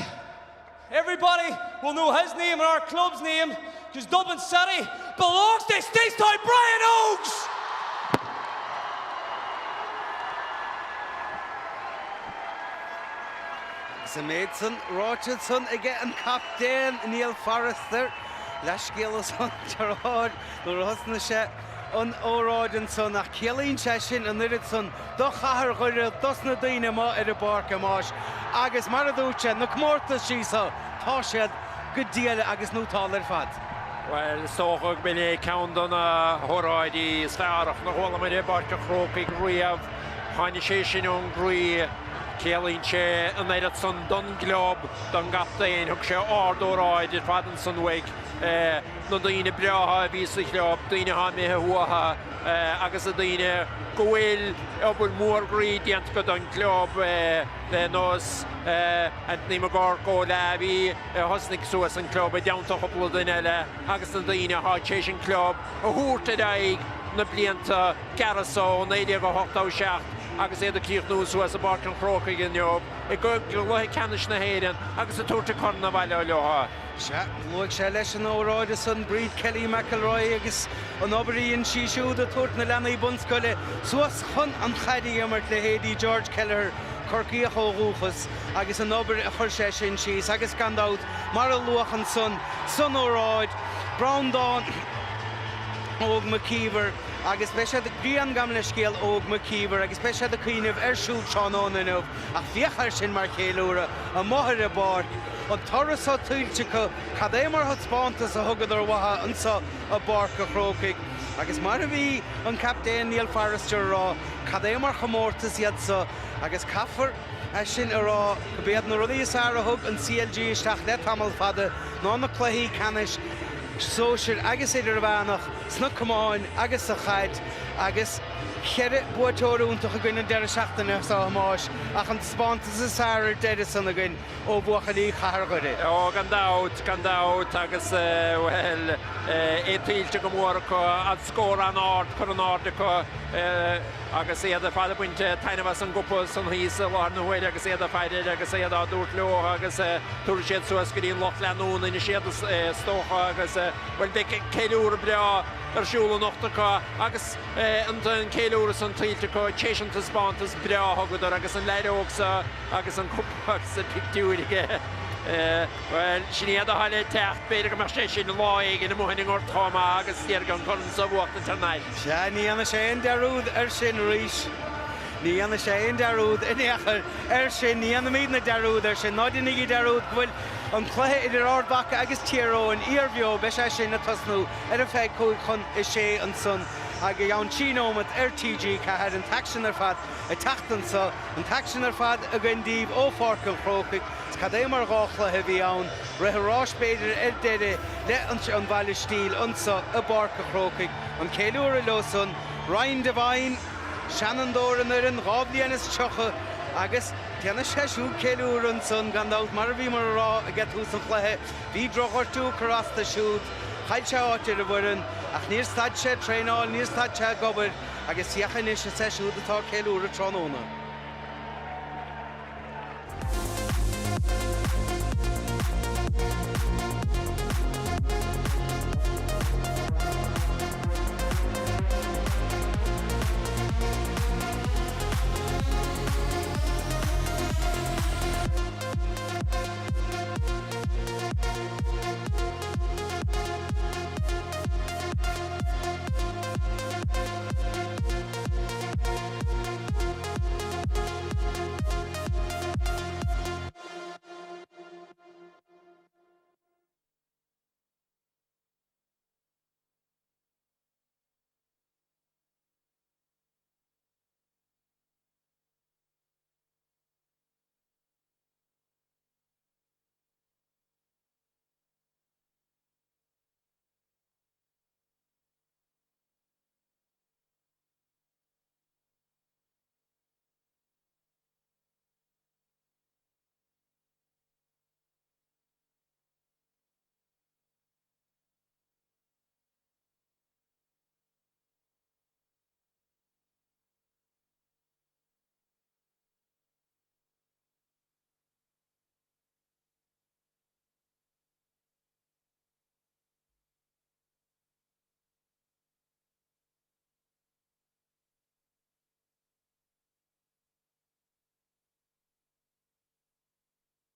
everybody will know his name and our club's name because Dublin City belongs to Steelstown Brian Oaks! Agus an méid san ráite ansan aige an captaen Neil Forrester, leathscéal ansan deartháir nuair a thosnaigh sé an óráid ansan ach ciallaíonn sé sin an oiread san do chathair Dhoire, dos na daoine amuigh ar an bpáirc a Mháis agus mar a dúirt sé, na comórtaisí so, tá siad go diail agus nótálta ar fad. Bhuel, is dócha go mb'in é ceann de na hóráidí is fearr a chualamar i bPáirc an Chrócaigh riamh. Tháinig sé sin ón gcroí. Ciallaíonn sé an oiread san don gclub, don gcaptaen. Thug sé ard-óráid ar fad ansan uaidh. Na daoine breátha a bhí sa chlub, daoine atá imithe uathu agus na daoine go bhfuil obair mhór groí déanta acu don gclub, ar nós Anthony McGurk ó Lavey, a thosnaigh suas an club i dteannta chúpla duine eile agus na daoine atá tar éis an club a thabhairt ar aghaidh na blianta gearra so ó 1987 agus iad ag críochnú suas i bPáirc an Chrócaigh inniu i gcluiche ceannais na hÉireann agus ag tabhairt an corn abhaile leo. Sea, luaigh sé leis an óráid san Bríd Kelly McElroy agus an obair a dhein sí siúd ag tabhairt na leanaí bunscoile suas chun an chaid a imirt, leithéidí George Kelleher, Corcaíoch ó dhúchas, agus an obair a chuir sé sin síos agus gan dabht, mar a luadh ansan san óráid, Breandán Óg McKeever agus beidh siad, Brian, gabh mo leithscéal, Óg McKeever agus beidh siad ag cuimhneamh air siúd tráthnóna inniu ach féach air sin mar cheiliúradh amuigh ar an bpáirc, an toradh so tuillte acu, cad é mar thaispeántas a thugadar uathu anso i bPáirc a' Chrócaigh agus mar a bhí an captaen Neil Forrester a rá, cad é mar chomórtas iad so agus caithfear é sin a rá, gurb iad na rudaí is fearr a thug an CLG isteach le tamall fada ná na cluichí ceannais sóisir agus idirmheánach sna camáin agus sa chaid agus cheithre buaiteoir iontach againn an deireadh seachtaine seo, a Thomáis, ach an taispeántas is fearr ar deireadh san againn ó bhuachaillí Chathair Dhoire. Ó, gan dabht, gan dabht agus, bhuel, é tuillte go mór acu, an scór an-ard curtha in airde acu agus iad ar fad ag baint taitneamh as an gcupa san thíos i láthair na huaire agus iad ag faire air agus iad á dtabhairt leo agus tabharfaidh siad suas go dtí an lucht leanúna anois iad is dócha agus, bhuel, beidh ceiliúradh breá ar siúl anocht acu agus an ceiliúradh san tuillte acu tar éis an taispeántas breá a thugadar agus an leaid óg so agus an cupa agus an pictiúr aige. Bhuel, sin iad atá le teacht. B'fhéidir go mbeadh sé sin lá éigin amuigh in i ngort chomh maith agus d'iarraidh an corn so a bhuachtaint thar n-ais. Sea, ní dhéanfaidh sé aon dearúd air sin arís. Ní dhéanfaidh sé aon dearúd in aon chor air sin. Ní dhéanfaimidne dearúd air sin. Ná déanaigí dearúd go bhfuil an cluiche idir Ard Mhacha agus Tír Eoghain fíorbheo. Beidh sé sin ag tosnú ar a 5:35 ansan ag i gceann 3 nóimeat ar TG4. An t-aicsean ar fad ag teacht anso. An t-aicsean ar fad againn daoibh ó Pháirc an Chrócaigh. Is cad é mar dhá chluiche a bhí ann. Rith an ráis b'fhéidir ar deireadh le an Bhaile Stíl anso i bPáirc an Chrócaigh. An ceiliúradh leo san. Ryan Devine, seanfhondúir an fhoireann, 2 bhliain is 30 agus déanfaidh sé siúd ceiliúradh ansan gan dabht mar a bhíomar a rá ag tús an chluiche. Bhí drochghortú ag cur as do siúd. Chaill sé áit ar an bhfoireann ach níor stad sé ag traenáil, níor stad sé ag obair agus féach anois is é siúd atá ag ceiliúradh tráthnóna.